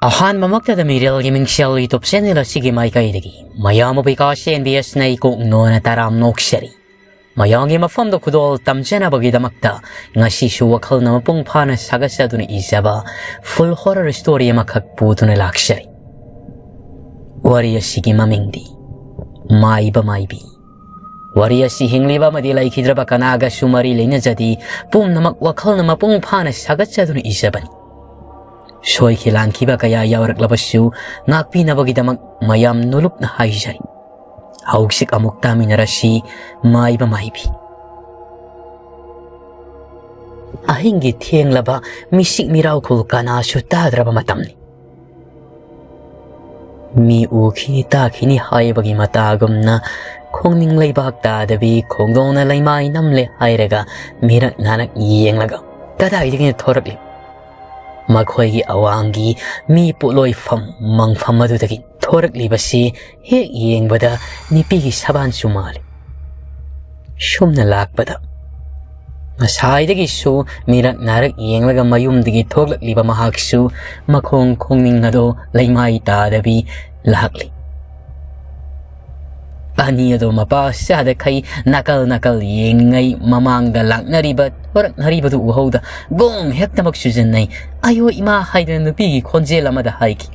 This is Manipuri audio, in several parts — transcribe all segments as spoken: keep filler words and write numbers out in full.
ꯑꯍꯥꯟꯕꯃꯛꯇꯗ ꯃꯤꯔꯦꯜꯒꯤ ꯃꯤꯡꯁꯦꯜ YouTube channel ꯑꯁꯤꯒꯤ ꯃꯥꯏꯀꯩꯗꯒꯤ ꯃꯌꯥꯝꯕꯨ ꯕꯤꯀꯥꯁ ꯑꯦꯟ ꯕꯤ ꯑꯦꯁꯅ ꯏꯀꯣꯛ ꯅꯣꯅ ꯇꯔꯥꯝ ꯅꯣꯛꯆꯔꯤ꯫ ꯃꯌꯥꯝꯒꯤ ꯃꯐꯝꯗ ꯈꯨꯗꯣꯜ ꯇꯝꯖꯅꯕꯒꯤꯗꯃꯛꯇ ꯉꯁꯤꯁꯨ ꯋꯥꯈꯜꯅ ꯃꯄꯨꯡ ꯐꯥꯅ ꯁꯥꯒꯠꯆꯗꯨꯅ ꯏꯖꯕ full horror story ꯑꯃꯈꯛ ꯄꯨꯗꯨꯅ ꯂꯥꯛꯆꯔꯤ꯫ ꯋꯥꯔꯤ ꯑꯁꯤꯒꯤ ꯃꯃꯤꯡꯗꯤ ꯃꯥꯏꯕ ꯃꯥꯏꯕꯤ꯫ ꯋꯥꯔꯤ ꯑꯁꯤ ꯍꯤꯡꯂꯤꯕ ꯑꯃꯗꯤ ꯂꯩꯈꯤꯗ꯭ꯔꯕ ꯀꯅꯥꯒꯁꯨ ꯃꯔꯤ ꯂꯩꯅꯖꯗꯦ, ꯄꯨꯝꯅꯃꯛ ꯋꯥꯈꯜꯅ ꯃꯄꯨꯡ ꯐꯥꯅ ꯁꯥꯒꯠꯆꯗꯨꯅ ꯏꯖꯕꯅꯤ꯫ ꯁꯣꯏꯈꯤ ꯂꯥꯟꯈꯤꯕ ꯀꯌꯥ ꯌꯥꯎꯔꯛꯂꯕꯁꯨ ꯉꯥꯛꯄꯤꯅꯕꯒꯤꯗꯃꯛ ꯃꯌꯥꯝ ꯅꯣꯂꯨꯛꯅ ꯍꯥꯏꯖꯔꯤ꯫ ꯍꯧꯖꯤꯛ ꯑꯃꯨꯛ ꯇꯥꯃꯤꯟꯅꯔꯁꯤ ꯃꯥꯏꯕ ꯃꯥꯏꯕꯤ꯫ ꯑꯍꯤꯡꯒꯤ ꯊꯦꯡꯂꯕ ꯃꯤꯁꯤꯛ ꯃꯤꯔꯥꯎꯈꯨꯜ ꯀꯅꯥꯁꯨ ꯇꯥꯗ꯭ꯔꯕ ꯃꯇꯝꯅꯤ꯫ ꯃꯤ ꯎꯈꯤꯅꯤ ꯇꯥꯈꯤꯅꯤ ꯍꯥꯏꯕꯒꯤ ꯃꯇꯥꯒꯨꯝꯅ ꯈꯣꯡꯅꯤꯡ ꯂꯩꯕꯥꯛ ꯇꯥꯗꯕꯤ ꯈꯣꯡꯗꯣꯡꯅ ꯂꯩꯃꯥꯏ ꯅꯝꯂꯦ ꯍꯥꯏꯔꯒ ꯃꯤꯔꯛ ꯅꯥꯔꯛ ꯌꯦꯡꯂꯒ ꯀꯗꯥꯏꯗꯒꯤꯅ ꯊꯣꯔꯛꯂꯤ? ꯃꯈꯣꯏꯒꯤ ꯑꯋꯥꯡꯒꯤ ꯃꯤ ꯄꯣꯠꯂꯣꯏꯐꯝ ꯃꯪꯐꯝ ꯑꯗꯨꯗꯒꯤ ꯊꯣꯔꯛꯂꯤꯕꯁꯤ ꯍꯦꯛ ꯌꯦꯡꯕꯗ ꯅꯨꯄꯤꯒꯤ ꯁꯕꯥꯟꯁꯨ ꯃꯥꯜꯂꯤ꯫ ꯁꯨꯝꯅ ꯂꯥꯛꯄꯗ ꯉꯁꯥꯏꯗꯒꯤꯁꯨ ꯃꯤꯔꯛ ꯅꯥꯔꯛ ꯌꯦꯡꯂꯒ ꯃꯌꯨꯝꯗꯒꯤ ꯊꯣꯛꯂꯛꯂꯤꯕ ꯃꯍꯥꯛꯁꯨ ꯃꯈꯣꯡ ꯈꯣꯡꯅꯤꯡ ꯑꯗꯣ ꯂꯩꯃꯥꯏ ꯇꯥꯗꯕꯤ ꯂꯥꯛꯂꯤ꯫ ꯑꯅꯤ ꯑꯗꯨ ꯃꯄꯥ ꯆꯥꯗꯈꯩ ꯅꯥꯀꯜ ꯅꯥꯀꯜ ꯌꯦꯡꯉꯤꯉꯩ ꯃꯃꯥꯡꯗ ꯂꯥꯛꯅꯔꯤꯕ ꯊꯣꯔꯛꯅꯔꯤꯕꯗꯨ ꯎꯍꯧꯗ ꯒꯣꯡ ꯍꯦꯛꯇꯃꯛ ꯆꯨꯖꯟꯅꯩ꯫ "ꯑꯌꯣ ꯏꯃꯥ" ꯍꯥꯏꯗꯅ ꯅꯨꯄꯤꯒꯤ ꯈꯣꯟꯖꯦꯜ ꯑꯃꯗ ꯍꯥꯏꯈꯤ꯫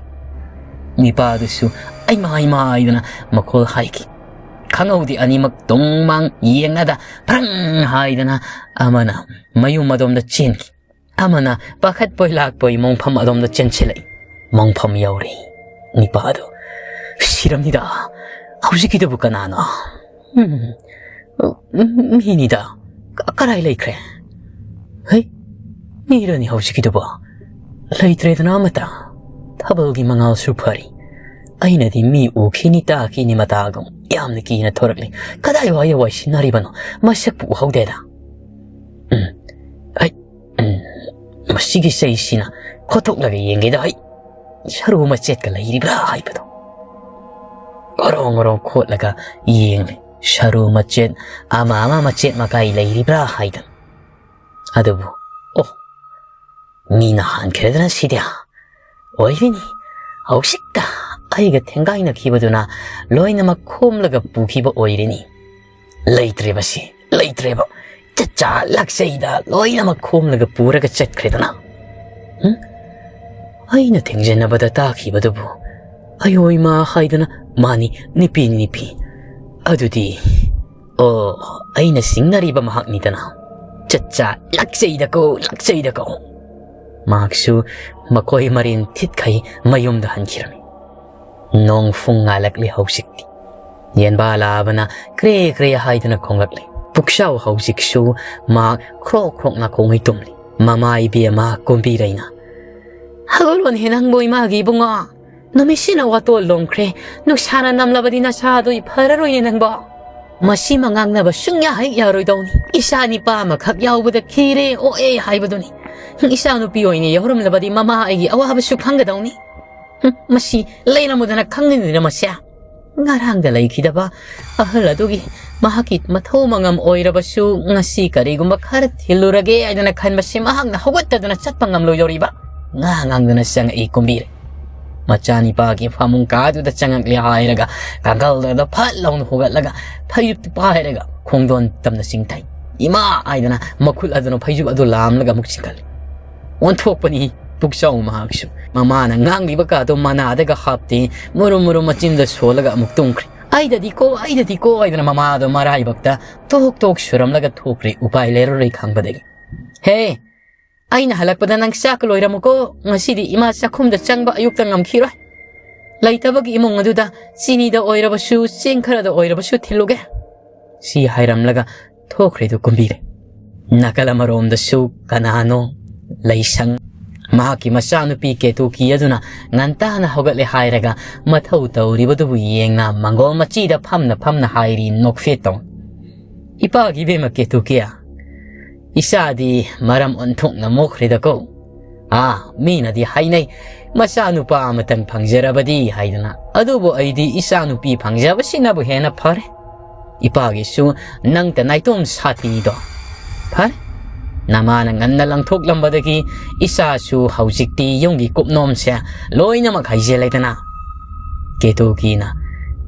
ꯅꯤꯄꯥꯗꯨꯁꯨ "ꯑꯩꯃꯥ ꯏꯃꯥ" ꯍꯥꯏꯗꯅ ꯃꯈꯣꯜ ꯍꯥꯏꯈꯤ꯫ ꯈꯪꯍꯧꯗꯦ, ꯑꯅꯤꯃꯛ ꯇꯨꯡ ꯃꯥꯡ ꯌꯦꯡꯅꯗ ꯐ꯭ꯔꯪ ꯍꯥꯏꯗꯅ ꯑꯃꯅ ꯃꯌꯨꯝ ꯑꯗꯣꯝꯗ ꯆꯦꯟꯈꯤ꯫ ꯑꯃꯅ ꯄꯥꯈꯠꯄꯣꯏ ꯂꯥꯛꯄꯣꯏ ꯃꯣꯡꯐꯝ ꯑꯗꯣꯝꯗ ꯆꯦꯟꯁꯤꯜꯂꯛꯏ꯫ ꯃꯣꯡꯐꯝ ꯌꯧꯔꯦ꯫ ꯅꯤꯄꯥꯗꯨ, "ꯁꯤꯔꯝꯅꯤꯗ, ꯍꯧꯖꯤꯛꯀꯤꯗꯨꯕꯨ ꯀꯅꯥꯅꯣ? ꯎꯝ, ꯎꯝ, ꯃꯤꯅꯤꯗ꯫ ꯀ-, ꯀꯗꯥꯏ ꯂꯩꯈ꯭ꯔꯦ? ꯍꯩ, ꯃꯤꯔꯅꯤ ꯍꯧꯖꯤꯛꯀꯤꯗꯨꯕꯨ? ꯂꯩꯇ꯭ꯔꯦꯗꯅ ꯑꯃꯠꯇ꯫ ꯊꯥꯕꯜꯒꯤ ꯃꯉꯥꯜꯁꯨ ꯐꯔꯤ꯫ ꯑꯩꯅꯗꯤ ꯃꯤ ꯎꯈꯤꯅꯤ ꯇꯥꯈꯤꯅꯤ ꯃꯇꯥꯒꯨꯝ ꯌꯥꯝꯅ ꯀꯤꯅ ꯊꯣꯔꯛꯂꯤ꯫ ꯀꯗꯥꯏ ꯋꯥꯏ ꯋꯥꯏ ꯁꯤꯟꯅꯔꯤꯕꯅꯣ? ꯃꯁꯛꯄꯨ ꯎꯍꯧꯗꯦꯗ꯫ ꯎꯝ, ꯑꯩ, ꯎꯝ, ꯃꯁꯤꯒꯤ ꯆꯩꯁꯤꯅ ꯈꯣꯠꯇꯣꯛꯂꯒ ꯌꯦꯡꯒꯦꯗ꯫ ꯑꯩ ꯁꯔꯨ ꯃꯆꯦꯠꯀ ꯂꯩꯔꯤꯕ꯭ꯔꯥ ꯍꯥꯏꯕꯗꯣ ꯉꯔꯣꯡ ꯉꯔꯣꯡ ꯈꯣꯠꯂꯒ ꯌꯦꯡꯂꯦ꯫ ꯁꯔꯨ ꯃꯆꯦꯠ ꯑꯃ ꯑꯃ ꯃꯆꯦꯠ ꯃꯀꯥꯏ ꯂꯩꯔꯤꯕ꯭ꯔꯥ ꯍꯥꯏꯗꯅ꯫ ꯑꯗꯨꯕꯨ, ꯑꯣ, ꯃꯤꯅ ꯍꯥꯟꯈ꯭ꯔꯦꯗꯅ ꯁꯤꯗꯤ꯫ ꯑꯣꯏꯔꯤꯅꯤ, ꯍꯧꯖꯤꯛꯇ ꯑꯩꯒ ꯊꯦꯡꯒꯥꯏꯅꯈꯤꯕꯗꯨꯅ ꯂꯣꯏꯅꯃꯛ ꯈꯣꯝꯂꯒ ꯄꯨꯈꯤꯕ ꯑꯣꯏꯔꯤꯅꯤ꯫ ꯂꯩꯇ꯭ꯔꯦꯕ ꯁꯤ, ꯂꯩꯇ꯭ꯔꯦꯕ꯫ ꯆꯠꯆꯥ ꯂꯥꯛꯆꯩꯗ ꯂꯣꯏꯅꯃꯛ ꯈꯣꯝꯂꯒ ꯄꯨꯔꯒ ꯆꯠꯈ꯭ꯔꯦꯗꯅ꯫ ꯍꯨꯝ? ꯑꯩꯅ ꯊꯦꯡꯖꯤꯟꯅꯕꯗ ꯇꯥꯈꯤꯕꯗꯨꯕꯨ ꯑꯌꯣꯏꯃ ꯍꯥꯏꯗꯅ ꯃꯥꯅꯤ, ꯅꯨꯄꯤꯅꯤ, ꯅꯨꯄꯤ꯫ ꯑꯗꯨꯗꯤ, ꯑꯣ, ꯑꯩꯅ ꯁꯤꯡꯅꯔꯤꯕ ꯃꯍꯥꯛꯅꯤꯗꯅ꯫ ꯆꯠꯆꯥ ꯂꯥꯛꯆꯩꯗꯀꯣ, ꯂꯥꯛꯆꯩꯗꯀꯣ꯫ ꯃꯍꯥꯛꯁꯨ ꯃꯈꯣꯏ ꯃꯔꯤꯟ ꯊꯤꯠꯈꯩ ꯃꯌꯨꯝꯗ ꯍꯟꯈꯤꯔꯝꯃꯤ꯫ ꯅꯣꯡ ꯐꯨꯡ ꯉꯥꯜꯂꯛꯂꯤ ꯍꯧꯖꯤꯛꯇꯤ꯫ ꯌꯦꯟꯕꯥ ꯂꯥꯕꯅ ꯀ꯭ꯔꯦ ꯀ꯭ꯔꯦ ꯍꯥꯏꯗꯨꯅ ꯈꯣꯡꯂꯛꯂꯤ꯫ ꯄꯨꯛꯆꯥꯎ ꯍꯧꯖꯤꯛꯁꯨ ꯃꯥ ꯈ꯭ꯔꯣꯛ ꯈ꯭ꯔꯣꯛ ꯅꯥꯀꯣꯡꯉꯩ ꯇꯨꯝꯂꯤ꯫ ꯃꯃꯥ ꯏꯕꯦꯝꯃ ꯀꯨꯝꯕꯤꯔꯩꯅ, "ꯍꯧꯒꯠꯂꯣꯅꯦ ꯅꯪꯕꯨ ꯏꯃꯥꯒꯤ ꯏꯕꯨꯡꯉꯣ꯫ ꯅꯨꯃꯤꯠꯁꯤꯅ ꯋꯥꯇꯣꯜ ꯂꯣꯝꯈ꯭ꯔꯦ꯫ ꯅꯨꯡꯁꯥꯅ ꯅꯝꯂꯕꯗꯤ ꯅꯁꯥꯗꯣ ꯐꯔꯔꯣꯏꯅꯦ ꯅꯪꯕꯣ꯫ ꯃꯁꯤꯃ ꯉꯥꯡꯅꯕ ꯁꯨꯡꯌꯥ ꯍꯦꯛ ꯌꯥꯔꯣꯏꯗꯧꯅꯤ꯫ ꯏꯆꯥ ꯅꯤꯄꯥ ꯑꯃꯈꯛ ꯌꯥꯎꯕꯗ ꯈꯤꯔꯦ ꯑꯣꯛꯑꯦ ꯍꯥꯏꯕꯗꯨꯅꯤ꯫ ꯏꯆꯥ ꯅꯨꯄꯤ ꯑꯣꯏꯅ ꯌꯥꯎꯔꯝꯂꯕꯗꯤ ꯃꯃꯥ ꯑꯩꯒꯤ ꯑꯋꯥꯕꯁꯨ ꯈꯪꯒꯗꯧꯅꯤ꯫ ꯍꯨꯝ, ꯃꯁꯤ ꯂꯩꯔꯝꯃꯨꯗꯅ ꯈꯪꯒꯅꯤꯗꯅ ꯃꯁꯦ꯫ ꯉꯔꯥꯡꯗ ꯂꯩꯈꯤꯗꯕ ꯑꯍꯜ ꯑꯗꯨꯒꯤ ꯃꯍꯥꯛꯀꯤ ꯃꯊꯧ ꯃꯉꯝ ꯑꯣꯏꯔꯕꯁꯨ ꯉꯁꯤ ꯀꯔꯤꯒꯨꯝꯕ ꯈꯔ ꯊꯤꯜꯂꯨꯔꯒꯦ ꯍꯥꯏꯗꯅ ꯈꯟꯕꯁꯤ ꯃꯍꯥꯛꯅ ꯍꯧꯒꯠꯇꯗꯅ ꯆꯠꯄ ꯉꯝꯂꯣꯏꯗꯧꯔꯤꯕ꯫ ꯉꯥ ꯉꯥꯡꯗꯨꯅ ꯆꯪꯉꯛꯏ ꯀꯨꯝꯕꯤꯔꯩ꯫ ꯃꯆꯥꯅꯤꯄꯥꯒꯤ ꯐꯃꯨꯡ ꯀꯥꯗꯨꯗ ꯆꯪꯉꯛꯂꯦ ꯍꯥꯏꯔꯒ ꯀꯥꯡꯒꯜꯗꯨꯗ ꯐꯠ ꯂꯥꯎꯅ ꯍꯧꯒꯠꯂꯒ ꯐꯩꯖꯨꯞꯇꯨ ꯄꯥꯏꯔꯒ ꯈꯣꯡꯗꯣꯟ ꯇꯝꯅ ꯆꯤꯡꯊꯩ꯫ "ꯏꯃꯥ!" ꯍꯥꯏꯗꯅ ꯃꯈꯨꯠ ꯑꯗꯨꯅ ꯐꯩꯖꯨꯞ ꯑꯗꯨ ꯂꯥꯝꯂꯒ ꯑꯃꯨꯛ ꯆꯤꯡꯈꯠꯂꯤ꯫ ꯑꯣꯟꯊꯣꯛꯄꯅꯤ ꯄꯨꯛꯆꯥꯎ ꯃꯍꯥꯛꯁꯨ꯫ ꯃꯃꯥꯅ ꯉꯥꯡꯂꯤꯕ ꯀꯥꯗꯣ ꯃꯅꯥꯗꯒ ꯍꯥꯞꯇꯦ, ꯃꯨꯔꯨꯝ ꯃꯨꯔꯨꯝ ꯃꯆꯤꯟꯗ ꯁꯣꯜꯂꯒ ꯑꯃꯨꯛ ꯇꯨꯝꯈ꯭ꯔꯦ꯫ "ꯑꯩꯗꯗꯤ ꯀꯣ, ꯑꯩꯗꯗꯤ ꯀꯣ" ꯍꯥꯏꯗꯅ ꯃꯃꯥꯗꯣ ꯃꯔꯥꯏꯕꯛꯇ ꯇꯣꯛ ꯇꯣꯛ ꯁꯨꯔꯝꯂꯒ ꯊꯣꯛꯈ꯭ꯔꯦ, ꯎꯄꯥꯏ ꯂꯩꯔꯔꯣꯏ ꯈꯪꯕꯗꯒꯤ꯫ "ꯍꯦ, ꯑꯩꯅ ꯍꯜꯂꯛꯄꯗ ꯅꯪ ꯆꯥꯛꯀ ꯂꯣꯏꯔꯝꯃꯨꯀꯣ, ꯉꯁꯤꯗꯤ ꯏꯃꯥ ꯆꯥꯛꯈꯨꯝꯗ ꯆꯪꯕ ꯑꯌꯨꯛꯇ ꯉꯝꯈꯤꯔꯣꯏ꯫ ꯂꯩꯇꯕꯒꯤ ꯏꯃꯨꯡ ꯑꯗꯨꯗ ꯆꯤꯅꯤꯗ ꯑꯣꯏꯔꯕꯁꯨ, ꯆꯦꯡ ꯈꯔꯗ ꯑꯣꯏꯔꯕꯁꯨ ꯊꯤꯜꯂꯨꯒꯦ"꯫ ꯁꯤ ꯍꯥꯏꯔꯝꯂꯒ ꯊꯣꯛꯈ꯭ꯔꯦꯗꯨ ꯀꯨꯝꯕꯤꯔꯩ꯫ ꯅꯥꯀꯜ ꯑꯃꯔꯣꯝꯗꯁꯨ ꯀꯅꯥꯅꯣ ꯂꯩꯁꯪ ꯃꯍꯥꯛꯀꯤ ꯃꯆꯥꯅꯨꯄꯤ ꯀꯦꯇꯨꯀꯤ ꯑꯗꯨꯅ ꯉꯟꯇꯥꯅ ꯍꯧꯒꯠꯂꯦ ꯍꯥꯏꯔꯒ ꯃꯊꯧ ꯇꯧꯔꯤꯕꯗꯨꯕꯨ ꯌꯦꯡꯅ ꯃꯪꯒꯣꯜ ꯃꯆꯤꯗ ꯐꯝꯅ ꯐꯝꯅ ꯍꯥꯏꯔꯤ ꯅꯣꯛꯐꯦꯠ ꯇꯧꯅ, "ꯏꯄꯥꯒꯤ ꯏꯕꯦꯝꯃ ꯀꯦꯇꯨꯀꯤ, ꯏꯆꯥꯗꯤ ꯃꯔꯝ ꯑꯣꯟꯊꯣꯛꯅ ꯃꯣꯛꯈ꯭ꯔꯦꯗꯀꯣ꯫ ꯑꯥ, ꯃꯤꯅꯗꯤ ꯍꯥꯏꯅꯩ, ꯃꯆꯥꯅꯨꯄꯥ ꯑꯃꯇꯪ ꯐꯪꯖꯔꯕꯗꯤ ꯍꯥꯏꯗꯅ꯫ ꯑꯗꯨꯕꯨ ꯑꯩꯗꯤ ꯏꯆꯥꯅꯨꯄꯤ ꯐꯪꯖꯕꯁꯤꯅꯕꯨ ꯍꯦꯟꯅ ꯐꯔꯦ꯫ ꯏꯄꯥꯒꯤꯁꯨ ꯅꯪꯇ ꯅꯥꯏꯇꯣꯝ ꯁꯥꯠꯄꯤꯅꯤꯗꯣ꯫ ꯐꯔꯦ, ꯅꯃꯥꯅ ꯉꯟꯅ ꯂꯪꯊꯣꯛꯂꯝꯕꯗꯒꯤ ꯏꯆꯥꯁꯨ ꯍꯧꯖꯤꯛꯇꯤ ꯌꯨꯝꯒꯤ ꯀꯨꯞꯅꯣꯝꯁꯦ ꯂꯣꯏꯅꯃꯛ ꯍꯩꯖꯤꯜꯂꯦꯗꯅ꯫ ꯀꯦꯇꯨꯀꯤꯅ,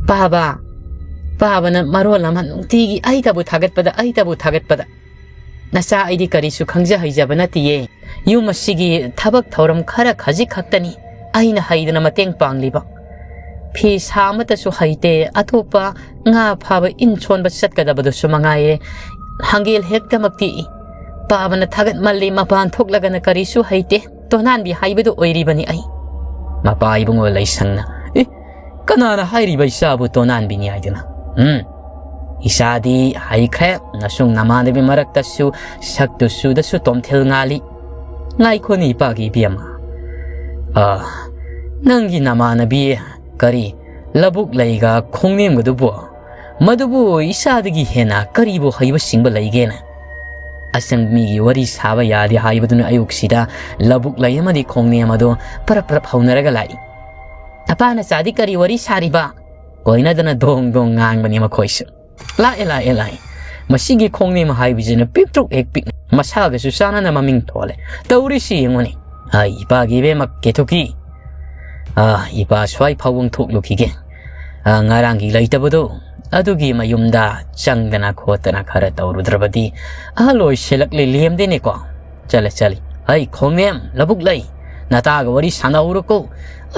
"ꯄꯥꯕ, ꯄꯥꯕꯅ ꯃꯔꯣꯜ ꯑꯃ ꯅꯨꯡꯇꯤꯒꯤ ꯑꯩꯇꯕꯨ ꯊꯥꯒꯠꯄꯗ, ꯑꯩꯇꯕꯨ ꯊꯥꯒꯠꯄꯗ꯫ ꯅꯆꯥ ꯑꯩꯗꯤ ꯀꯔꯤꯁꯨ ꯈꯪꯖ ꯍꯩꯖꯕ ꯅꯠꯇꯤꯌꯦ꯫ ꯌꯨꯝ ꯑꯁꯤꯒꯤ ꯊꯕꯛ ꯊꯧꯔꯝ ꯈꯔ ꯈꯖꯤꯛ ꯈꯛꯇꯅꯤ ꯑꯩꯅ ꯍꯩꯗꯅ ꯃꯇꯦꯡ ꯄꯥꯡꯂꯤꯕ꯫ ꯐꯤ ꯁꯥ ꯑꯃꯠꯇꯁꯨ ꯍꯩꯇꯦ, ꯑꯇꯣꯞꯄ ꯉꯥ ꯐꯥꯕ ꯏꯟ ꯁꯣꯟꯕ ꯆꯠꯀꯗꯕꯗꯨꯁꯨ ꯃꯉꯥꯏꯌꯦ꯫ ꯍꯪꯒꯦꯜ ꯍꯦꯛꯇꯃꯛꯇꯤ ꯄꯥꯕꯅ ꯊꯥꯒꯠꯃꯜꯂꯤ, ꯃꯄꯥꯟ ꯊꯣꯛꯂꯒꯅ ꯀꯔꯤꯁꯨ ꯍꯩꯇꯦ꯫ ꯇꯣꯅꯥꯟꯕꯤ ꯍꯥꯏꯕꯗꯨ ꯑꯣꯏꯔꯤꯕꯅꯤ ꯑꯩ꯫" ꯃꯄꯥ ꯏꯕꯨꯡꯉꯣ ꯂꯩꯁꯪꯅ, "ꯑꯦ, ꯀꯅꯥꯅ ꯍꯥꯏꯔꯤꯕ ꯏꯆꯥꯕꯨ ꯇꯣꯅꯥꯟꯕꯤꯅꯤ ꯍꯥꯏꯗꯨꯅ? ꯎꯝ, ꯏꯆꯥꯗꯤ ꯍꯩꯈ꯭ꯔꯦ, ꯅꯁꯨꯡ ꯅꯃꯥꯟꯅꯕꯤ ꯃꯔꯛꯇꯁꯨ ꯁꯛꯇꯨ ꯆꯨꯗꯁꯨ ꯇꯣꯝꯊꯤꯜ ꯉꯥꯜꯂꯤ꯫ ꯉꯥꯏꯈꯣꯅꯦ ꯏꯄꯥꯒꯤ ꯏꯕꯦꯝꯃ, ꯑ, ꯅꯪꯒꯤ ꯅꯃꯥꯟꯅꯕꯤ ꯀꯔꯤ ꯂꯧꯕꯨꯛ ꯂꯩꯒ ꯈꯣꯡꯅꯦꯝꯒꯗꯨꯕꯨ, ꯃꯗꯨꯕꯨ ꯏꯆꯥꯗꯒꯤ ꯍꯦꯟꯅ ꯀꯔꯤꯕꯨ ꯍꯩꯕ ꯁꯤꯡꯕ ꯂꯩꯒꯦꯅ?" ꯑꯁꯪ ꯃꯤꯒꯤ ꯋꯥꯔꯤ ꯁꯥꯕ ꯌꯥꯗꯦ ꯍꯥꯏꯕꯗꯨꯅ ꯑꯌꯨꯛꯁꯤꯗ ꯂꯧꯕꯨꯛ ꯂꯩ ꯑꯃꯗꯤ ꯈꯣꯡꯅꯦꯝ ꯑꯗꯨ ꯄꯔꯞ ꯄꯔꯞ ꯍꯧꯅꯔꯒ ꯂꯥꯛꯏ꯫ "ꯑꯄꯥ ꯅꯆꯥꯗꯤ ꯀꯔꯤ ꯋꯥꯔꯤ ꯁꯥꯔꯤꯕ?" ꯀꯣꯏꯅꯗꯅ ꯗꯣꯡ ꯗꯣꯡ ꯉꯥꯡꯕꯅꯤ ꯃꯈꯣꯏꯁꯨ꯫ "ꯂꯥꯛꯑꯦ, ꯂꯥꯛꯑꯦ, ꯂꯥꯛꯑꯦ꯫ ꯃꯁꯤꯒꯤ ꯈꯣꯡꯅꯦꯝ ꯍꯥꯏꯕꯁꯤꯅ ꯄꯤꯛꯇ꯭ꯔꯨꯛ ꯍꯦꯛ ꯄꯤꯛ, ꯃꯁꯥꯒꯁꯨ ꯆꯥꯟꯅꯅ ꯃꯃꯤꯡ ꯊꯣꯜꯂꯦ꯫ ꯇꯧꯔꯤꯁꯤ ꯌꯦꯡꯉꯨꯅꯦ꯫ ꯑꯩ ꯏꯄꯥꯒꯤ ꯏꯕꯦꯝꯃ ꯀꯦꯊꯨꯀꯤ, ꯑꯥ, ꯏꯄꯥ ꯁ꯭ꯋꯥꯏ ꯐꯥꯎꯕꯪ ꯊꯣꯛꯂꯨꯈꯤꯒꯦ꯫ ꯑꯥ, ꯉꯔꯥꯡꯒꯤ ꯂꯩꯇꯕꯗꯣ, ꯑꯗꯨꯒꯤ ꯃꯌꯨꯝꯗ ꯆꯪꯗꯅ ꯈꯣꯠꯇꯅ ꯈꯔ ꯇꯧꯔꯨꯗ꯭ꯔꯕꯗꯤ ꯑꯍꯜ ꯑꯣꯏꯁꯤꯜꯂꯛꯂꯦ, ꯂꯦꯝꯗꯦꯅꯦꯀꯣ꯫ ꯆꯠꯂꯦ, ꯆꯠꯂꯤ꯫ ꯍꯩ, ꯈꯣꯡꯅꯦꯝ, ꯂꯧꯕꯨꯛ ꯂꯩ, ꯅꯇꯥꯒ ꯋꯥꯔꯤ ꯁꯥꯟꯅꯍꯧꯔꯣꯀꯣ꯫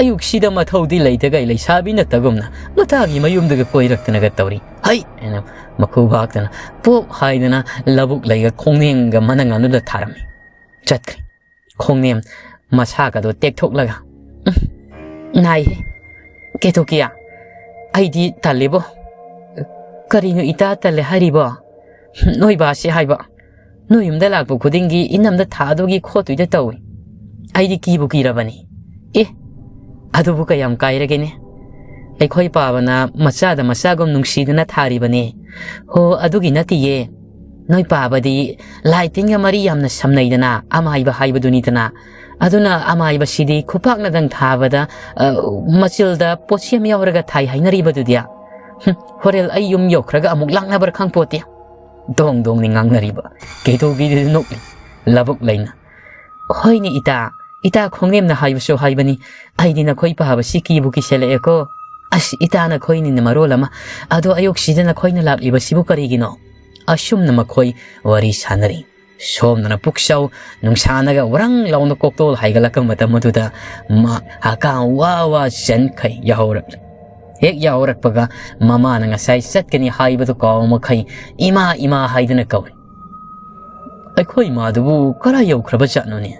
ꯑꯌꯨꯛꯁꯤꯗ ꯃꯊꯧꯗꯤ ꯂꯩꯇꯒꯩ ꯂꯩꯁꯥꯕꯤ ꯅꯠꯇꯒꯨꯝꯅ ꯃꯇꯥꯒꯤ ꯃꯌꯨꯝꯗꯒ ꯀꯣꯏꯔꯛꯇꯅꯒ ꯇꯧꯔꯤ꯫ ꯍꯩ!" ꯍꯥꯏꯅ ꯃꯈꯨ ꯚꯥꯛꯇꯅ ꯄꯣꯞ ꯍꯥꯏꯗꯅ ꯂꯧꯕꯨꯛ ꯂꯩꯒ ꯈꯣꯡꯅꯦꯝꯒ ꯃꯅꯪ ꯑꯗꯨꯗ ꯊꯥꯔꯝꯃꯤ꯫ ꯆꯠꯈ꯭ꯔꯦ꯫ ꯈꯣꯡꯅꯦꯝ ꯃꯁꯥꯒꯗꯣ ꯇꯦꯛꯊꯣꯛꯂꯒ, "ꯎꯝ, ꯅꯥꯏꯍꯦ, ꯀꯦꯊꯣꯛꯀꯤꯌꯥ, ꯑꯩꯗꯤ ꯇꯜꯂꯦꯕꯣ꯫" "ꯀꯔꯤꯅꯣ ꯏꯇꯥ ꯇꯜꯂꯦ ꯍꯥꯏꯔꯤꯕꯣ?" "ꯅꯣꯏ ꯕꯥꯁꯦ ꯍꯥꯏꯕ, ꯅꯣꯏ ꯌꯨꯝꯗ ꯂꯥꯛꯄ ꯈꯨꯗꯤꯡꯒꯤ ꯏꯅꯝꯗ ꯊꯥꯗꯣꯏꯒꯤ ꯈꯣꯠꯇꯣꯏꯗ ꯇꯧꯏ꯫ ꯑꯩꯗꯤ ꯀꯤꯕꯨ ꯀꯤꯔꯕꯅꯤ꯫" "ꯑꯦ, ꯑꯗꯨꯕꯨ ꯀꯌꯥꯝ ꯀꯥꯏꯔꯒꯦꯅꯦ? ꯑꯩꯈꯣꯏ ꯄꯥꯕꯅ ꯃꯆꯥꯗ ꯃꯆꯥꯒꯨꯝ ꯅꯨꯡꯁꯤꯗꯨꯅ ꯊꯥꯔꯤꯕꯅꯦ꯫" "ꯍꯣ, ꯑꯗꯨꯒꯤ ꯅꯠꯇꯤꯌꯦ꯫ ꯅꯣꯏ ꯄꯥꯕꯗꯤ ꯂꯥꯏ ꯇꯤꯟꯒ ꯃꯔꯤ ꯌꯥꯝꯅ ꯁꯝꯅꯩꯗꯅ, ꯑꯃꯥꯏꯕ ꯍꯥꯏꯕꯗꯨꯅꯤꯗꯅ꯫ ꯑꯗꯨꯅ ꯑꯃꯥꯏꯕꯁꯤꯗꯤ ꯈꯨꯄꯥꯛꯅꯗꯪ ꯊꯥꯕꯗ, ꯑ, ꯃꯆꯤꯜꯗ ꯄꯣꯠꯁꯦꯝ ꯌꯥꯎꯔꯒ ꯊꯥꯏ ꯍꯥꯏꯅꯔꯤꯕꯗꯨꯗꯤ꯫ ꯍꯨꯝ, ꯍꯣꯔꯦꯜ ꯑꯩ ꯌꯨꯝ ꯌꯧꯈ꯭ꯔꯒ ꯑꯃꯨꯛ ꯂꯥꯛꯅꯕ꯭ꯔꯥ ꯈꯪꯄꯣꯠꯇꯦ꯫" ꯗꯣꯡ ꯗꯣꯡꯅꯤ ꯉꯥꯡꯅꯔꯤꯕ꯫ ꯀꯦꯇꯨꯀꯤꯗꯨꯁꯨ ꯅꯣꯛꯂꯤ꯫ ꯂꯧꯕꯨꯛ ꯂꯩꯅ, "ꯍꯣꯏꯅꯦ ꯏꯇꯥ, ꯏꯇꯥ ꯈꯣꯡꯅꯦꯝꯅ ꯍꯥꯏꯕꯁꯨ ꯍꯥꯏꯕꯅꯤ꯫ ꯑꯩꯗꯤ ꯅꯈꯣꯏ ꯄꯥꯕꯁꯤ ꯀꯤꯕꯨ ꯀꯤꯁꯜꯂꯛꯑꯦꯀꯣ꯫ ꯑꯁ, ꯏꯇꯥ ꯅꯈꯣꯏꯅꯤꯅ ꯃꯔꯣꯜ ꯑꯃ꯫ ꯑꯗꯣ ꯑꯌꯨꯛꯁꯤꯗ ꯅꯈꯣꯏꯅ ꯂꯥꯛꯂꯤꯕꯁꯤꯕꯨ ꯀꯔꯤꯒꯤꯅꯣ?" ꯑꯁꯨꯝꯅ ꯃꯈꯣꯏ ꯋꯥꯔꯤ ꯁꯥꯟꯅꯔꯤ꯫ ꯁꯣꯝꯗꯅ ꯄꯨꯛꯆꯧ ꯅꯨꯡꯁꯥꯅꯒ ꯋꯥꯔꯪ ꯂꯥꯎꯅ ꯀꯣꯛꯇꯣꯜ ꯍꯥꯏꯒꯠꯂꯛꯄ ꯃꯇꯝ ꯑꯗꯨꯗ ꯃꯥ ꯍꯀꯥꯝ ꯋꯥ ꯋꯥ ꯆꯟꯈꯩ ꯌꯥꯍꯧꯔꯛꯂꯤ꯫ ꯍꯦꯛ ꯌꯥꯍꯧꯔꯛꯄꯒ ꯃꯃꯥꯅ ꯉꯁꯥꯏ ꯆꯠꯀꯅꯤ ꯍꯥꯏꯕꯗꯨ ꯀꯥꯎ ꯃꯈꯩ "ꯏꯃꯥ, ꯏꯃꯥ" ꯍꯥꯏꯗꯨꯅ ꯀꯧꯏ꯫ ꯑꯩꯈꯣꯏ ꯏꯃꯥꯗꯨꯕꯨ ꯀꯔꯥꯏ ꯌꯧꯈ꯭ꯔꯕ ꯖꯥꯠꯅꯣꯅꯦ?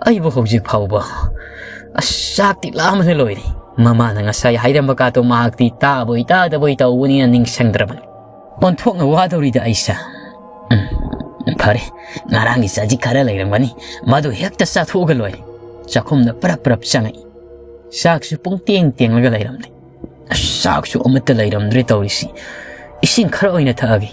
ꯑꯩꯕꯨ ꯍꯧꯖꯤꯛ ꯐꯥꯎꯕ ꯑꯁ ꯆꯥꯛꯇꯤ ꯂꯥꯝꯕꯅ ꯂꯣꯏꯔꯦ꯫ ꯃꯃꯥꯅ ꯉꯁꯥꯏ ꯍꯥꯏꯔꯝꯕ ꯀꯥꯗꯣ ꯃꯍꯥꯛꯇꯤ ꯇꯥꯕꯣꯏ ꯇꯥꯗꯕꯣꯏ ꯇꯧꯕꯅꯤꯅ ꯅꯤꯡꯁꯤꯡꯗ꯭ꯔꯕꯅꯤ꯫ ꯑꯣꯟꯊꯣꯛꯅ ꯋꯥꯗꯧꯔꯤꯗ ꯑꯩꯁꯦ꯫ ꯎꯝ, ꯐꯔꯦ, ꯉꯔꯥꯡꯒꯤ ꯆꯖꯤꯛ ꯈꯔ ꯂꯩꯔꯝꯒꯅꯤ, ꯃꯗꯨ ꯍꯦꯛꯇ ꯆꯥꯊꯣꯛꯑꯒ ꯂꯣꯏꯔꯦ꯫ ꯆꯥꯛꯈꯨꯝꯗ ꯄꯔꯞ ꯄꯔꯞ ꯆꯪꯉꯛꯏ꯫ ꯆꯥꯛꯁꯨ ꯄꯨꯡ ꯇꯦꯡ ꯇꯦꯡꯂꯒ ꯂꯩꯔꯝꯂꯦ꯫ ꯑꯁ, ꯆꯥꯛꯁꯨ ꯑꯃꯠꯇ ꯂꯩꯔꯝꯗ꯭ꯔꯦ ꯇꯧꯔꯤꯁꯤ꯫ ꯏꯁꯤꯡ ꯈꯔ ꯑꯣꯏꯅ ꯊꯛꯑꯒꯦ꯫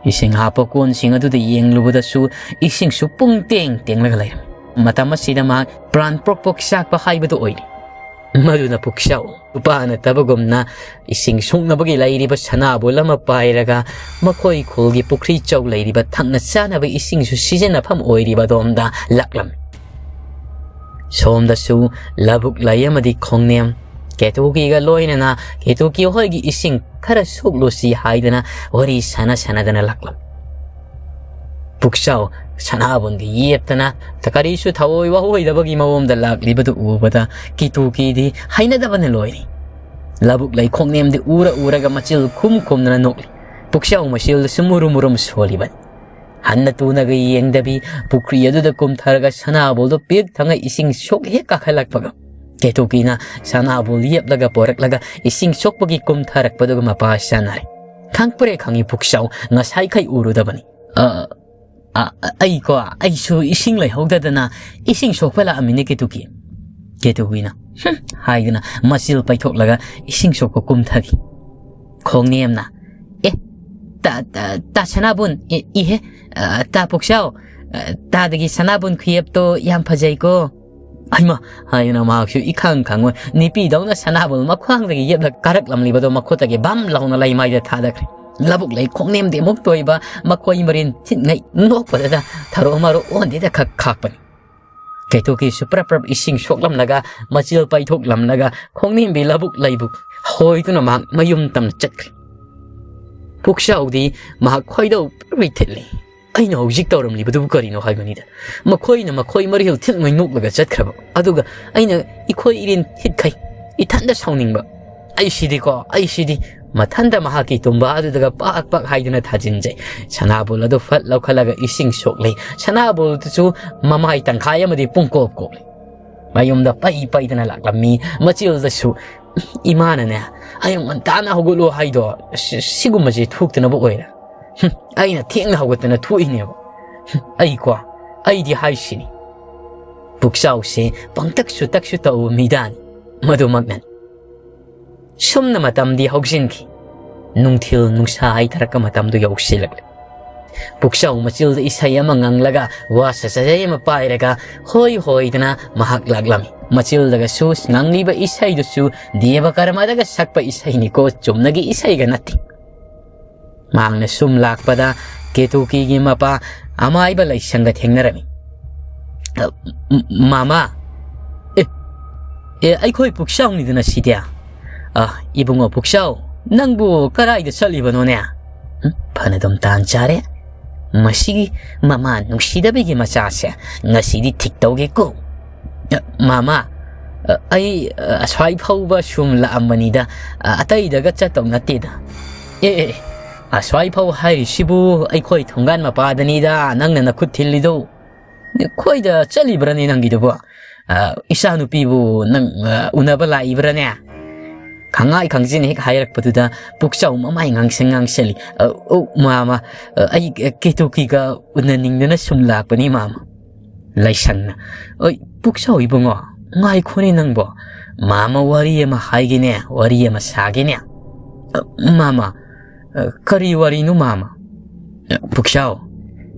ꯏꯁꯤꯡ ꯍꯥꯞꯄ ꯀꯣꯟꯁꯤꯡ ꯑꯗꯨꯗ ꯌꯦꯡꯂꯨꯕꯗꯁꯨ ꯏꯁꯤꯡꯁꯨ ꯄꯨꯡ ꯇꯦꯡ ꯇꯦꯡꯂꯒ ꯂꯩꯔꯝꯃꯤ꯫ ꯃꯇꯝ ꯑꯁꯤꯗ ꯃꯍꯥꯛ ꯄ꯭ꯔꯥꯟ ꯄ꯭ꯔꯣꯛ ꯄ꯭ꯔꯣꯛ ꯆꯥꯛꯄ ꯍꯥꯏꯕꯗꯨ ꯑꯣꯏꯔꯤ꯫ ꯃꯗꯨꯅ ꯄꯨꯛꯆꯧ ꯅꯨꯄꯥ ꯅꯠꯇꯕꯒꯨꯝꯅ ꯏꯁꯤꯡ ꯁꯣꯛꯅꯕꯒꯤ ꯂꯩꯔꯤꯕ ꯁꯅꯥꯕꯨꯜ ꯑꯃ ꯄꯥꯏꯔꯒ ꯃꯈꯣꯏ ꯈꯨꯜꯒꯤ ꯄꯨꯈ꯭ꯔꯤ ꯆꯧ ꯂꯩꯔꯤꯕ ꯊꯛꯅ ꯆꯥꯅꯕ ꯏꯁꯤꯡꯁꯨ ꯁꯤꯖꯤꯟꯅꯐꯝ ꯑꯣꯏꯔꯤꯕ ꯑꯗꯣꯝꯗ ꯂꯥꯛꯂꯝꯃꯤ꯫ ꯁꯣꯝꯗꯁꯨ ꯂꯧꯕꯨꯛ ꯂꯩ ꯑꯃꯗꯤ ꯈꯣꯡꯅꯦꯝ꯫ ꯀꯦꯇꯨꯀꯤꯒ ꯂꯣꯏꯅꯅ ꯀꯦꯇꯨꯀꯤ ꯍꯣꯏꯒꯤ ꯏꯁꯤꯡ ꯈꯔ ꯁꯣꯛꯂꯨꯁꯤ ꯍꯥꯏꯗꯅ ꯋꯥꯔꯤ ꯁꯥꯟꯅ ꯁꯥꯟꯅꯗꯅ ꯂꯥꯛꯂꯝꯃꯤ꯫ ꯄꯨꯛꯆꯧ ꯁꯅꯥꯕꯨꯟꯒ ꯌꯦꯞꯇꯅ ꯀꯔꯤꯁꯨ ꯊꯑꯣꯏ ꯋꯥꯑꯣꯏꯗꯕꯒꯤ ꯃꯑꯣꯡꯗ ꯂꯥꯛꯂꯤꯕꯗꯨ ꯎꯕꯗ ꯀꯦꯇꯨꯀꯤꯗꯤ ꯍꯩꯅꯗꯕꯅ ꯂꯣꯏꯔꯤ꯫ ꯂꯧꯕꯨꯛ ꯂꯩꯈꯣꯡ ꯅꯦꯝꯗꯤ ꯎꯔ ꯎꯔꯒ ꯃꯆꯤꯜ ꯈꯨꯝ ꯈꯨꯝꯗꯅ ꯅꯣꯛꯂꯤ꯫ ꯄꯨꯛꯆꯧ ꯃꯆꯤꯜꯗꯁꯨ ꯃꯨꯔꯨꯝ ꯃꯨꯔꯨꯝ ꯁꯣꯜꯂꯤꯕꯅꯤ꯫ ꯍꯟꯅ ꯇꯨꯅꯒ ꯌꯦꯡꯗꯕꯤ ꯄꯨꯈ꯭ꯔꯤ ꯑꯗꯨꯗ ꯀꯨꯝꯊꯔꯒ ꯁꯅꯥꯕꯨꯜꯗꯨ ꯄꯤꯛ ꯊꯪꯉ ꯏꯁꯤꯡ ꯁꯣꯛ ꯍꯦꯛ ꯀꯥꯈꯠꯂꯛꯄꯒ ꯀꯦꯇꯨꯀꯤꯅ ꯁꯅꯥꯕꯨꯜ ꯌꯦꯞꯂꯒ ꯄꯣꯔꯛꯂꯒ ꯏꯁꯤꯡ ꯁꯣꯛꯄꯒꯤ ꯀꯨꯝꯊꯔꯛꯄꯗꯨꯒ ꯃꯄꯥ ꯆꯥꯅꯔꯦ꯫ ꯈꯪꯄ꯭ꯔꯦ ꯈꯪꯉꯤ ꯄꯨꯛꯆꯧ ꯉꯁꯥꯏꯈꯩ ꯎꯔꯨꯗꯕꯅꯤ꯫ "ꯑ, ꯑ, ꯑꯩꯀꯣ, ꯑꯩꯁꯨ ꯏꯁꯤꯡ ꯂꯩꯍꯧꯗꯗꯅ ꯏꯁꯤꯡ ꯁꯣꯛꯄ ꯂꯥꯛꯑꯝꯃꯤꯅꯦ ꯀꯦꯇꯨꯀꯤ꯫" ꯀꯦꯇꯨꯀꯤꯅ "ꯍꯨꯝ" ꯍꯥꯏꯗꯨꯅ ꯃꯆꯤꯜ ꯄꯩꯊꯣꯛꯂꯒ ꯏꯁꯤꯡ ꯁꯣꯛꯄ ꯀꯨꯝꯊꯈꯤ꯫ ꯈꯣꯡꯅꯦꯝꯅ, "ꯑꯦ, ꯇꯥ, ꯇꯥ, ꯇꯥ ꯁꯅꯥꯕꯨꯟ, ꯑꯦ, ꯏꯍꯦ, ꯑ, ꯇꯥ ꯄꯨꯛꯆꯧ, ꯑ, ꯇꯥꯗꯒꯤ ꯁꯅꯥꯕꯨꯟ ꯈꯨꯌꯦꯞꯇꯣ ꯌꯥꯝ ꯐꯖꯩꯀꯣ꯫" "ꯍꯩꯃꯥ" ꯍꯥꯏꯗꯨꯅ ꯃꯍꯥꯛꯁꯨ ꯏꯈꯪ ꯈꯪꯉꯣꯏ ꯅꯨꯄꯤꯗꯧꯅ ꯁꯅꯥꯕꯨꯟ ꯃꯈ꯭ꯋꯥꯡꯗꯒꯤ ꯌꯦꯞꯂꯒ ꯀꯥꯔꯛꯂꯝꯂꯤꯕꯗꯣ ꯃꯈꯨꯠꯇꯒꯤ ꯕꯝ ꯂꯥꯎꯅ ꯂꯩꯃꯥꯏꯗ ꯊꯥꯗꯈ꯭ꯔꯦ꯫ ꯂꯧꯕꯨꯛ ꯂꯩ ꯈꯣꯡꯅꯦꯝꯗꯤ ꯑꯃꯨꯛ ꯇꯣꯏꯕ, ꯃꯈꯣꯏ ꯃꯔꯤꯟ ꯊꯤꯠꯉꯩ ꯅꯣꯛꯄꯗꯗ ꯊꯔꯣ ꯃꯔꯣ ꯑꯣꯟꯗꯦꯗ ꯈꯛ ꯈꯥꯛꯄꯅꯤ꯫ ꯀꯦꯇꯨꯀꯤꯁꯨ ꯄ꯭ꯔꯞ ꯄ꯭ꯔꯞ ꯏꯁꯤꯡ ꯁꯣꯛꯂꯝꯂꯒ, ꯃꯆꯤꯜ ꯄꯩꯊꯣꯛꯂꯝꯂꯒ, ꯈꯣꯡꯅꯦꯝꯕꯤ ꯂꯧꯕꯨꯛ ꯂꯩꯕꯨ ꯍꯣꯏꯗꯨꯅ ꯃꯍꯥꯛ ꯃꯌꯨꯝ ꯇꯝꯅ ꯆꯠꯈ꯭ꯔꯦ꯫ ꯄꯨꯛꯆꯥꯎꯗꯤ ꯃꯍꯥꯛ ꯈꯣꯏꯗꯧ ꯄ꯭ꯔꯞ ꯄ꯭ꯔꯞ ꯊꯤꯠꯂꯤ꯫ "ꯑꯩꯅ ꯍꯧꯖꯤꯛ ꯇꯧꯔꯝꯂꯤꯕꯗꯨꯕꯨ ꯀꯔꯤꯅꯣ?" ꯍꯥꯏꯕꯅꯤꯗ꯫ ꯃꯈꯣꯏꯅ ꯃꯈꯣꯏ ꯃꯔꯤꯜ ꯊꯤꯠꯉꯩ ꯅꯣꯛꯂꯒ ꯆꯠꯈ꯭ꯔꯕ꯫ ꯑꯗꯨꯒ ꯑꯩꯅ ꯏꯈꯣꯏ ꯏꯔꯤꯟ ꯊꯤꯠꯈꯩ꯫ ꯏꯊꯟꯗ ꯁꯥꯎꯅꯤꯡꯕ꯫ ꯑꯩꯁꯤꯗꯤꯀꯣ, ꯑꯩꯁꯤꯗꯤ꯫ ꯃꯊꯟꯇ ꯃꯍꯥꯛꯀꯤ ꯇꯨꯝꯕ ꯑꯗꯨꯗꯒ ꯄꯥꯛ ꯄꯥꯛ ꯍꯥꯏꯗꯨꯅ ꯊꯥꯖꯤꯟꯖꯩ꯫ ꯁꯅꯥꯕꯨꯜ ꯑꯗꯨ ꯐꯠ ꯂꯧꯈꯠꯂꯒ ꯏꯁꯤꯡ ꯁꯣꯛꯂꯤ꯫ ꯁꯅꯥꯕꯨꯜꯗꯨꯁꯨ ꯃꯃꯥꯏ ꯇꯪꯈꯥꯏ ꯑꯃꯗꯤ ꯄꯨꯡꯀꯣꯞ ꯀꯣꯞꯂꯤ꯫ ꯃꯌꯨꯝꯗ ꯄꯩ ꯄꯩꯗꯅ ꯂꯥꯛꯂꯝꯃꯤ꯫ ꯃꯆꯤꯜꯗꯁꯨ, "ꯏꯃꯥꯅꯅꯦ, ꯑꯌꯨꯛ ꯉꯟꯇꯥꯅ ꯍꯧꯒꯠꯂꯣ ꯍꯥꯏꯗꯣ ꯁꯤ-, ꯁꯤꯒꯨꯝꯕꯁꯦ ꯊꯣꯛꯇꯅꯕ ꯑꯣꯏꯔꯦ꯫ ꯍꯨꯝ, ꯑꯩꯅ ꯊꯦꯡꯅ ꯍꯧꯒꯠꯇꯅ ꯊꯣꯛꯏꯅꯦꯕ꯫ ꯍꯨꯝ, ꯑꯩꯀꯣ, ꯑꯩꯗꯤ ꯍꯥꯏꯁꯤꯅꯤ꯫" ꯄꯨꯛꯆꯥꯎꯁꯦ ꯄꯪꯇꯛꯁꯨ ꯇꯛꯁꯨ ꯇꯧꯕ ꯃꯤꯗꯥꯅꯤ꯫ ꯃꯗꯨꯃꯛꯅꯅꯤ꯫ ꯁꯨꯝꯅ ꯃꯇꯝꯗꯤ ꯍꯧꯖꯤꯟꯈꯤ꯫ ꯅꯨꯡꯊꯤꯜ ꯅꯨꯡꯁꯥ ꯍꯩꯊꯔꯛꯄ ꯃꯇꯝꯗꯨ ꯌꯧꯁꯤꯜꯂꯛꯂꯦ꯫ ꯄꯨꯛꯆꯥꯎ ꯃꯆꯤꯜꯗ ꯏꯁꯩ ꯑꯃ ꯉꯪꯂꯒ, ꯋꯥ ꯁꯆꯥꯖꯩ ꯑꯃ ꯄꯥꯏꯔꯒ, ꯍꯣꯏ ꯍꯣꯏꯗꯅ ꯃꯍꯥꯛ ꯂꯥꯛꯂꯝꯃꯤ꯫ ꯃꯆꯤꯜꯗꯒꯁꯨ ꯉꯪꯂꯤꯕ ꯏꯁꯩꯗꯨꯁꯨ ꯗꯦꯕ ꯀꯔꯃꯗꯒ ꯁꯛꯄ ꯏꯁꯩꯅꯤꯀꯣ, ꯆꯨꯝꯅꯒꯤ ꯏꯁꯩꯒ ꯅꯠꯇꯦ꯫ ꯃꯍꯥꯛꯅ ꯁꯨꯝ ꯂꯥꯛꯄꯗ ꯀꯦꯇꯨꯀꯤꯒꯤ ꯃꯄꯥ ꯑꯃꯥꯏꯕ ꯂꯥꯏꯁꯪꯒ ꯊꯦꯡꯅꯔꯝꯃꯤ꯫ "ꯑ, ꯃ-, ꯃꯥꯃꯥ!" "ꯑꯦ, ꯑꯦ, ꯑꯩꯈꯣꯏ ꯄꯨꯛꯆꯥꯎꯅꯤꯗꯅ ꯁꯤꯗꯤ꯫ ꯑ, ꯏꯕꯨꯡꯉꯣ ꯄꯨꯛꯆꯥꯎ, ꯅꯪꯕꯨ ꯀꯗꯥꯏꯗ ꯆꯠꯂꯤꯕꯅꯣꯅꯦ? ꯎꯝ, ꯐꯅꯗꯨꯝ ꯇꯥꯟ ꯆꯥꯔꯦ꯫ ꯃꯁꯤꯒꯤ ꯃꯃꯥ ꯅꯨꯡꯁꯤꯗꯕꯤꯒꯤ ꯃꯆꯥꯁꯦ ꯉꯁꯤꯗꯤ ꯊꯤꯛ ꯇꯧꯒꯦꯀꯣ꯫ ꯑ, ꯃꯥꯃꯥ, ꯑ, ꯑꯩ, ꯑ, ꯑꯁ꯭ꯋꯥꯏ ꯐꯥꯎꯕ ꯁꯨꯝ ꯂꯥꯛꯑꯝꯕꯅꯤꯗ, ꯑ, ꯑꯇꯩꯗꯒ ꯆꯠꯇꯧ ꯅꯠꯇꯦꯗ꯫" "ꯑꯦ, ꯑꯦ, ꯑꯁ꯭ꯋꯥꯏ ꯐꯥꯎ ꯍꯥꯏꯔꯤꯁꯤꯕꯨ ꯑꯩꯈꯣꯏ ꯊꯣꯡꯒꯥꯟ ꯃꯄꯥꯗꯅꯤꯗ ꯅꯪꯅ ꯅꯈꯨꯠ ꯊꯤꯜꯂꯤꯗꯣ꯫ ꯑꯩꯈꯣꯏꯗ ꯆꯠꯂꯤꯕ꯭ꯔꯅꯦ ꯅꯪꯒꯤꯗꯨꯕꯣ? ꯑ, ꯏꯆꯥꯅꯨꯄꯤꯕꯨ ꯅꯪ, ꯑ, ꯎꯅꯕ ꯂꯥꯛꯏꯕ꯭ꯔꯅꯦ?" ꯈꯪꯉꯥꯏ ꯈꯪꯖꯤꯟ ꯍꯦꯛ ꯍꯥꯏꯔꯛꯄꯗꯨꯗ ꯄꯨꯛꯆꯥꯎ ꯃꯃꯥꯏ ꯉꯥꯡꯁꯪ ꯉꯥꯡꯁꯜꯂꯤ꯫ "ꯑ, ꯑꯣ, ꯃꯥꯃ, ꯑ, ꯑꯩ, ꯑ, ꯀꯦꯇꯨꯀꯤꯒ ꯎꯅꯅꯤꯡꯗꯅ ꯁꯨꯝ ꯂꯥꯛꯄꯅꯤ, ꯃꯥꯃ꯫" ꯂꯥꯏꯁꯪꯅ, "ꯑꯣꯏ, ꯄꯨꯛꯆꯥꯎ ꯏꯕꯨꯡꯉꯣ, ꯉꯥꯏꯈꯣꯅꯦ ꯅꯪꯕꯣ꯫ ꯃꯥꯃ ꯋꯥꯔꯤ ꯑꯃ ꯍꯥꯏꯒꯦꯅꯦ, ꯋꯥꯔꯤ ꯑꯃ ꯁꯥꯒꯦꯅꯦ꯫" "ꯑ, ꯃꯥꯃ, ꯑ, ꯀꯔꯤ ꯋꯥꯔꯤꯅꯣ, ꯃꯥꯃ?" "ꯑ, ꯄꯨꯛꯆꯥꯎ,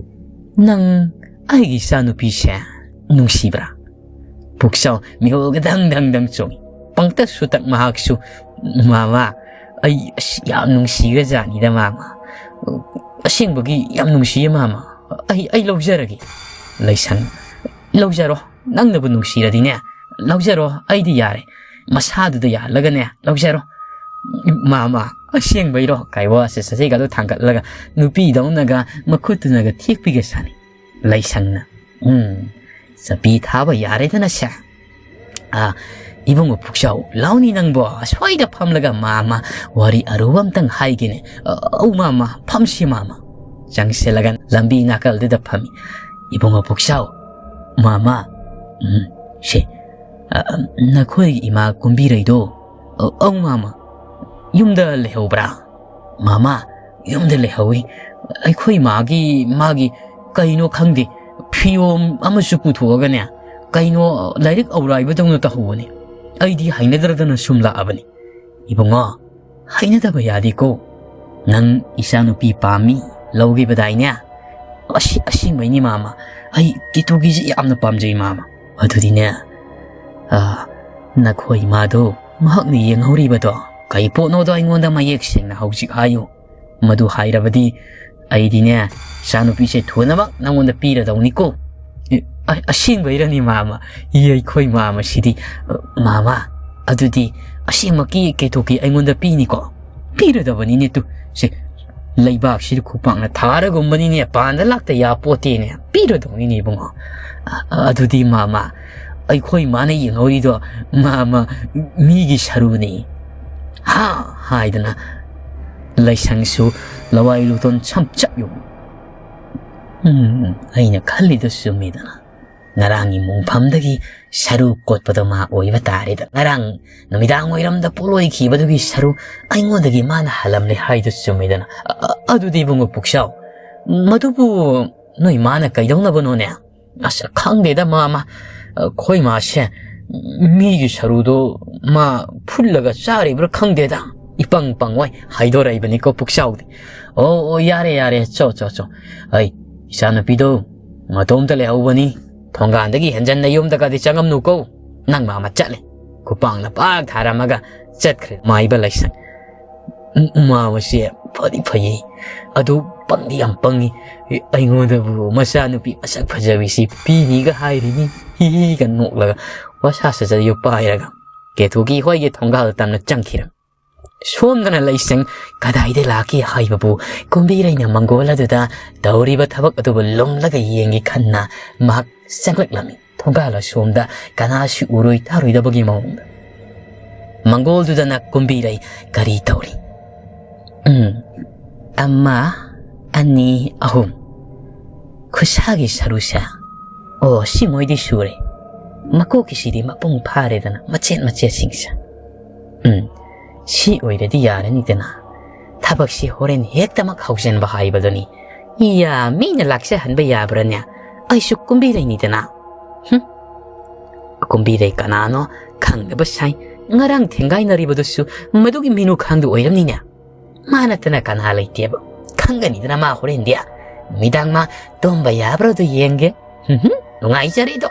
ꯅꯪ ꯑꯩꯒꯤ ꯏꯆꯥꯅꯨꯄꯤꯁꯦ ꯅꯨꯡꯁꯤꯕ꯭ꯔꯥ?" ꯄꯨꯛꯆꯥꯎ ꯃꯤꯍꯨꯜꯒ ꯗꯪ ꯗꯪ ꯗꯪ ꯆꯣꯡꯉꯤ꯫ ꯄꯪꯇꯛ ꯁꯨꯇꯛ ꯃꯍꯥꯛꯁꯨ, "ꯃꯥꯃ, ꯑꯩ ꯑꯁ ꯌꯥꯝ ꯅꯨꯡꯁꯤꯈ꯭ꯔꯖꯥꯠꯅꯤꯗ ꯃꯥꯃ꯫ ꯑꯁꯦꯡꯕꯒꯤ ꯌꯥꯝ ꯅꯨꯡꯁꯤꯌꯦ ꯃꯥꯃ꯫ ꯑꯩ, ꯑꯩ ꯂꯧꯖꯔꯒꯦ꯫ ꯂꯩꯁꯪ, ꯂꯧꯖꯔꯣ꯫ ꯅꯪꯅꯕꯨ ꯅꯨꯡꯁꯤꯔꯗꯤꯅꯦ, ꯂꯧꯖꯔꯣ꯫ ꯑꯩꯗꯤ ꯌꯥꯔꯦ꯫ ꯃꯁꯥꯗꯨꯗ ꯌꯥꯍꯜꯂꯒꯅꯦ, ꯂꯧꯖꯔꯣ꯫ ꯃꯥꯃ, ꯑꯁꯦꯡꯕꯩꯔꯣ? ꯀꯥꯏ ꯋꯥꯁꯦ ꯁꯖꯩꯒꯗꯣ ꯊꯥꯡꯒꯠꯂꯒ ꯅꯨꯄꯤꯗꯧꯅꯒ ꯃꯈꯨꯠꯇꯨꯅꯒ ꯊꯦꯛꯄꯤꯒ ꯁꯥꯅꯤ꯫ ꯂꯩꯁꯪꯅ, "ꯎꯝ, ꯆꯄꯤ ꯊꯥꯕ ꯌꯥꯔꯦꯗꯅ ꯁꯦ꯫ ꯑꯥ, ꯏꯕꯨꯡꯉꯣ ꯄꯨꯛꯆꯥꯎ, ꯂꯥꯎꯅꯤ ꯅꯪꯕꯣ, ꯑꯁ꯭ꯋꯥꯏꯗ ꯐꯝꯂꯒ ꯃꯥꯃ ꯋꯥꯔꯤ ꯑꯔꯨꯕ ꯑꯝꯇꯪ ꯍꯥꯏꯒꯦꯅꯦ꯫ ꯑ, ꯑꯧ ꯃꯥꯃ, ꯐꯝꯁꯤ ꯃꯥꯃ꯫" ꯆꯪꯁꯤꯜꯂꯒ ꯂꯝꯕꯤ ꯅꯥꯀꯜꯗꯨꯗ ꯐꯝꯃꯤ꯫ "ꯏꯕꯨꯡꯉꯣ ꯄꯨꯛꯆꯥꯎ, ꯃꯥꯃ, ꯎꯝ, ꯁꯦ, ꯑ, ꯅꯈꯣꯏ ꯏꯃꯥ ꯀꯨꯝꯕꯤꯔꯩꯗꯣ?" "ꯑ, ꯑꯧ ꯃꯥꯃ, ꯌꯨꯝꯗ ꯂꯩꯍꯧꯕ꯭ꯔꯥ?" "ꯃꯥꯃ, ꯌꯨꯝꯗ ꯂꯩꯍꯧꯏ꯫ ꯑꯩꯈꯣꯏ ꯃꯥꯒꯤ, ꯃꯥꯒꯤ ꯀꯩꯅꯣ ꯈꯪꯗꯦ, ꯐꯤꯌꯣꯝ ꯑꯃꯁꯨ ꯄꯨꯊꯣꯛꯑꯒꯅꯦ, ꯀꯩꯅꯣ ꯂꯥꯏꯔꯤꯛ ꯑꯧꯔꯥꯏꯕꯗꯧꯅ ꯇꯧꯍꯧꯕꯅꯤ꯫ ꯑꯩꯗꯤ ꯍꯩꯅꯗ꯭ꯔꯗꯅ ꯁꯨꯝ ꯂꯥꯛꯑꯕꯅꯤ꯫" "ꯏꯕꯨꯡꯉꯣ, ꯍꯩꯅꯗꯕ ꯌꯥꯗꯦꯀꯣ꯫ ꯅꯪ ꯏꯆꯥꯅꯨꯄꯤ ꯄꯥꯝꯃꯤ ꯂꯧꯈꯤꯕꯗꯥꯏꯅꯦ?" "ꯑꯁꯤ-, ꯑꯁꯦꯡꯕꯩꯅꯤ ꯃꯥꯃ꯫ ꯑꯩ ꯀꯦꯇꯨꯒꯤꯁꯤ ꯌꯥꯝꯅ ꯄꯥꯝꯖꯩ ꯃꯥꯃ꯫" "ꯑꯗꯨꯗꯤꯅꯦ, ꯑ, ꯅꯈꯣꯏ ꯏꯃꯥꯗꯣ ꯃꯍꯥꯛꯅ ꯌꯦꯡꯍꯧꯔꯤꯕꯗꯣ ꯀꯩ ꯄꯣꯠꯅꯣꯗꯣ ꯑꯩꯉꯣꯟꯗ ꯃꯌꯦꯛ ꯁꯦꯡꯅ ꯍꯧꯖꯤꯛ ꯍꯥꯏꯌꯨ꯫ ꯃꯗꯨ ꯍꯥꯏꯔꯕꯗꯤ ꯑꯩꯗꯤꯅꯦ, ꯏꯆꯥꯅꯨꯄꯤꯁꯦ ꯊꯨꯅꯃꯛ ꯅꯪꯉꯣꯟꯗ ꯄꯤꯔꯗꯧꯅꯤꯀꯣ꯫" "ꯑꯦ, ꯑ-, ꯑꯁꯦꯡꯕꯩꯔꯅꯤ ꯃꯥꯃ? ꯏ, ꯑꯩꯈꯣꯏ ꯃꯥꯃꯁꯤꯗꯤ꯫" "ꯑ, ꯃꯥꯃ, ꯑꯗꯨꯗꯤ ꯑꯁꯦꯡꯃꯛꯀꯤ ꯀꯦꯇꯨꯀꯤ ꯑꯩꯉꯣꯟꯗ ꯄꯤꯅꯤꯀꯣ?" "ꯄꯤꯔꯗꯕꯅꯤꯅꯦ ꯇꯨ꯫ ꯁꯦ, ꯂꯩꯕꯥꯛꯁꯤꯗ ꯈꯨꯄꯥꯛꯅ ꯊꯥꯔꯒꯨꯝꯕꯅꯤꯅꯦ, ꯄꯥꯟꯗ ꯂꯥꯛꯇ ꯌꯥꯄꯣꯠꯇꯦꯅꯦ꯫ ꯄꯤꯔꯗꯧꯅꯤꯅꯦ ꯏꯕꯨꯡꯉꯣ꯫ ꯑ-, ꯑꯗꯨꯗꯤ ꯃꯥꯃ, ꯑꯩꯈꯣꯏ ꯃꯥꯅ ꯌꯦꯡꯍꯧꯔꯤꯗꯣ, ꯃꯥꯃ, ꯃꯤꯒꯤ ꯁꯔꯨꯅꯤ꯫" ꯍꯥ ꯍꯥꯏꯗꯅ ꯂꯩꯁꯪꯁꯨ ꯂꯋꯥꯏ ꯂꯨꯇꯣꯟ ꯁꯝꯆꯞ ꯌꯨꯡꯏ꯫ "ꯎꯝ, ꯑꯩꯅ ꯈꯜꯂꯤꯗꯣ ꯆꯨꯝꯃꯤꯗꯅ꯫ ꯉꯔꯥꯡꯒꯤ ꯃꯣꯡꯐꯝꯗꯒꯤ ꯁꯔꯨ ꯀꯣꯠꯄꯗꯣ ꯃꯥ ꯑꯣꯏꯕ ꯇꯥꯔꯦꯗ꯫ ꯉꯔꯥꯡ ꯅꯨꯃꯤꯗꯥꯡ ꯋꯥꯏꯔꯝꯗ ꯄꯣꯠꯂꯣꯏꯈꯤꯕꯗꯨꯒꯤ ꯁꯔꯨ ꯑꯩꯉꯣꯟꯗꯒꯤ ꯃꯥꯅ ꯍꯜꯂꯝꯂꯦ ꯍꯥꯏꯗꯨ ꯆꯨꯝꯃꯤꯗꯅ꯫ ꯑ-, ꯑ-, ꯑꯗꯨꯗꯤ ꯏꯕꯨꯡꯉꯣ ꯄꯨꯛꯆꯥꯎ, ꯃꯗꯨꯕꯨ ꯅꯣꯏ ꯃꯥꯅ ꯀꯩꯗꯧꯅꯕꯅꯣꯅꯦ?" "ꯑꯁ, ꯈꯪꯗꯦꯗ ꯃꯥꯃ, ꯑꯩꯈꯣꯏ ꯃꯥꯁꯦ ꯃꯤꯒꯤ ꯁꯔꯨꯗꯣ ꯃꯥ ꯐꯨꯜꯂꯒ ꯆꯥꯔꯤꯕ꯭ꯔꯥ ꯈꯪꯗꯦꯗ, ꯏꯄꯪ ꯄꯪꯉꯣꯏ ꯍꯥꯏꯗꯣꯔꯛꯏꯕꯅꯤꯀꯣ ꯄꯨꯛꯆꯥꯎꯗꯤ꯫" "ꯑꯣ, ꯑꯣ, ꯌꯥꯔꯦ, ꯌꯥꯔꯦ, ꯆꯣ, ꯆꯣ, ꯆꯣ꯫ ꯑꯩ ꯏꯆꯥꯅꯨꯄꯤꯗꯣ ꯃꯇꯣꯝꯇ ꯂꯩꯍꯧꯕꯅꯤ, ꯊꯣꯡꯒꯥꯟꯗꯒꯤ ꯍꯦꯟꯖꯟꯅ ꯌꯨꯝꯗꯒꯗꯤ ꯆꯪꯉꯝꯅꯨꯀꯣ꯫ ꯅꯪ ꯃꯥꯃ ꯆꯠꯂꯦ꯫" ꯈꯨꯄꯥꯡꯅ ꯄꯥꯛ ꯊꯥꯔꯝꯃꯒ ꯆꯠꯈ꯭ꯔꯦ ꯃꯥꯏꯕ ꯂꯩꯁꯪ꯫ "ꯎꯝ, ꯃꯥꯃꯁꯦ ꯐꯗꯤ ꯐꯩꯌꯦ, ꯑꯗꯨ ꯄꯪꯗꯤ ꯌꯥꯝ ꯄꯪꯉꯤ꯫ ꯑꯩꯉꯣꯟꯗꯕꯨ ꯃꯆꯥꯅꯨꯄꯤ ꯃꯁꯛ ꯐꯖꯕꯤꯁꯤ ꯄꯤꯅꯤꯒ ꯍꯥꯏꯔꯤꯅꯤ, ꯍꯤꯒ ꯅꯣꯛꯂꯒ ꯋꯥꯁꯥ ꯁꯥꯖꯔꯤꯕ ꯄꯥꯏꯔꯒ ꯀꯦꯊꯨꯀꯤ ꯍꯣꯏꯒꯤ ꯊꯣꯡꯒꯥꯜ ꯇꯝꯅ ꯆꯪꯈꯤꯔꯝꯃꯤ꯫ ꯁꯣꯝꯗꯅ ꯂꯩꯁꯪ ꯀꯗꯥꯏꯗ ꯂꯥꯛꯀꯦ ꯍꯥꯏꯕꯕꯨ ꯀꯨꯝꯕꯤꯔꯩꯅ ꯃꯪꯒꯣꯜ ꯑꯗꯨꯗ ꯇꯧꯔꯤꯕ ꯊꯕꯛ ꯑꯗꯨꯕꯨ ꯂꯨꯝꯂꯒ ꯌꯦꯡꯒꯦ ꯈꯟꯅ ꯃꯍꯥꯛ ꯆꯪꯂꯛꯂꯝꯃꯤ꯫ ꯊꯣꯡꯒꯥꯜ ꯑꯁꯣꯝꯗ ꯀꯅꯥꯁꯨ ꯎꯔꯣꯏ ꯇꯥꯔꯣꯏꯗꯕꯒꯤ ꯃꯑꯣꯡꯗ꯫ ꯃꯪꯒꯣꯜꯗꯨꯗꯅ ꯀꯨꯝꯕꯤꯔꯩ ꯀꯔꯤ ꯇꯧꯔꯤ? ꯎꯝ, ꯑꯃ, ꯑꯅꯤ, ꯑꯍꯨꯝ꯫ ꯈꯨꯠꯁꯥꯒꯤ ꯁꯔꯨꯁꯦ꯫ ꯑꯣ, ꯁꯤ ꯃꯣꯏꯗꯤ ꯁꯨꯔꯦ꯫ ꯃꯀꯣꯛꯀꯤꯁꯤꯗꯤ ꯃꯄꯨꯡ ꯐꯥꯔꯦꯗꯅ, ꯃꯆꯦꯠ ꯃꯆꯦꯠꯁꯤꯡꯁꯦ꯫ ꯎꯝ, ꯁꯤ ꯑꯣꯏꯔꯗꯤ ꯌꯥꯔꯅꯤꯗꯅ꯫ ꯊꯕꯛꯁꯤ ꯍꯣꯔꯦꯟ ꯍꯦꯛꯇꯃꯛ ꯍꯧꯖꯤꯟꯕ ꯍꯥꯏꯕꯗꯨꯅꯤ꯫ ꯏꯌꯥ, ꯃꯤꯅ ꯂꯥꯛꯆꯍꯟꯕ ꯌꯥꯕ꯭ꯔꯥꯅꯦ? ꯑꯩꯁꯨ ꯀꯨꯝꯕꯤꯔꯩꯅꯤꯗꯅ꯫ ꯍꯨꯝ꯫ ꯀꯨꯝꯕꯤꯔꯩ ꯀꯅꯥꯅꯣ ꯈꯪꯗꯕ ꯁꯥꯏ꯫ ꯉꯔꯥꯡ ꯊꯦꯡꯒꯥꯏꯅꯔꯤꯕꯗꯨꯁꯨ ꯃꯗꯨꯒꯤ ꯃꯤꯅꯨ ꯈꯥꯡꯗꯨ ꯑꯣꯏꯔꯝꯅꯤꯅꯦ꯫ ꯃꯥ ꯅꯠꯇꯅ ꯀꯅꯥ ꯂꯩꯇꯦꯕ꯫ ꯈꯪꯒꯅꯤꯗꯅ ꯃꯥ ꯍꯣꯔꯦꯟꯗꯤ꯫ ꯅꯨꯃꯤꯗꯥꯡ ꯃꯥ ꯇꯨꯝꯕ ꯌꯥꯕ꯭ꯔꯥꯗꯣ ꯌꯦꯡꯒꯦ꯫ ꯍꯨꯝ ꯍꯨꯝ, ꯅꯨꯡꯉꯥꯏꯖꯔꯤꯗꯣ꯫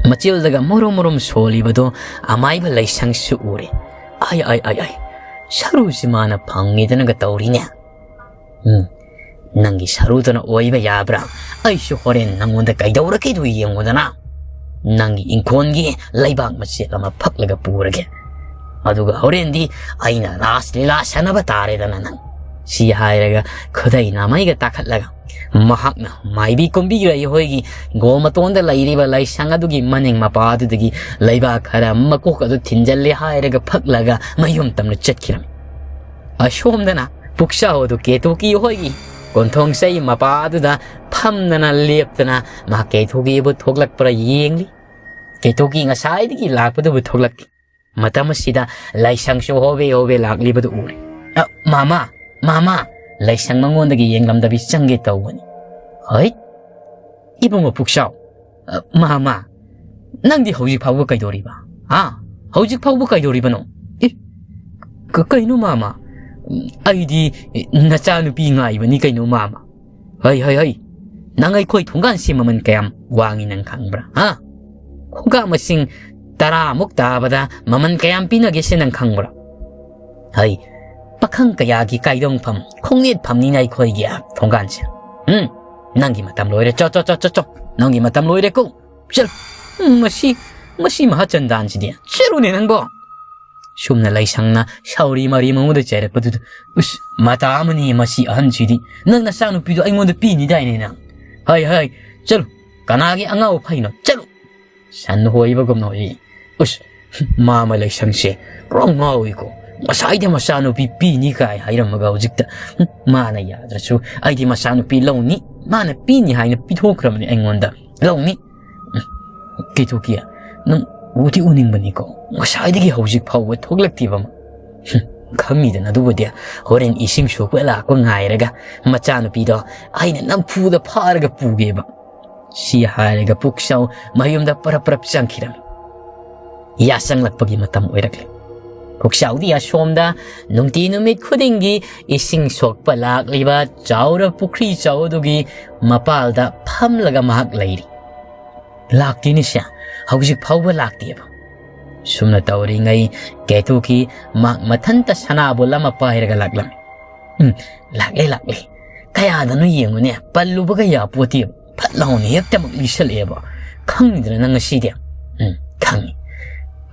ꯃꯆꯤꯜꯗꯒ ꯃꯣꯔꯣꯝ ꯃꯣꯔꯣꯝ ꯁꯣꯜꯂꯤꯕꯗꯣ ꯑꯃꯥꯏꯕ ꯂꯩꯁꯪꯁꯨ ꯎꯔꯦ꯫ ꯑꯥꯏ, ꯑꯥꯏ, ꯑꯥꯏ, ꯑꯥꯏ꯫ ꯁꯔꯨꯁꯤ ꯃꯥꯅ ꯐꯪꯉꯦꯗꯅꯒ ꯇꯧꯔꯤꯅꯦ꯫ ꯎꯝ, ꯅꯪꯒꯤ ꯁꯔꯨꯗꯨꯅ ꯑꯣꯏꯕ ꯌꯥꯕ꯭ꯔꯥ? ꯑꯩꯁꯨ ꯍꯣꯔꯦꯟ ꯅꯪꯉꯣꯟꯗ ꯀꯩꯗꯧꯔꯛꯀꯦꯗꯨ ꯌꯦꯡꯉꯨꯗꯅ꯫ ꯅꯪꯒꯤ ꯏꯪꯈꯣꯜꯒꯤ ꯂꯩꯕꯥꯛ ꯃꯆꯦꯠ ꯑꯃ ꯐꯛꯂꯒ ꯄꯨꯔꯒꯦ꯫ ꯑꯗꯨꯒ ꯍꯣꯔꯦꯟꯗꯤ ꯑꯩꯅ ꯔꯥꯁ ꯂꯤꯂꯥ ꯁꯥꯟꯅꯕ ꯇꯥꯔꯦꯗꯅ ꯅꯪ꯫ ꯁꯤ ꯍꯥꯏꯔꯒ ꯈꯨꯗꯩ ꯅꯥꯃꯩꯒ ꯇꯥꯈꯠꯂꯒ ꯃꯍꯥꯛꯅ ꯃꯥꯏꯕꯤ ꯀꯨꯝꯕꯤꯔꯩ ꯍꯣꯏꯒꯤ ꯒꯣ ꯃꯇꯣꯟꯗ ꯂꯩꯔꯤꯕ ꯂꯥꯏꯁꯪ ꯑꯗꯨꯒꯤ ꯃꯅꯤꯡ ꯃꯄꯥ ꯑꯗꯨꯗꯒꯤ ꯂꯩꯕꯥꯛ ꯈꯔ ꯃꯀꯣꯛ ꯑꯗꯨ ꯊꯤꯟꯖꯜꯂꯦ ꯍꯥꯏꯔꯒ ꯐꯛꯂꯒ ꯃꯌꯨꯝ ꯇꯝꯅ ꯆꯠꯈꯤꯔꯝꯃꯤ꯫ ꯑꯁꯣꯝꯗꯅ ꯄꯨꯛꯁꯥꯎ ꯑꯗꯨ ꯀꯦꯇꯨꯀꯤ ꯍꯣꯏꯒꯤ ꯀꯣꯟꯊꯣꯡ ꯆꯩ ꯃꯄꯥ ꯑꯗꯨꯗ ꯐꯝꯗꯅ ꯂꯦꯞꯇꯅ ꯃꯥ ꯀꯦꯇꯨꯀꯤꯕꯨ ꯊꯣꯛꯂꯛꯄ꯭ꯔꯥ ꯌꯦꯡꯂꯤ꯫ ꯀꯦꯇꯨꯀꯤ ꯉꯁꯥꯏꯗꯒꯤ ꯂꯥꯛꯄꯗꯨꯕꯨ ꯊꯣꯛꯂꯛꯇꯦ꯫ ꯃꯇꯝ ꯑꯁꯤꯗ ꯂꯥꯏꯁꯪꯁꯨ ꯍꯣꯕꯦ ꯍꯣꯕꯦ ꯂꯥꯛꯂꯤꯕꯗꯨ ꯎꯔꯦ꯫ "ꯑ, ꯃꯥꯃꯥ, ꯃꯥꯃꯥ!" ꯂꯥꯏꯁꯪ ꯃꯉꯣꯟꯗꯒꯤ ꯌꯦꯡꯂꯝꯗꯕꯤ ꯆꯪꯒꯦ ꯇꯧꯕꯅꯤ꯫ "ꯍꯩꯠ! ꯏꯕꯨꯡꯉꯣ ꯄꯨꯛꯁꯥꯎ! ꯑ, ꯃꯥꯃꯥ! ꯅꯪꯗꯤ ꯍꯧꯖꯤꯛ ꯐꯥꯎꯕ ꯀꯩꯗꯧꯔꯤꯕ? ꯍꯥ? ꯍꯧꯖꯤꯛ ꯐꯥꯎꯕ ꯀꯩꯗꯧꯔꯤꯕꯅꯣ? ꯑꯦ, ꯀ-, ꯀꯩꯅꯣ ꯃꯥꯃꯥ? ꯑꯩꯗꯤ ꯅꯆꯥꯅꯨꯄꯤ ꯉꯥꯏꯕꯅꯤ ꯀꯩꯅꯣ ꯃꯥꯃꯥ꯫ ꯍꯩ, ꯍꯩ, ꯍꯩ! ꯅꯪ ꯑꯩꯈꯣꯏ ꯊꯣꯡꯒꯥꯟꯁꯤ ꯃꯃꯜ ꯀꯌꯥꯝ ꯋꯥꯡꯉꯤ ꯅꯪ ꯈꯪꯕ꯭ꯔꯥ? ꯍꯥ? ꯈꯣꯡꯀꯥꯞ ꯃꯁꯤꯡ ꯇꯔꯥꯃꯨꯛ ꯇꯥꯕꯗ ꯃꯃꯜ ꯀꯌꯥꯝ ꯄꯤꯅꯒꯦꯁꯦ ꯅꯪ ꯈꯪꯕ꯭ꯔꯥ? ꯍꯩ, ꯑꯈꯪ ꯀꯌꯥꯒꯤ ꯀꯥꯏꯗꯣꯡꯐꯝ, ꯈꯣꯡꯅꯦꯠꯐꯝꯅꯤꯅ ꯑꯩꯈꯣꯏꯒꯤ ꯊꯣꯡꯒꯥꯟꯁꯦ꯫ ꯎꯝ, ꯅꯪꯒꯤ ꯃꯇꯝ ꯂꯣꯏꯔꯦ꯫ ꯆꯣ, ꯆꯣ, ꯆꯣ, ꯆꯣ, ꯆꯣ꯫ ꯅꯪꯒꯤ ꯃꯇꯝ ꯂꯣꯏꯔꯦꯀꯣ꯫ ꯆꯠꯂꯨ꯫ ꯎꯝ, ꯃꯁꯤ, ꯃꯁꯤ ꯃꯍꯥꯆꯟꯗꯥꯟꯁꯤꯗꯤ꯫ ꯆꯠꯂꯨꯅꯦ ꯅꯪꯕꯣ꯫ ꯁꯨꯝꯅ ꯂꯩꯁꯪꯅ ꯁꯥꯎꯔꯤ ꯃꯔꯤ ꯃꯉꯣꯟꯗ ꯆꯩꯔꯛꯄꯗꯨꯗ, "ꯎꯁ, ꯃꯇꯥ ꯑꯃꯅꯤ ꯃꯁꯤ ꯑꯍꯟꯁꯤꯗꯤ꯫ ꯅꯪ ꯅꯆꯥꯅꯨꯄꯤꯗꯣ ꯑꯩꯉꯣꯟꯗ ꯄꯤꯅꯤꯗꯥꯏꯅꯦ ꯅꯪ? ꯍꯥꯏ, ꯍꯥꯏ, ꯆꯠꯂꯨ꯫ ꯀꯅꯥꯒꯤ ꯑꯉꯥꯎ ꯐꯩꯅꯣ? ꯆꯠꯂꯨ!" ꯁꯟ ꯍꯣꯏꯕꯒꯨꯝꯅ ꯍꯣꯏ꯫ "ꯎꯁ, ꯃꯥꯃ ꯂꯩꯁꯪꯁꯦ ꯄꯨꯔꯥ ꯉꯥꯎꯏꯀꯣ꯫ ꯉꯁꯥꯏꯗ ꯃꯆꯥꯅꯨꯄꯤ ꯄꯤꯅꯤ ꯀꯥꯏ ꯍꯥꯏꯔꯝꯃꯒ ꯍꯧꯖꯤꯛꯇ, ꯍꯨꯝ, ꯃꯥꯅ ꯌꯥꯗ꯭ꯔꯁꯨ ꯑꯩꯗꯤ ꯃꯆꯥꯅꯨꯄꯤ ꯂꯧꯅꯤ꯫ ꯃꯥꯅ ꯄꯤꯅꯤ ꯍꯥꯏꯅ ꯄꯤꯊꯣꯛꯈ꯭ꯔꯕꯅꯤ ꯑꯩꯉꯣꯟꯗ꯫ ꯂꯧꯅꯤ꯫ ꯎꯝ, ꯀꯦꯊꯣꯛꯀꯤ, ꯅꯪ ꯎꯗꯤ ꯎꯅꯤꯡꯕꯅꯤꯀꯣ꯫ ꯉꯁꯥꯏꯗꯒꯤ ꯍꯧꯖꯤꯛ ꯐꯥꯎꯕ ꯊꯣꯛꯂꯛꯇꯦꯕ ꯃꯥ꯫ ꯍꯨꯝ, ꯈꯪꯉꯤꯗꯅ ꯑꯗꯨꯕꯨꯗꯤ꯫ ꯍꯣꯔꯦꯟ ꯏꯁꯤꯡ ꯁꯣꯛꯄ ꯂꯥꯛꯄ ꯉꯥꯏꯔꯒ ꯃꯆꯥꯅꯨꯄꯤꯗꯣ ꯑꯩꯅ ꯅꯝꯐꯨꯗ ꯐꯥꯔꯒ ꯄꯨꯒꯦꯕ꯫" ꯁꯤ ꯍꯥꯏꯔꯒ ꯄꯨꯛꯆꯥꯎ ꯃꯌꯨꯝꯗ ꯄꯔꯞ ꯄꯔꯞ ꯆꯪꯈꯤꯔꯝꯃꯤ꯫ ꯌꯥꯆꯪꯂꯛꯄꯒꯤ ꯃꯇꯝ ꯑꯣꯏꯔꯛꯂꯦ꯫ ꯄꯨꯛꯆꯥꯎꯗꯤ ꯑꯁꯣꯝꯗ ꯅꯨꯡꯇꯤ ꯅꯨꯃꯤꯠ ꯈꯨꯗꯤꯡꯒꯤ ꯏꯁꯤꯡ ꯁꯣꯛꯄ ꯂꯥꯛꯂꯤꯕ ꯆꯥꯎꯔ ꯄꯨꯈ꯭ꯔꯤ ꯆꯥꯎ ꯑꯗꯨꯒꯤ ꯃꯄꯥꯜꯗ ꯐꯝꯂꯒ ꯃꯍꯥꯛ ꯂꯩꯔꯤ꯫ ꯂꯥꯛꯇꯦꯅꯦ ꯁꯦ, ꯍꯧꯖꯤꯛ ꯐꯥꯎꯕ ꯂꯥꯛꯇꯦꯕ꯫ ꯁꯨꯝꯅ ꯇꯧꯔꯤꯉꯩ ꯀꯦꯇꯨꯀꯤ ꯃꯍꯥꯛ ꯃꯊꯟꯇ ꯁꯅꯥꯕꯨꯜ ꯑꯃ ꯄꯥꯏꯔꯒ ꯂꯥꯛꯂꯝꯃꯤ꯫ ꯎꯝ, ꯂꯥꯛꯂꯦ, ꯂꯥꯛꯂꯦ꯫ ꯀꯌꯥꯗꯅꯣ ꯌꯦꯡꯉꯨꯅꯦ, ꯄꯜꯂꯨꯕꯒ ꯌꯥꯄꯣꯠꯇꯦꯕ꯫ ꯐꯠ ꯂꯥꯎꯅ ꯍꯦꯛꯇꯃꯛ ꯂꯤꯁꯜꯂꯛꯑꯦꯕ꯫ ꯈꯪꯉꯤꯗꯅ ꯅꯪ ꯉꯁꯤꯗꯤ? ꯎꯝ, ꯈꯪꯉꯤ꯫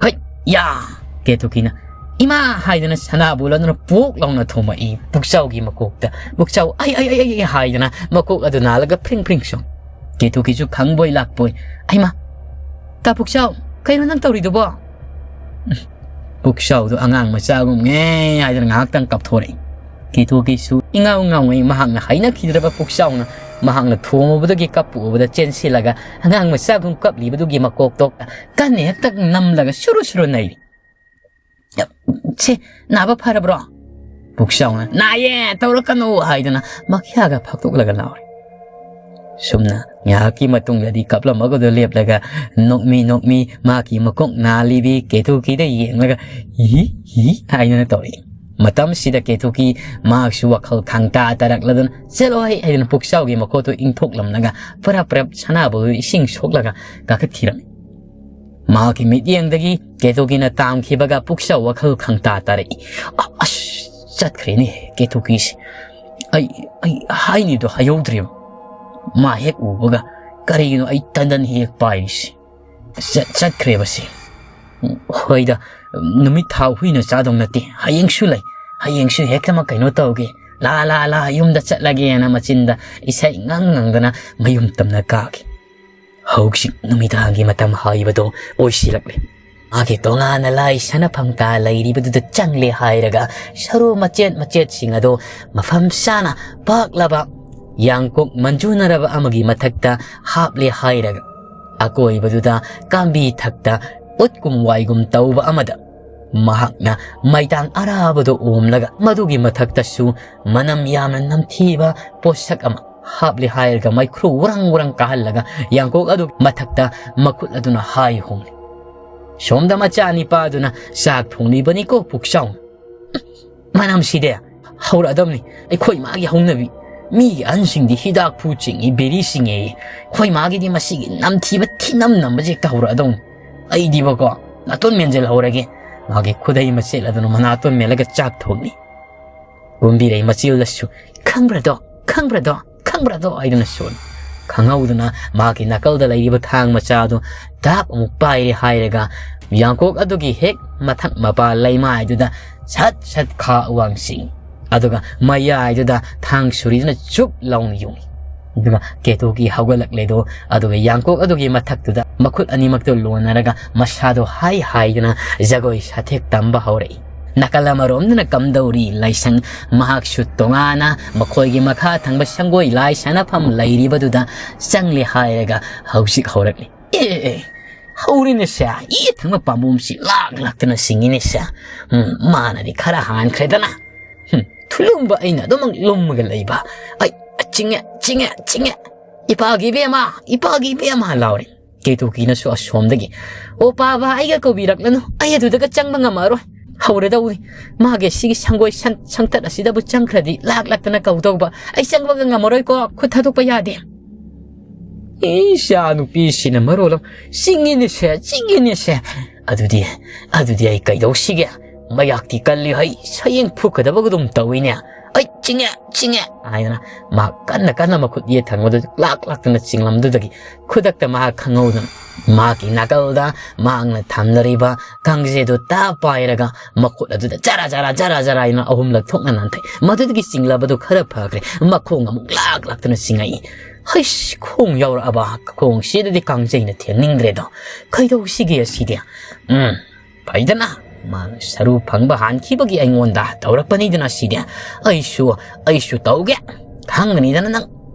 ꯍꯣꯏ, ꯌꯥ! ꯀꯦꯇꯨꯀꯤꯅ "ꯏꯃꯥ!" ꯍꯥꯏꯗꯅ ꯁꯅꯥꯕꯨꯜ ꯑꯗꯨꯅ ꯄꯣꯛ ꯂꯥꯎꯅ ꯊꯣꯝꯃꯛꯏ ꯄꯨꯛꯆꯥꯎꯒꯤ ꯃꯀꯣꯛꯇ꯫ ꯄꯨꯛꯆꯥꯎ "ꯑꯩ, ꯑꯩ, ꯑꯩ, ꯑꯩ!" ꯍꯥꯏꯗꯅ ꯃꯀꯣꯛ ꯑꯗꯨ ꯅꯥꯜꯂꯒ ꯐ꯭ꯔꯤꯡ ꯐ꯭ꯔꯤꯡ ꯆꯣꯡ꯫ ꯀꯦꯇꯨꯀꯤꯁꯨ ꯈꯪꯕꯣꯏ ꯂꯥꯛꯄꯣꯏ, "ꯑꯩꯃ! ꯇꯥ ꯄꯨꯛꯆꯥꯎ, ꯀꯩꯅꯣ ꯅꯪ ꯇꯧꯔꯤꯗꯨꯕꯣ?" ꯄꯨꯛꯆꯥꯎꯗꯣ ꯑꯉꯥꯡ ꯃꯆꯥꯒꯨꯝ ꯉꯦ ꯍꯥꯏꯗꯅ ꯉꯥꯏꯍꯥꯛꯇꯪ ꯀꯞꯊꯣꯔꯛꯏ꯫ ꯀꯦꯇꯨꯀꯤꯁꯨ ꯏꯉꯥꯎ ꯉꯥꯎꯉꯩ ꯃꯍꯥꯛꯅ ꯍꯩꯅꯈꯤꯗ꯭ꯔꯕ ꯄꯨꯛꯆꯥꯎꯅ ꯃꯍꯥꯛꯅ ꯊꯣꯝꯃꯨꯕꯗꯒꯤ ꯀꯞꯄ ꯎꯕꯗ ꯆꯦꯟꯁꯤꯜꯂꯒ ꯑꯉꯥꯡ ꯃꯆꯥꯒꯨꯝ ꯀꯞꯂꯤꯕꯗꯨꯒꯤ ꯃꯀꯣꯛꯇꯣ ꯀꯟꯅ ꯍꯦꯛꯇ ꯅꯝꯂꯒ ꯁꯨꯔꯨ ꯁꯨꯔꯨ ꯅꯩꯔꯤ꯫ "ꯁꯦ, ꯅꯥꯕ ꯐꯔꯕ꯭ꯔꯣ?" ꯄꯨꯛꯆꯥꯎꯅ "ꯅꯥꯏꯌꯦ, ꯇꯧꯔꯛꯀꯅꯨ" ꯍꯥꯏꯗꯅ ꯃꯈ꯭ꯌꯥꯒ ꯐꯥꯛꯇꯣꯛꯂꯒ ꯂꯥꯎꯔꯤ꯫ ꯁꯨꯝꯅ ꯉꯥꯏꯍꯥꯛꯀꯤ ꯃꯇꯨꯡꯗꯗꯤ ꯀꯞꯂꯝꯃꯒꯗꯣ ꯂꯦꯞꯂꯒ ꯅꯣꯛꯃꯤ ꯅꯣꯛꯃꯤ ꯃꯍꯥꯛꯀꯤ ꯃꯀꯣꯛ ꯅꯥꯜꯂꯤꯕꯤ ꯀꯦꯇꯨꯀꯤꯗ ꯌꯦꯡꯂꯒ "ꯍꯤ ꯍꯤ" ꯍꯥꯏꯗꯅ ꯇꯧꯔꯛꯏ꯫ ꯃꯇꯝꯁꯤꯗ ꯀꯦꯇꯨꯀꯤ ꯃꯍꯥꯛꯁꯨ ꯋꯥꯈꯜ ꯈꯪꯇꯥ ꯇꯥꯔꯛꯂꯗꯨꯅ "ꯆꯠꯂꯣ ꯍꯩ" ꯍꯥꯏꯗꯅ ꯄꯨꯛꯆꯥꯎꯒꯤ ꯃꯀꯣꯛꯇꯨ ꯏꯟꯊꯣꯛꯂꯝꯂꯒ ꯄꯔꯞ ꯄꯔꯞ ꯁꯅꯥꯕꯨꯜ ꯏꯁꯤꯡ ꯁꯣꯛꯂꯒ ꯀꯥꯈꯠꯈꯤꯔꯝꯃꯤ꯫ ꯃꯍꯥꯛꯀꯤ ꯃꯤꯠꯌꯦꯡꯗꯒꯤ ꯀꯦꯇꯨꯀꯤꯅ ꯇꯥꯝꯈꯤꯕꯒ ꯄꯨꯛꯆꯥꯎ ꯋꯥꯈꯜ ꯈꯪꯇꯥ ꯇꯥꯔꯛꯏ꯫ "ꯑ-, ꯑꯁ, ꯆꯠꯈ꯭ꯔꯦꯅꯦ ꯀꯦꯇꯨꯀꯤꯁꯦ꯫ ꯑꯩ ꯑꯩ ꯍꯥꯏꯅꯤꯗꯣ ꯍꯥꯏꯍꯧꯗ꯭ꯔꯦꯕ꯫ ꯃꯥ ꯍꯦꯛ ꯎꯕꯒ ꯀꯔꯤꯒꯤꯅꯣ ꯑꯩ ꯇꯟꯗꯟ ꯍꯦꯛ ꯄꯥꯏꯔꯤꯁꯦ꯫ ꯆꯠ ꯆꯠꯈ꯭ꯔꯦꯕꯁꯦ꯫ ꯍꯣꯏꯗ, ꯅꯨꯃꯤꯠ ꯊꯥ ꯍꯨꯏꯅ ꯆꯥꯗꯧ ꯅꯠꯇꯦ꯫ ꯍꯌꯦꯡꯁꯨ ꯂꯩ꯫ ꯍꯌꯦꯡꯁꯨ ꯍꯦꯛꯇꯃꯛ ꯀꯩꯅꯣ ꯇꯧꯒꯦ꯫ ꯂꯥ ꯂꯥ ꯂꯥ ꯌꯨꯝꯗ ꯆꯠꯂꯒꯦꯅ ꯃꯆꯤꯟꯗ ꯏꯁꯩ ꯉꯪ ꯉꯪꯗꯅ ꯃꯌꯨꯝ ꯇꯝꯅ ꯀꯥꯈꯤ꯫ ꯍꯧꯖꯤꯛ ꯅꯨꯃꯤꯗꯥꯡꯒꯤ ꯃꯇꯝ ꯍꯥꯏꯕꯗꯣ ꯑꯣꯏꯁꯤꯜꯂꯛꯂꯦ꯫ ꯃꯥꯒꯤ ꯇꯣꯉꯥꯟꯅ ꯂꯥꯏ ꯁꯥꯟꯅꯐꯝ ꯀꯥ ꯂꯩꯔꯤꯕꯗꯨꯗ ꯆꯪꯂꯦ ꯍꯥꯏꯔꯒ ꯁꯔꯨ ꯃꯆꯦꯠ ꯃꯆꯦꯠꯁꯤꯡ ꯑꯗꯣ ꯃꯐꯝ ꯆꯥꯅ ꯄꯥꯛꯂꯕ ꯌꯥꯡꯀꯣꯛ ꯃꯟꯖꯨꯅꯔꯕ ꯑꯃꯒꯤ ꯃꯊꯛꯇ ꯍꯥꯞꯂꯦ ꯍꯥꯏꯔꯒ ꯑꯀꯣꯏꯕꯗꯨꯗ ꯀꯥꯝꯕꯤ ꯊꯛꯇ ꯎꯠꯀꯨꯝ ꯋꯥꯏꯒꯨꯝ ꯇꯧꯕ ꯑꯃꯗ ꯃꯍꯥꯛꯅ ꯃꯩꯇꯥꯡ ꯑꯔꯥꯕꯗꯣ ꯑꯣꯝꯂꯒ ꯃꯗꯨꯒꯤ ꯃꯊꯛꯇꯁꯨ ꯃꯅꯝ ꯌꯥꯝꯅ ꯅꯝꯊꯤꯕ ꯄꯣꯠꯁꯛ ꯑꯃ ꯍꯥꯞꯂꯦ ꯍꯥꯏꯔꯒ ꯃꯩꯈ꯭ꯔꯨ ꯎꯔꯪ ꯎꯔꯪ ꯀꯥꯍꯜꯂꯒ ꯌꯥꯡꯀꯣꯛ ꯑꯗꯨ ꯃꯊꯛꯇ ꯃꯈꯨꯠ ꯑꯗꯨꯅ ꯍꯥꯏ ꯍꯨꯝꯂꯤ꯫ ꯁꯣꯝꯗ ꯃꯆꯥ ꯅꯤꯄꯥꯗꯨꯅ ꯆꯥꯛ ꯊꯣꯡꯂꯤꯕꯅꯤꯀꯣ ꯄꯨꯛꯆꯥꯎ꯫ ꯃꯅꯝꯁꯤꯗꯤ ꯍꯧꯔꯛꯑꯗꯕꯅꯤ꯫ ꯑꯩꯈꯣꯏ ꯃꯥꯒꯤ ꯍꯧꯅꯕꯤ꯫ ꯃꯤꯒꯤ ꯑꯍꯟꯁꯤꯡꯗꯤ ꯍꯤꯗꯥꯛ ꯐꯨ ꯆꯤꯡꯉꯤ, ꯕꯦꯔꯤ ꯆꯤꯡꯉꯦ꯫ ꯑꯩꯈꯣꯏ ꯃꯥꯒꯤꯗꯤ ꯃꯁꯤꯒꯤ ꯅꯝꯊꯤꯕ ꯊꯤꯅꯝ ꯅꯝꯕꯁꯦ ꯍꯦꯛꯇ ꯍꯧꯔꯛꯑꯗꯧꯅꯤ꯫ ꯑꯩꯗꯤꯕꯀꯣ ꯅꯥꯇꯣꯟ ꯃꯦꯟꯁꯤꯜꯍꯧꯔꯒꯦ꯫ ꯃꯥꯒꯤ ꯈꯨꯗꯩ ꯃꯆꯦꯠ ꯑꯗꯨꯅ ꯃꯅꯥꯇꯣꯟ ꯃꯦꯜꯂꯒ ꯆꯥꯛ ꯊꯣꯡꯂꯤ꯫ ꯀꯨꯝꯕꯤꯔꯩ ꯃꯆꯤꯜꯗꯁꯨ "ꯈꯪꯕ꯭ꯔꯗꯣ, ꯈꯪꯕ꯭ꯔꯗꯣ, ꯈꯪꯕ꯭ꯔꯗꯣ" ꯍꯥꯏꯗꯨꯅ ꯁꯣꯜꯂꯤ꯫ ꯈꯪꯍꯧꯗꯅ ꯃꯥꯒꯤ ꯅꯥꯀꯜꯗ ꯂꯩꯔꯤꯕ ꯊꯥꯡ ꯃꯆꯥꯗꯨ ꯗꯥꯞ ꯑꯃꯨꯛ ꯄꯥꯏꯔꯦ ꯍꯥꯏꯔꯒ ꯌꯥꯡꯀꯣꯛ ꯑꯗꯨꯒꯤ ꯍꯦꯛ ꯃꯊꯛ ꯃꯄꯥ ꯂꯩꯃꯥꯏꯗꯨꯗ ꯁꯠ ꯁꯠ ꯈꯥ ꯋꯥꯡꯁꯤꯡ꯫ ꯑꯗꯨꯒ ꯃꯌꯥꯏꯗꯨꯗ ꯊꯥꯡ ꯁꯨꯔꯤꯗꯨꯅ ꯆꯨꯞ ꯂꯥꯎꯅ ꯌꯨꯡꯏ꯫ ꯑꯗꯨꯒ ꯀꯦꯇꯨꯀꯤ ꯍꯧꯒꯠꯂꯛꯂꯦꯗꯣ, ꯑꯗꯨꯒ ꯌꯥꯡꯀꯣꯛ ꯑꯗꯨꯒꯤ ꯃꯊꯛꯇꯨꯗ ꯃꯈꯨꯠ ꯑꯅꯤꯃꯛꯇꯨ ꯂꯣꯟꯅꯔꯒ ꯃꯁꯥꯗꯣ ꯍꯥꯏ ꯍꯥꯏꯗꯨꯅ ꯖꯒꯣꯏ ꯁꯥꯊꯦꯛ ꯇꯝꯕ ꯍꯧꯔꯛꯏ꯫ ꯅꯥꯀꯜ ꯑꯃꯔꯣꯝꯗꯅ ꯀꯝꯗꯧꯔꯤ ꯂꯥꯏꯁꯪ, ꯃꯍꯥꯛꯁꯨ ꯇꯣꯉꯥꯟꯅ ꯃꯈꯣꯏꯒꯤ ꯃꯈꯥ ꯊꯪꯕ ꯁꯪꯒꯣꯏ ꯂꯥꯏ ꯁꯥꯟꯅꯐꯝ ꯂꯩꯔꯤꯕꯗꯨꯗ ꯆꯪꯂꯦ ꯍꯥꯏꯔꯒ ꯍꯧꯖꯤꯛ ꯍꯧꯔꯛꯂꯤ꯫ "ꯑꯦ, ꯑꯦ, ꯑꯦ, ꯍꯧꯔꯤꯅꯦꯁꯦ, ꯏ ꯊꯪꯕ ꯄꯥꯝꯕꯣꯝꯁꯤ ꯂꯥꯛ ꯂꯥꯛꯇꯅ ꯁꯤꯡꯉꯤꯅꯦꯁꯦ꯫ ꯎꯝ, ꯃꯥꯅꯗꯤ ꯈꯔ ꯍꯥꯟꯈ꯭ꯔꯦꯗꯅ꯫ ꯍꯨꯝ, ꯊꯨꯂꯨꯝꯕ ꯑꯩꯅ ꯑꯗꯨꯃꯛ ꯂꯨꯝꯃꯒ ꯂꯩꯕ꯫ ꯑꯩ ꯆꯤꯡꯉꯦ, ꯆꯤꯡꯉꯦ, ꯆꯤꯡꯉꯦ꯫ ꯏꯄꯥꯒꯤ ꯏꯕꯦꯝꯃ, ꯏꯄꯥꯒꯤ ꯏꯕꯦꯝꯃ" ꯂꯥꯎꯔꯦ꯫ ꯀꯦꯇꯨꯀꯤꯅꯁꯨ ꯑꯁꯣꯝꯗꯒꯤ, "ꯑꯣ ꯄꯥꯕ, ꯑꯩꯒ ꯀꯧꯕꯤꯔꯛꯂꯅꯨ, ꯑꯩ ꯑꯗꯨꯗꯒ ꯆꯪꯕ ꯉꯝꯃꯔꯣꯏ꯫ ꯍꯧꯔꯗꯧꯅꯤ꯫ ꯃꯥꯒꯤ ꯁꯤꯒꯤ ꯁꯪꯒꯣꯏ ꯁꯟ-, ꯁꯪꯇꯠ ꯑꯁꯤꯗꯕꯨ ꯆꯪꯈ꯭ꯔꯗꯤ ꯂꯥꯛ ꯂꯥꯛꯇꯅ ꯀꯧꯗꯧꯕ꯫ ꯑꯩ ꯆꯪꯕꯒ ꯉꯝꯃꯔꯣꯏꯀꯣ, ꯈꯨꯠ ꯊꯥꯗꯣꯛꯄ ꯌꯥꯗꯦ"꯫ ꯏꯆꯥ ꯅꯨꯄꯤꯁꯤꯅ ꯃꯔꯣꯜ ꯑꯃ, "ꯆꯤꯡꯉꯤꯅꯦꯁꯦ, ꯆꯤꯡꯉꯤꯅꯦꯁꯦ꯫ ꯑꯗꯨꯗꯤ, ꯑꯗꯨꯗꯤ ꯑꯩ ꯀꯩꯗꯧꯁꯤꯒꯦ? ꯃꯌꯥꯛꯇꯤ ꯀꯜꯂꯤ ꯍꯩ, ꯁꯌꯦꯡ ꯐꯨꯛꯀꯗꯕꯒꯗꯨꯝ ꯇꯧꯏꯅꯦ꯫ "ꯑꯩ ꯆꯤꯡꯉꯦ, ꯆꯤꯡꯉꯦ" ꯍꯥꯏꯗꯅ ꯃꯍꯥꯛ ꯀꯟꯅ ꯀꯟꯅ ꯃꯈꯨꯠ ꯌꯦꯠ ꯊꯪꯕꯗꯨ ꯂꯥꯛ ꯂꯥꯛꯇꯅ ꯆꯤꯡꯂꯝꯗꯨꯗꯒꯤ ꯈꯨꯗꯛꯇ ꯃꯍꯥꯛ ꯈꯪꯍꯧꯗꯅ ꯃꯍꯥꯛꯀꯤ ꯅꯥꯀꯜꯗ ꯃꯍꯥꯛꯅ ꯊꯝꯅꯔꯤꯕ ꯀꯥꯡꯖꯩꯗꯨ ꯇꯥ ꯄꯥꯏꯔꯒ ꯃꯈꯨꯠ ꯑꯗꯨꯗ ꯖꯔꯥ ꯖꯔꯥ ꯖꯔꯥ ꯖꯔꯥ ꯍꯥꯏꯅ ꯑꯍꯨꯝꯂꯛ ꯊꯣꯛꯅ ꯅꯥꯟꯊꯩ꯫ ꯃꯗꯨꯗꯒꯤ ꯆꯤꯡꯂꯕꯗꯨ ꯈꯔ ꯐꯈ꯭ꯔꯦ꯫ ꯃꯈꯣꯡ ꯑꯃꯨꯛ ꯂꯥꯛ ꯂꯥꯛꯇꯅ ꯆꯤꯡꯉꯛꯏ꯫ "ꯍꯩꯁ, ꯈꯣꯡ ꯌꯥꯎꯔꯛꯑꯕ? ꯈꯣꯡꯁꯤꯗꯗꯤ ꯀꯥꯡꯖꯩꯅ ꯊꯦꯡꯅꯤꯡꯗ꯭ꯔꯦꯗꯣ꯫ ꯀꯩꯗꯧꯁꯤꯒꯦ ꯑꯁꯤꯗꯤ? ꯎꯝ, ꯐꯩꯗꯅ, ꯃꯥꯅ ꯁꯔꯨ ꯐꯪꯕ ꯍꯥꯟꯈꯤꯕꯒꯤ ꯑꯩꯉꯣꯟꯗ ꯇꯧꯔꯛꯄꯅꯤꯗꯅ ꯁꯤꯗꯤ꯫ ꯑꯩꯁꯨ, ꯑꯩꯁꯨ ꯇꯧꯒꯦ꯫ ꯈꯪꯒꯅꯤꯗꯅ ꯅꯪ꯫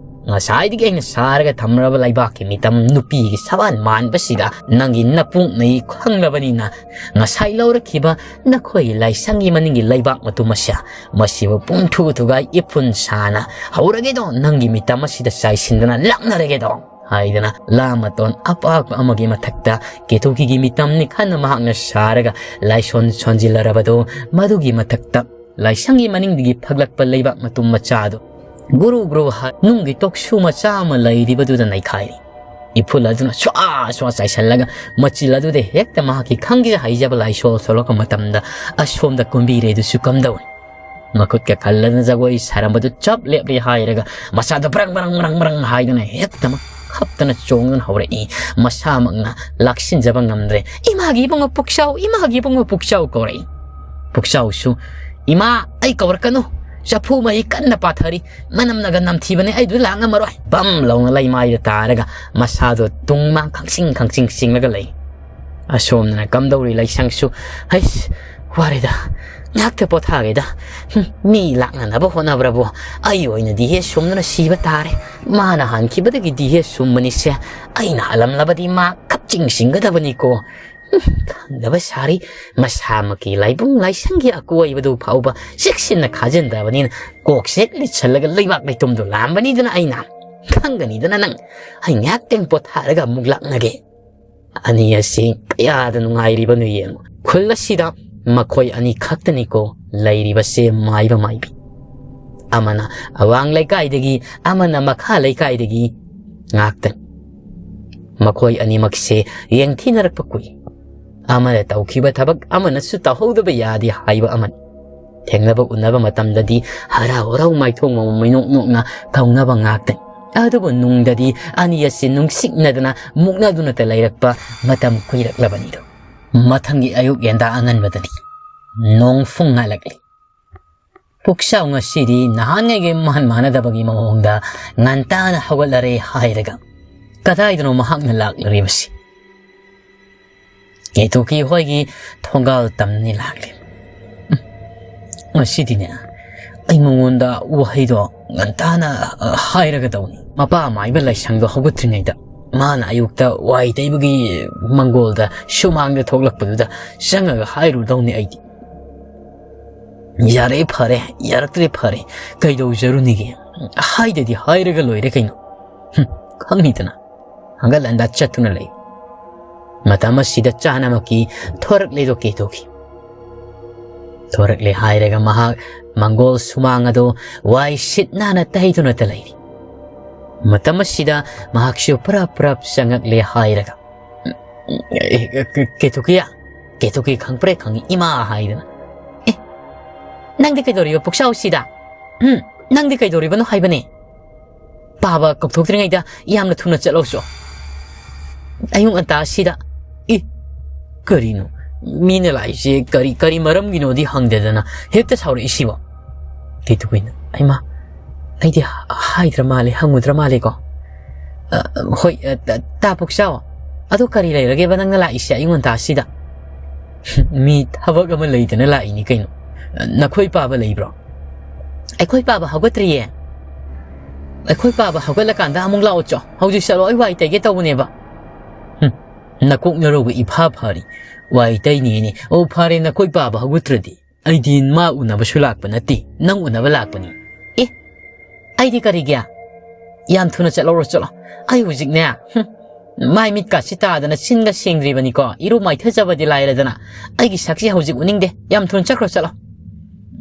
ꯉꯁꯥꯏꯗꯒꯤ ꯑꯩꯅ ꯁꯥꯔꯒ ꯊꯝꯂꯕ ꯂꯩꯕꯥꯛꯀꯤ ꯃꯤꯇꯝ ꯅꯨꯄꯤꯒꯤ ꯁꯕꯥꯟ ꯃꯥꯟꯕꯁꯤꯗ ꯅꯪꯒꯤ ꯅꯄꯨꯡꯅꯩ ꯈꯪꯂꯕꯅꯤꯅ ꯉꯁꯥꯏ ꯂꯧꯔꯛꯈꯤꯕ ꯅꯈꯣꯏꯒꯤ ꯂꯥꯏꯁꯪꯒꯤ ꯃꯅꯤꯡꯒꯤ ꯂꯩꯕꯥꯛ ꯃꯇꯨꯝ ꯑꯁꯦ ꯃꯁꯤꯕꯨ ꯄꯨꯡꯊꯨ ꯊꯨꯒꯥꯏ ꯏꯐꯨꯟ ꯁꯥꯅ ꯍꯧꯔꯒꯦꯗꯣ, ꯅꯪꯒꯤ ꯃꯤꯇꯝ ꯑꯁꯤꯗ ꯆꯥꯏꯁꯤꯟꯗꯅ ꯂꯥꯛꯅꯔꯒꯦꯗꯣ" ꯍꯥꯏꯗꯅ ꯂꯥ ꯃꯇꯣꯟ ꯑꯄꯥꯛꯄ ꯑꯃꯒꯤ ꯃꯊꯛꯇ ꯀꯦꯇꯨꯀꯤꯒꯤ ꯃꯤꯇꯝꯅꯤ ꯈꯟꯅ ꯃꯍꯥꯛꯅ ꯁꯥꯔꯒ ꯂꯥꯏꯁꯣꯟ ꯁꯣꯟꯖꯤꯜꯂꯔꯕꯗꯨ ꯃꯗꯨꯒꯤ ꯃꯊꯛꯇ ꯂꯥꯏꯁꯪꯒꯤ ꯃꯅꯤꯡꯗꯒꯤ ꯐꯛꯂꯛꯄ ꯂꯩꯕꯥꯛ ꯃꯇꯨꯝ ꯃꯆꯥꯗꯨ ꯒꯨꯔꯨ ꯒꯨꯔꯨ ꯍꯥꯏ ꯅꯨꯡꯒꯤ ꯇꯣꯛꯁꯨ ꯃꯆꯥ ꯑꯃ ꯂꯩꯔꯤꯕꯗꯨꯗ ꯅꯩꯈꯥꯏꯔꯤ꯫ ꯏꯐꯨꯜ ꯑꯗꯨꯅ ꯁ꯭ꯋꯥ ꯁ꯭ꯋꯥ ꯆꯥꯏꯁꯜꯂꯒ ꯃꯆꯤꯜ ꯑꯗꯨꯗ ꯍꯦꯛꯇ ꯃꯍꯥꯛꯀꯤ ꯈꯪꯖ ꯍꯩꯖꯕ ꯂꯥꯏꯁꯣꯜ ꯁꯣꯜꯂꯛꯄ ꯃꯇꯝꯗ ꯑꯁꯣꯝꯗ ꯀꯨꯝꯕꯤꯔꯦ ꯑꯗꯨꯁꯨ ꯀꯝꯗꯧꯏ꯫ ꯃꯈꯨꯠꯀ ꯈꯜꯂꯗꯨꯅ ꯖꯒꯣꯏ ꯁꯥꯔꯝꯕꯗꯨ ꯆꯞ ꯂꯦꯞꯂꯦ ꯍꯥꯏꯔꯒ ꯃꯁꯥꯗ ꯕ꯭ꯔꯪ ꯕ꯭ꯔꯪ ꯕ꯭ꯔꯪ ꯕ꯭ꯔꯪ ꯍꯥꯏꯗꯨꯅ ꯍꯦꯛꯇꯃꯛ ꯈꯞꯇꯅ ꯆꯣꯡꯗꯨꯅ ꯍꯧꯔꯛꯏ꯫ ꯃꯁꯥꯃꯛꯅ ꯂꯥꯛꯁꯤꯟꯖꯕ ꯉꯝꯗ꯭ꯔꯦ꯫ "ꯏꯃꯥꯒꯤ ꯏꯕꯨꯡꯉꯣ ꯄꯨꯛꯆꯥꯎ, ꯏꯃꯥꯒꯤ ꯏꯕꯨꯡꯉꯣ ꯄꯨꯛꯆꯥꯎ" ꯀꯧꯔꯛꯏ꯫ ꯄꯨꯛꯆꯥꯎꯁꯨ, "ꯏꯃꯥ, ꯑꯩ ꯀꯧꯔꯛꯀꯅꯨ꯫ ꯆꯐꯨ ꯃꯍꯤ ꯀꯟꯅ ꯄꯥꯊꯔꯤ꯫ ꯃꯅꯝꯅꯒ ꯅꯝꯊꯤꯕꯅꯦ, ꯑꯩꯗꯨ ꯂꯥꯛ ꯉꯝꯃꯔꯣꯏ"꯫ ꯕꯝ ꯂꯥꯎꯅ ꯂꯩꯃꯥꯏꯗ ꯇꯥꯔꯒ ꯃꯁꯥꯗꯣ ꯇꯨꯡ ꯃꯥꯡ ꯈꯪꯆꯤꯡ ꯈꯪꯆꯤꯡ ꯆꯤꯡꯂꯒ ꯂꯩ꯫ ꯑꯁꯣꯝꯗꯅ ꯀꯝꯗꯧꯔꯤ ꯂꯩꯁꯪꯁꯨ, "ꯍꯩꯁ, ꯋꯥꯔꯦꯗ, ꯉꯥꯏꯍꯥꯛꯇ ꯄꯣꯊꯥꯒꯦꯗ꯫ ꯍꯨꯝ, ꯃꯤ ꯂꯥꯛꯅꯅꯕ ꯍꯣꯠꯅꯕ꯭ꯔꯕꯨ ꯑꯩ ꯑꯣꯏꯅꯗꯤ ꯍꯦ ꯁꯨꯝꯗꯅ ꯁꯤꯕ ꯇꯥꯔꯦ꯫ ꯃꯥꯅ ꯍꯥꯟꯈꯤꯕꯗꯒꯤꯗꯤ ꯍꯦ ꯁꯨꯝꯕꯅꯤꯁꯦ꯫ ꯑꯩꯅ ꯍꯜꯂꯝꯂꯕꯗꯤ ꯃꯥ ꯀꯞꯆꯤꯡ ꯆꯤꯡꯒꯗꯕꯅꯤꯀꯣ꯫ ꯍꯨꯝ, ꯈꯪꯗꯕ ꯁꯥꯔꯤ꯫ ꯃꯁꯥꯃꯛꯀꯤ ꯂꯥꯏꯕꯨꯡ ꯂꯥꯏꯁꯪꯒꯤ ꯑꯀꯣꯏꯕꯗꯨ ꯐꯥꯎꯕ ꯆꯦꯛꯁꯤꯟꯅ ꯈꯥꯖꯤꯟꯗꯕꯅꯤꯅ ꯀꯣꯛꯁꯦ ꯂꯤꯠꯁꯜꯂꯒ ꯂꯩꯕꯥꯛ ꯂꯩꯇꯨꯝꯗꯨ ꯂꯥꯝꯕꯅꯤꯗꯅ ꯑꯩꯅ꯫ ꯈꯪꯒꯅꯤꯗꯅ ꯅꯪ꯫ ꯑꯩ ꯉꯥꯏꯍꯥꯛꯇꯪ ꯄꯣꯊꯥꯔꯒ ꯑꯃꯨꯛ ꯂꯥꯛꯅꯒꯦ"꯫ ꯑꯅꯤ ꯑꯁꯤ ꯀꯌꯥꯗ ꯅꯨꯡꯉꯥꯏꯔꯤꯕꯅꯣ ꯌꯦꯡꯉꯨ꯫ ꯈꯨꯜ ꯑꯁꯤꯗ ꯃꯈꯣꯏ ꯑꯅꯤ ꯈꯛꯇꯅꯤꯀꯣ ꯂꯩꯔꯤꯕꯁꯦ ꯃꯥꯏꯕ ꯃꯥꯏꯕꯤ꯫ ꯑꯃꯅ ꯑꯋꯥꯡ ꯂꯩꯀꯥꯏꯗꯒꯤ, ꯑꯃꯅ ꯃꯈꯥ ꯂꯩꯀꯥꯏꯗꯒꯤ ꯉꯥꯛꯇꯅꯤ꯫ ꯃꯈꯣꯏ ꯑꯅꯤꯃꯛꯁꯦ ꯌꯦꯡꯊꯤꯅꯔꯛꯄ ꯀꯨꯏ꯫ ꯑꯃꯅ ꯇꯧꯈꯤꯕ ꯊꯕꯛ ꯑꯃꯅꯁꯨ ꯇꯧꯍꯧꯗꯕ ꯌꯥꯗꯦ ꯍꯥꯏꯕ ꯑꯃꯅꯤ꯫ ꯊꯦꯡꯅꯕ ꯎꯅꯕ ꯃꯇꯝꯗꯗꯤ ꯍꯔꯥꯎ ꯍꯔꯥꯎ ꯃꯥꯏꯊꯣꯡ ꯃꯃꯝ ꯃꯤꯅꯣꯛ ꯅꯣꯛꯅ ꯀꯧꯅꯕ ꯉꯥꯛꯇꯅꯤ꯫ ꯑꯗꯨꯕꯨ ꯅꯨꯡꯗꯗꯤ ꯑꯅꯤ ꯑꯁꯤ ꯅꯨꯡꯁꯤꯛꯅꯗꯅ ꯃꯨꯛꯅꯗꯨꯅꯇ ꯂꯩꯔꯛꯄ ꯃꯇꯝ ꯀꯨꯏꯔꯛꯂꯕꯅꯤꯗꯣ꯫ ꯃꯊꯪꯒꯤ ꯑꯌꯨꯛ ꯌꯦꯟꯗꯥ ꯑꯉꯟꯕꯗꯅꯤ꯫ ꯅꯣꯡ ꯐꯨꯡ ꯉꯥꯜꯂꯛꯂꯤ꯫ ꯄꯨꯛꯆꯥꯎ ꯉꯁꯤꯗꯤ ꯅꯍꯥꯟꯉꯩꯒ ꯏꯃꯥꯟ ꯃꯥꯟꯅꯗꯕꯒꯤ ꯃꯑꯣꯡꯗ ꯉꯟꯇꯥꯅ ꯍꯧꯒꯠꯂꯔꯦ ꯍꯥꯏꯔꯒ ꯀꯗꯥꯏꯗꯅꯣ ꯃꯍꯥꯛꯅ ꯂꯥꯛꯂꯔꯤꯕꯁꯤ? ꯀꯦꯇꯨꯀꯤ ꯍꯣꯏꯒꯤ ꯊꯣꯡꯒꯥꯜ ꯇꯝꯅꯤ ꯂꯥꯛꯂꯤ꯫ ꯎꯝ, ꯉꯁꯤꯗꯤꯅꯦ, ꯑꯩ ꯃꯉꯣꯟꯗ ꯋꯥꯍꯩꯗꯣ ꯉꯟꯇꯥꯅ, ꯑ, ꯍꯥꯏꯔꯒꯗꯧꯅꯤ꯫ ꯃꯄꯥ ꯃꯥꯏꯕ ꯂꯥꯏꯁꯪꯗꯣ ꯍꯧꯒꯠꯇ꯭ꯔꯤꯉꯩꯗ ꯃꯥꯅ ꯑꯌꯨꯛꯇ ꯋꯥꯏ ꯇꯩꯕꯒꯤ ꯃꯪꯒꯣꯜꯗ ꯁꯨꯃꯥꯡꯗ ꯊꯣꯛꯂꯛꯄꯗꯨꯗ ꯆꯪꯉꯒ ꯍꯥꯏꯔꯨꯗꯧꯅꯤ ꯑꯩꯗꯤ꯫ ꯌꯥꯔꯦ, ꯐꯔꯦ, ꯌꯥꯔꯛꯇ꯭ꯔꯦ, ꯐꯔꯦ, ꯀꯩꯗꯧꯖꯔꯨꯅꯤꯒꯦ? ꯍꯥꯏꯗꯗꯤ ꯍꯥꯏꯔꯒ ꯂꯣꯏꯔꯦ ꯀꯩꯅꯣ꯫ ꯍꯨꯝ, ꯈꯪꯅꯤꯗꯅ꯫ ꯍꯪꯒꯠ ꯍꯟꯗ ꯆꯠꯇꯨꯅ ꯂꯩ꯫ ꯃꯇꯝ ꯑꯁꯤꯗ ꯆꯥꯅꯃꯛꯀꯤ ꯊꯣꯔꯛꯂꯦꯗꯣ ꯀꯦꯇꯨꯀꯤ꯫ ꯊꯣꯔꯛꯂꯦ ꯍꯥꯏꯔꯒ ꯃꯍꯥꯛ ꯃꯪꯒꯣꯜ ꯁꯨꯃꯥꯡ ꯑꯗꯨ ꯋꯥꯏ ꯁꯤꯠ ꯅꯥꯟꯅ ꯇꯩꯗꯨꯅꯇ ꯂꯩꯔꯤ꯫ ꯃꯇꯝ ꯑꯁꯤꯗ ꯃꯍꯥꯛꯁꯨ ꯄ꯭ꯔꯞ ꯄ꯭ꯔꯞ ꯆꯪꯉꯛꯂꯦ ꯍꯥꯏꯔꯒ, "ꯑꯦ, ꯑꯦ, ꯀꯦ-, ꯀꯦꯇꯨꯀꯤ, ꯀꯦꯇꯨꯀꯤ ꯈꯪꯄ꯭ꯔꯦ ꯈꯪꯉꯤ ꯏꯃꯥ" ꯍꯥꯏꯗꯅ꯫ "ꯑꯦ, ꯅꯪꯗꯤ ꯀꯩꯗꯧꯔꯤꯕ ꯄꯨꯛꯆꯥꯎꯁꯤꯗ? ꯎꯝ, ꯅꯪꯗꯤ ꯀꯩꯗꯧꯔꯤꯕꯅꯣ ꯍꯥꯏꯕꯅꯦ? ꯄꯥꯕ ꯀꯧꯊꯣꯛꯇ꯭ꯔꯤꯉꯩꯗ ꯌꯥꯝꯅ ꯊꯨꯅ ꯆꯠꯂꯧꯁꯨ꯫ ꯑꯌꯨꯛ ꯉꯟꯇꯥꯁꯤꯗ꯫ ꯏ, ꯀꯔꯤꯅꯣ? ꯃꯤꯅ ꯂꯥꯛꯏꯁꯦ ꯀꯔꯤ, ꯀꯔꯤ ꯃꯔꯝꯒꯤꯅꯣꯗꯤ ꯍꯪꯗꯦꯗꯅ ꯍꯦꯛꯇ ꯁꯥꯎꯔꯛꯏꯁꯤꯕꯣ?" ꯀꯩꯇꯧꯕꯩꯅꯣ? ꯑꯩꯃ, ꯑꯩꯗꯤ ꯍꯥꯏꯗ꯭ꯔ ꯃꯥꯜꯂꯦ, ꯍꯪꯉꯨꯗ꯭ꯔ ꯃꯥꯜꯂꯦꯀꯣ? ꯑ, ꯍꯣꯏ, ꯑ, ꯇ-, ꯇꯥ ꯄꯨꯛꯆꯥꯎ, ꯑꯗꯣ ꯀꯔꯤ ꯂꯩꯔꯒꯦꯕ ꯅꯪꯅ ꯂꯥꯛꯏꯁꯦ ꯑꯌꯨꯛ ꯉꯟꯇꯥꯁꯤꯗ? ꯃꯤ ꯊꯕꯛ ꯑꯃ ꯂꯩꯗꯅ ꯂꯥꯛꯏꯅꯤ ꯀꯩꯅꯣ꯫ ꯅꯈꯣꯏ ꯄꯥꯕ ꯂꯩꯕ꯭ꯔꯣ? ꯑꯩꯈꯣꯏ ꯄꯥꯕ ꯍꯧꯒꯠꯇ꯭ꯔꯤꯌꯦ꯫ ꯑꯩꯈꯣꯏ ꯄꯥꯕ ꯍꯧꯒꯠꯂꯀꯥꯟꯗ ꯑꯃꯨꯛ ꯂꯥꯛꯑꯣ ꯆꯣ꯫ ꯍꯧꯖꯤꯛ ꯆꯠꯂꯣ, ꯑꯩ ꯋꯥꯏ ꯇꯩꯒꯦ ꯇꯧꯕꯅꯦꯕ꯫ ꯍꯨꯝ, ꯅꯀꯣꯛ ꯅꯔꯧꯕ ꯏꯐꯥ ꯐꯔꯤ꯫ ꯋꯥꯏ ꯇꯩꯅꯤꯅꯦ꯫ ꯑꯣ, ꯐꯔꯦ, ꯅꯈꯣꯏ ꯄꯥꯕ ꯍꯧꯒꯠꯇ꯭ꯔꯗꯤ꯫ ꯑꯩꯗꯤ ꯃꯥ ꯎꯅꯕꯁꯨ ꯂꯥꯛꯄ ꯅꯠꯇꯦ, ꯅꯪ ꯎꯅꯕ ꯂꯥꯛꯄꯅꯤ꯫ ꯑꯦ, ꯑꯩꯗꯤ ꯀꯔꯤꯒꯤ? ꯌꯥꯝ ꯊꯨꯅ ꯆꯠꯂꯧꯔꯣ ꯆꯠꯂꯣ꯫ ꯑꯩ ꯍꯧꯖꯤꯛꯅꯦ, ꯍꯨꯝ, ꯃꯥꯏ ꯃꯤꯠꯀꯥꯁꯤ ꯇꯥꯗꯅ ꯆꯤꯟꯒ ꯁꯦꯡꯗ꯭ꯔꯤꯕꯅꯤꯀꯣ꯫ ꯏꯔꯨ ꯃꯥꯏꯊꯖꯕꯗꯤ ꯂꯥꯏꯔꯗꯅ꯫ ꯑꯩꯒꯤ ꯁꯛꯁꯤ ꯍꯧꯖꯤꯛ ꯎꯅꯤꯡꯗꯦ꯫ ꯌꯥꯝ ꯊꯨꯅ ꯆꯠꯈ꯭ꯔꯣ ꯆꯠꯂꯣ꯫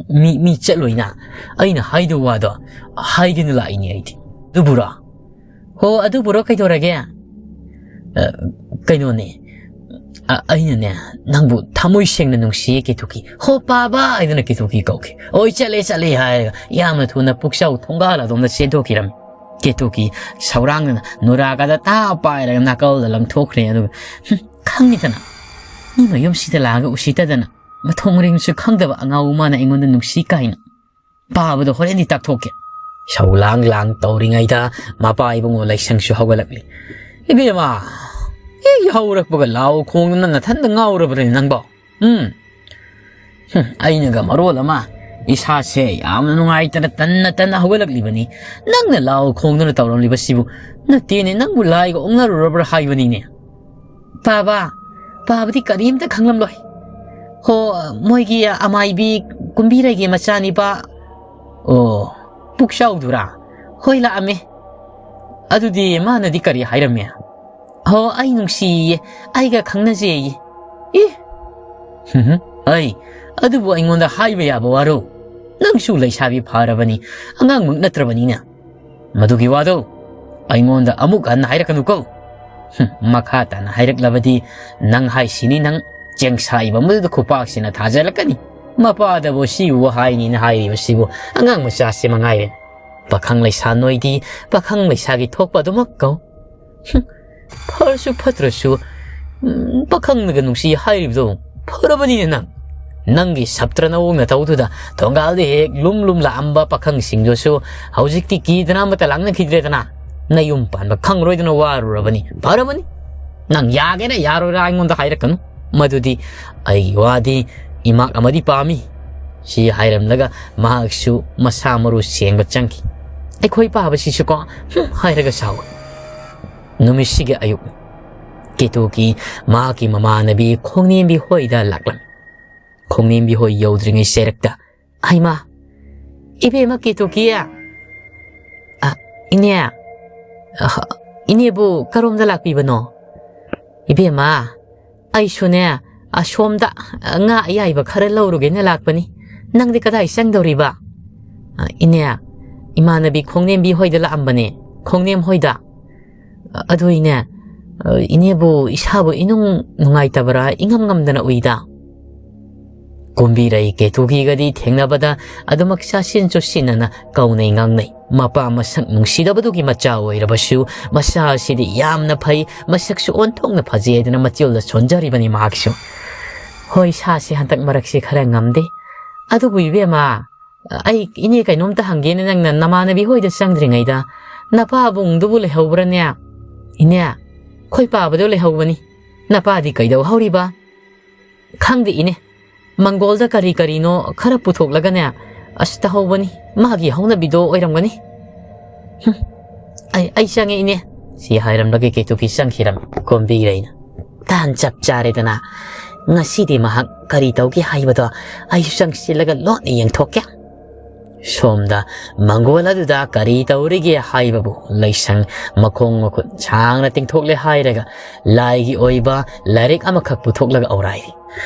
ꯃꯤ, ꯃꯤ ꯆꯠꯂꯣꯏꯅ꯫ ꯑꯩꯅ ꯍꯥꯏꯗꯧ ꯋꯥꯗꯣ ꯍꯥꯏꯒꯦꯅ ꯂꯥꯛꯏꯅꯦ ꯑꯩꯗꯤ꯫ ꯑꯗꯨꯕꯨꯔꯣ? ꯍꯣ, ꯑꯗꯨꯕꯨꯔꯣ ꯀꯩꯗꯧꯔꯒꯦ? ꯑ, ꯀꯩꯅꯣꯅꯦ꯫ "ꯑ, ꯑꯩꯅꯅꯦ, ꯅꯪꯕꯨ ꯊꯃꯣꯏ ꯁꯦꯡꯅ ꯅꯨꯡꯁꯤꯌꯦ, ꯀꯦꯇꯨꯀꯤ꯫ ꯍꯣ, ꯄꯥꯕ!" ꯍꯥꯏꯗꯨꯅ ꯀꯦꯇꯨꯀꯤ ꯀꯧꯈꯤ꯫ "ꯍꯣꯏ, ꯆꯠꯂꯦ, ꯆꯠꯂꯦ!" ꯍꯥꯏꯔꯒ ꯌꯥꯝꯅ ꯊꯨꯅ ꯄꯨꯛꯆꯥꯎ ꯊꯣꯡꯒꯥꯜ ꯑꯗꯣꯝꯗ ꯆꯦꯟꯊꯣꯛꯈꯤꯔꯝꯃꯤ꯫ ꯀꯦꯇꯨꯀꯤ ꯁꯧꯔꯥꯡꯗꯅ ꯅꯨꯔꯥꯒꯗ ꯇꯥ ꯄꯥꯏꯔꯒ ꯅꯥꯀꯜꯗ ꯂꯪꯊꯣꯛꯈ꯭ꯔꯦ꯫ ꯑꯗꯨꯒ, "ꯍꯨꯝ, ꯈꯪꯉꯤꯗꯅ, ꯃꯤ ꯃꯌꯨꯝꯁꯤꯗ ꯂꯥꯛꯑꯒ ꯎꯁꯤꯠꯇꯗꯅ, ꯃꯊꯣꯡ ꯃꯔꯤꯡꯁꯨ ꯈꯪꯗꯕ ꯑꯉꯥꯎꯕ ꯃꯥꯅ ꯑꯩꯉꯣꯟꯗ ꯅꯨꯡꯁꯤ ꯀꯥꯏꯅ꯫ ꯄꯥꯕꯗꯣ ꯍꯣꯔꯦꯟꯗꯤ ꯇꯥꯛꯊꯣꯛꯀꯦ꯫" ꯁꯧꯂꯥꯡ ꯂꯥꯡ ꯇꯧꯔꯤꯉꯩꯗ ꯃꯄꯥ ꯏꯕꯨꯡꯉꯣ ꯂꯥꯏꯁꯪꯁꯨ ꯍꯧꯒꯠꯂꯛꯂꯤ꯫ "ꯏꯕꯦꯝꯃ, ꯍꯦꯛ ꯌꯥꯍꯧꯔꯛꯄꯒ ꯂꯥꯎ ꯈꯣꯡꯗꯅ ꯅꯊꯟꯗ ꯉꯥꯎꯔꯕ꯭ꯔꯅꯦ ꯅꯪꯕꯣ? ꯎꯝ? ꯍꯨꯝ, ꯑꯩꯅꯒ ꯃꯔꯣꯜ ꯑꯃ ꯏꯁꯥꯁꯦ ꯌꯥꯝꯅ ꯅꯨꯡꯉꯥꯏꯇꯅ ꯇꯟꯅ ꯇꯟꯅ ꯍꯧꯒꯠꯂꯛꯂꯤꯕꯅꯤ꯫ ꯅꯪꯅ ꯂꯥꯎ ꯈꯣꯡꯗꯅ ꯇꯧꯔꯝꯂꯤꯕꯁꯤꯕꯨ, ꯅꯠꯇꯦꯅꯦ, ꯅꯪꯕꯨ ꯂꯥꯏꯒ ꯑꯣꯛꯅꯔꯨꯔꯕ꯭ꯔꯥ ꯍꯥꯏꯕꯅꯤꯅꯦ꯫" "ꯄꯥꯕ, ꯄꯥꯕꯗꯤ ꯀꯔꯤꯝꯇ ꯈꯪꯂꯝꯂꯣꯏ꯫ ꯍꯣ, ꯃꯣꯏꯒꯤ ꯑꯃꯥꯏꯕꯤ ꯀꯨꯝꯕꯤꯔꯩꯒꯤ ꯃꯆꯥꯅꯤꯄꯥ꯫" "ꯑꯣ, ꯄꯨꯛꯆꯥꯎꯗꯨꯔꯥ?" "ꯍꯣꯏ, ꯂꯥꯛꯑꯝꯃꯦ꯫" "ꯑꯗꯨꯗꯤ ꯃꯥꯅꯗꯤ ꯀꯔꯤ ꯍꯥꯏꯔꯝꯃꯦ?" "ꯍꯣ, ꯑꯩ ꯅꯨꯡꯁꯤꯌꯦ, ꯑꯩꯒ ꯈꯪꯅꯖꯩꯌꯦ꯫" "ꯑꯦ? ꯍꯨꯝ, ꯑꯩ, ꯑꯗꯨꯕꯨ ꯑꯩꯉꯣꯟꯗ ꯍꯥꯏꯕ ꯌꯥꯕ ꯋꯥꯔꯣ? ꯅꯪꯁꯨ ꯂꯩꯁꯥꯕꯤ ꯐꯥꯔꯕꯅꯤ, ꯑꯉꯥꯡꯃꯛ ꯅꯠꯇ꯭ꯔꯕꯅꯤꯅ꯫ ꯃꯗꯨꯒꯤ ꯋꯥꯗꯣ ꯑꯩꯉꯣꯟꯗ ꯑꯃꯨꯛ ꯍꯟꯅ ꯍꯥꯏꯔꯛꯀꯅꯨꯀꯣ꯫ ꯍꯨꯝ, ꯃꯈꯥ ꯇꯥꯅ ꯍꯥꯏꯔꯛꯂꯕꯗꯤ ꯅꯪ ꯍꯥꯏꯁꯤꯅꯤ, ꯅꯪ ꯆꯦꯡꯁꯥꯏꯕ ꯑꯃꯗꯨꯗ ꯈꯨꯄꯥꯛꯁꯤꯅ ꯊꯥꯖꯤꯜꯂꯛꯀꯅꯤ꯫ ꯃꯄꯥꯗꯕꯨ ꯁꯤꯕꯨ ꯍꯥꯏꯅꯤꯅ ꯍꯥꯏꯔꯤꯕꯁꯤꯕꯨ ꯑꯉꯥꯡ ꯃꯆꯥꯁꯦ ꯃꯉꯥꯏꯔꯦ꯫ ꯄꯥꯈꯪ ꯂꯩꯁꯥ ꯅꯣꯏꯗꯤ ꯄꯥꯈꯪ ꯂꯩꯁꯥꯒꯤ ꯊꯣꯛꯄ ꯑꯗꯨꯃꯛ ꯀꯧ꯫" ꯍꯨꯝ, ꯐꯔꯁꯨ ꯐꯠꯇ꯭ꯔꯁꯨ, ꯎꯝ, ꯄꯥꯈꯪꯅꯒ ꯅꯨꯡꯁꯤ ꯍꯥꯏꯔꯤꯕꯗꯣ ꯐꯔꯕꯅꯤꯅꯦ ꯅꯪ꯫ ꯅꯪꯒꯤ ꯁꯞꯇ꯭ꯔ ꯅꯋꯣꯡ ꯅꯇꯧꯗꯨꯗ ꯊꯣꯡꯒꯥꯜꯗ ꯍꯦꯛ ꯂꯨꯝ ꯂꯨꯝ ꯂꯥꯛꯑꯝꯕ ꯄꯥꯈꯪꯁꯤꯡꯗꯨꯁꯨ ꯍꯧꯖꯤꯛꯇꯤ ꯀꯤꯗꯅ ꯑꯃꯠꯇ ꯂꯥꯛꯅꯈꯤꯗ꯭ꯔꯦꯗꯅ꯫ ꯅꯌꯨꯝ ꯄꯥꯟꯕ ꯈꯪꯂꯔꯣꯏꯗꯅ ꯋꯥꯔꯨꯔꯕꯅꯤ꯫ ꯐꯔꯕꯅꯤ꯫ ꯅꯪ ꯌꯥꯒꯦꯔꯥ ꯌꯥꯔꯣꯏꯔꯥ ꯑꯩꯉꯣꯟꯗ ꯍꯥꯏꯔꯛꯀꯅꯨ꯫ ꯃꯗꯨꯗꯤ ꯑꯩꯒꯤ ꯋꯥꯗꯤ ꯏꯃꯥꯛ ꯑꯃꯗꯤ ꯄꯥꯝꯃꯤ꯫ ꯁꯤ ꯍꯥꯏꯔꯝꯂꯒ ꯃꯍꯥꯛꯁꯨ ꯃꯁꯥ ꯃꯔꯨ ꯁꯦꯡꯕ ꯆꯪꯈꯤ꯫ ꯑꯩꯈꯣꯏ ꯄꯥꯕꯁꯤꯁꯨꯀꯣ, ꯍꯨꯝ, ꯍꯥꯏꯔꯒ ꯁꯥꯎꯏ꯫ ꯅꯨꯃꯤꯠꯁꯤꯒꯤ ꯑꯌꯨꯛ ꯀꯦꯇꯨꯀꯤ ꯃꯍꯥꯛꯀꯤ ꯃꯃꯥꯟꯅꯕꯤ ꯈꯣꯡꯅꯦꯝꯕꯤ ꯍꯣꯏꯗ ꯂꯥꯛꯂꯝꯃꯤ꯫ ꯈꯣꯡꯅꯦꯝꯕꯤ ꯍꯣꯏ ꯌꯧꯗ꯭ꯔꯤꯉꯩ ꯆꯩꯔꯛꯇ, "ꯍꯩꯃꯥ, ꯏꯕꯦꯝꯃ ꯀꯦꯇꯨꯀꯤ!" "ꯑ, ꯏꯅꯦ, ꯑ, ꯏꯅꯦꯕꯨ ꯀꯔꯣꯝꯗ ꯂꯥꯛꯄꯤꯕꯅꯣ?" "ꯏꯕꯦꯝꯃ, ꯑꯩꯁꯨꯅꯦ, ꯑꯁꯣꯝꯗ ꯉꯥ ꯑꯌꯥꯏꯕ ꯈꯔ ꯂꯧꯔꯨꯒꯦꯅ ꯂꯥꯛꯄꯅꯤ꯫ ꯅꯪꯗꯤ ꯀꯗꯥꯏ ꯆꯪꯗꯧꯔꯤꯕ?" "ꯑ, ꯏꯅꯦ, ꯏꯃꯥꯟꯅꯕꯤ ꯈꯣꯡꯅꯦꯝꯕꯤ ꯍꯣꯏꯗ ꯂꯥꯛꯑꯝꯕꯅꯦ, ꯈꯣꯡꯅꯦꯝ ꯍꯣꯏꯗ꯫ ꯑꯗꯨ ꯏꯅꯦ, ꯑ, "ꯏꯅꯦꯕꯨ ꯏꯁꯥꯕꯨ ꯏꯅꯨꯡ ꯅꯨꯡꯉꯥꯏꯇꯕ꯭ꯔꯥ? ꯏꯉꯝ ꯉꯝꯗꯅ ꯎꯏꯗ?" ꯀꯨꯝꯕꯤꯔꯩ ꯀꯦꯇꯨꯀꯤꯒꯗꯤ ꯊꯦꯡꯅꯕꯗ ꯑꯗꯨꯃꯛ ꯆꯥꯁꯤꯟ ꯆꯨꯁꯤꯟꯅꯅ ꯀꯧꯅꯩ ꯉꯥꯡꯅꯩ꯫ ꯃꯄꯥ ꯃꯁꯛ ꯅꯨꯡꯁꯤꯗꯕꯗꯨꯒꯤ ꯃꯆꯥ ꯑꯣꯏꯔꯕꯁꯨ ꯃꯆꯥ ꯑꯁꯤꯗꯤ ꯌꯥꯝꯅ ꯐꯩ, ꯃꯁꯛꯁꯨ ꯑꯣꯟꯊꯣꯛꯅ ꯐꯖꯩ ꯍꯥꯏꯗꯨꯅ ꯃꯆꯤꯜꯗ ꯁꯣꯟꯖꯔꯤꯕꯅꯤ ꯃꯍꯥꯛꯁꯨ꯫ "ꯍꯣꯏ, ꯁꯥꯁꯤ ꯍꯟꯗꯛ ꯃꯔꯛꯁꯤ ꯈꯔ ꯉꯝꯗꯦ꯫ ꯑꯗꯨꯕꯨ ꯏꯕꯦꯝꯃ, ꯑꯩ ꯏꯅꯦ ꯀꯩꯅꯣꯝꯇ ꯍꯪꯒꯦꯅ ꯅꯪꯅ ꯅꯃꯥꯟꯅꯕꯤ ꯍꯣꯏꯗ ꯆꯪꯗ꯭ꯔꯤꯉꯩꯗ ꯅꯄꯥꯕꯨꯡꯗꯨꯕꯨ ꯂꯩꯍꯧꯕ꯭ꯔꯅꯦ?" "ꯏꯅꯦ, ꯑꯩꯈꯣꯏ ꯄꯥꯕꯗꯣ ꯂꯩꯍꯧꯕꯅꯤ꯫ ꯅꯄꯥꯗꯤ ꯀꯩꯗꯧꯍꯧꯔꯤꯕ?" "ꯈꯪꯗꯦ ꯏꯅꯦ, ꯃꯪꯒꯣꯜꯗ ꯀꯔꯤ ꯀꯔꯤꯅꯣ ꯈꯔ ꯄꯨꯊꯣꯛꯂꯒꯅꯦ, ꯑꯁ, ꯇꯧꯍꯧꯕꯅꯤ꯫ ꯃꯥꯒꯤ ꯍꯧꯅꯕꯤꯗꯣ ꯑꯣꯏꯔꯝꯒꯅꯤ꯫" "ꯍꯨꯝ, ꯑꯩ, ꯑꯩ ꯆꯪꯉꯦ ꯏꯅꯦ꯫" ꯁꯤ ꯍꯥꯏꯔꯝꯂꯒ ꯀꯦꯇꯨꯀꯤ ꯆꯪꯈꯤꯔꯝꯃꯤ꯫ ꯀꯣꯝꯕꯤꯔꯩꯅ, "ꯇꯥꯟ ꯆꯞ ꯆꯥꯔꯦꯗꯅ, ꯉꯁꯤꯗꯤ ꯃꯍꯥꯛ ꯀꯔꯤ ꯇꯧꯒꯦ ꯍꯥꯏꯕꯗꯣ ꯑꯩꯁꯨ ꯆꯪꯁꯤꯜꯂꯒ ꯂꯣꯟꯅ ꯌꯦꯡꯊꯣꯛꯀꯦ꯫" ꯁꯣꯝꯗ ꯃꯪꯒꯣꯜ ꯑꯗꯨꯗ ꯀꯔꯤ ꯇꯧꯔꯤꯒꯦ ꯍꯥꯏꯕꯕꯨ ꯂꯩꯁꯪ ꯃꯈꯣꯡ ꯃꯈꯨꯠ ꯁꯥꯡꯅ ꯇꯤꯡꯊꯣꯛꯂꯦ ꯍꯥꯏꯔꯒ ꯂꯥꯏꯒꯤ ꯑꯣꯏꯕ ꯂꯥꯏꯔꯤꯛ ꯑꯃꯈꯛ ꯄꯨꯊꯣꯛꯂꯒ ꯑꯧꯔꯥꯏꯔꯤ꯫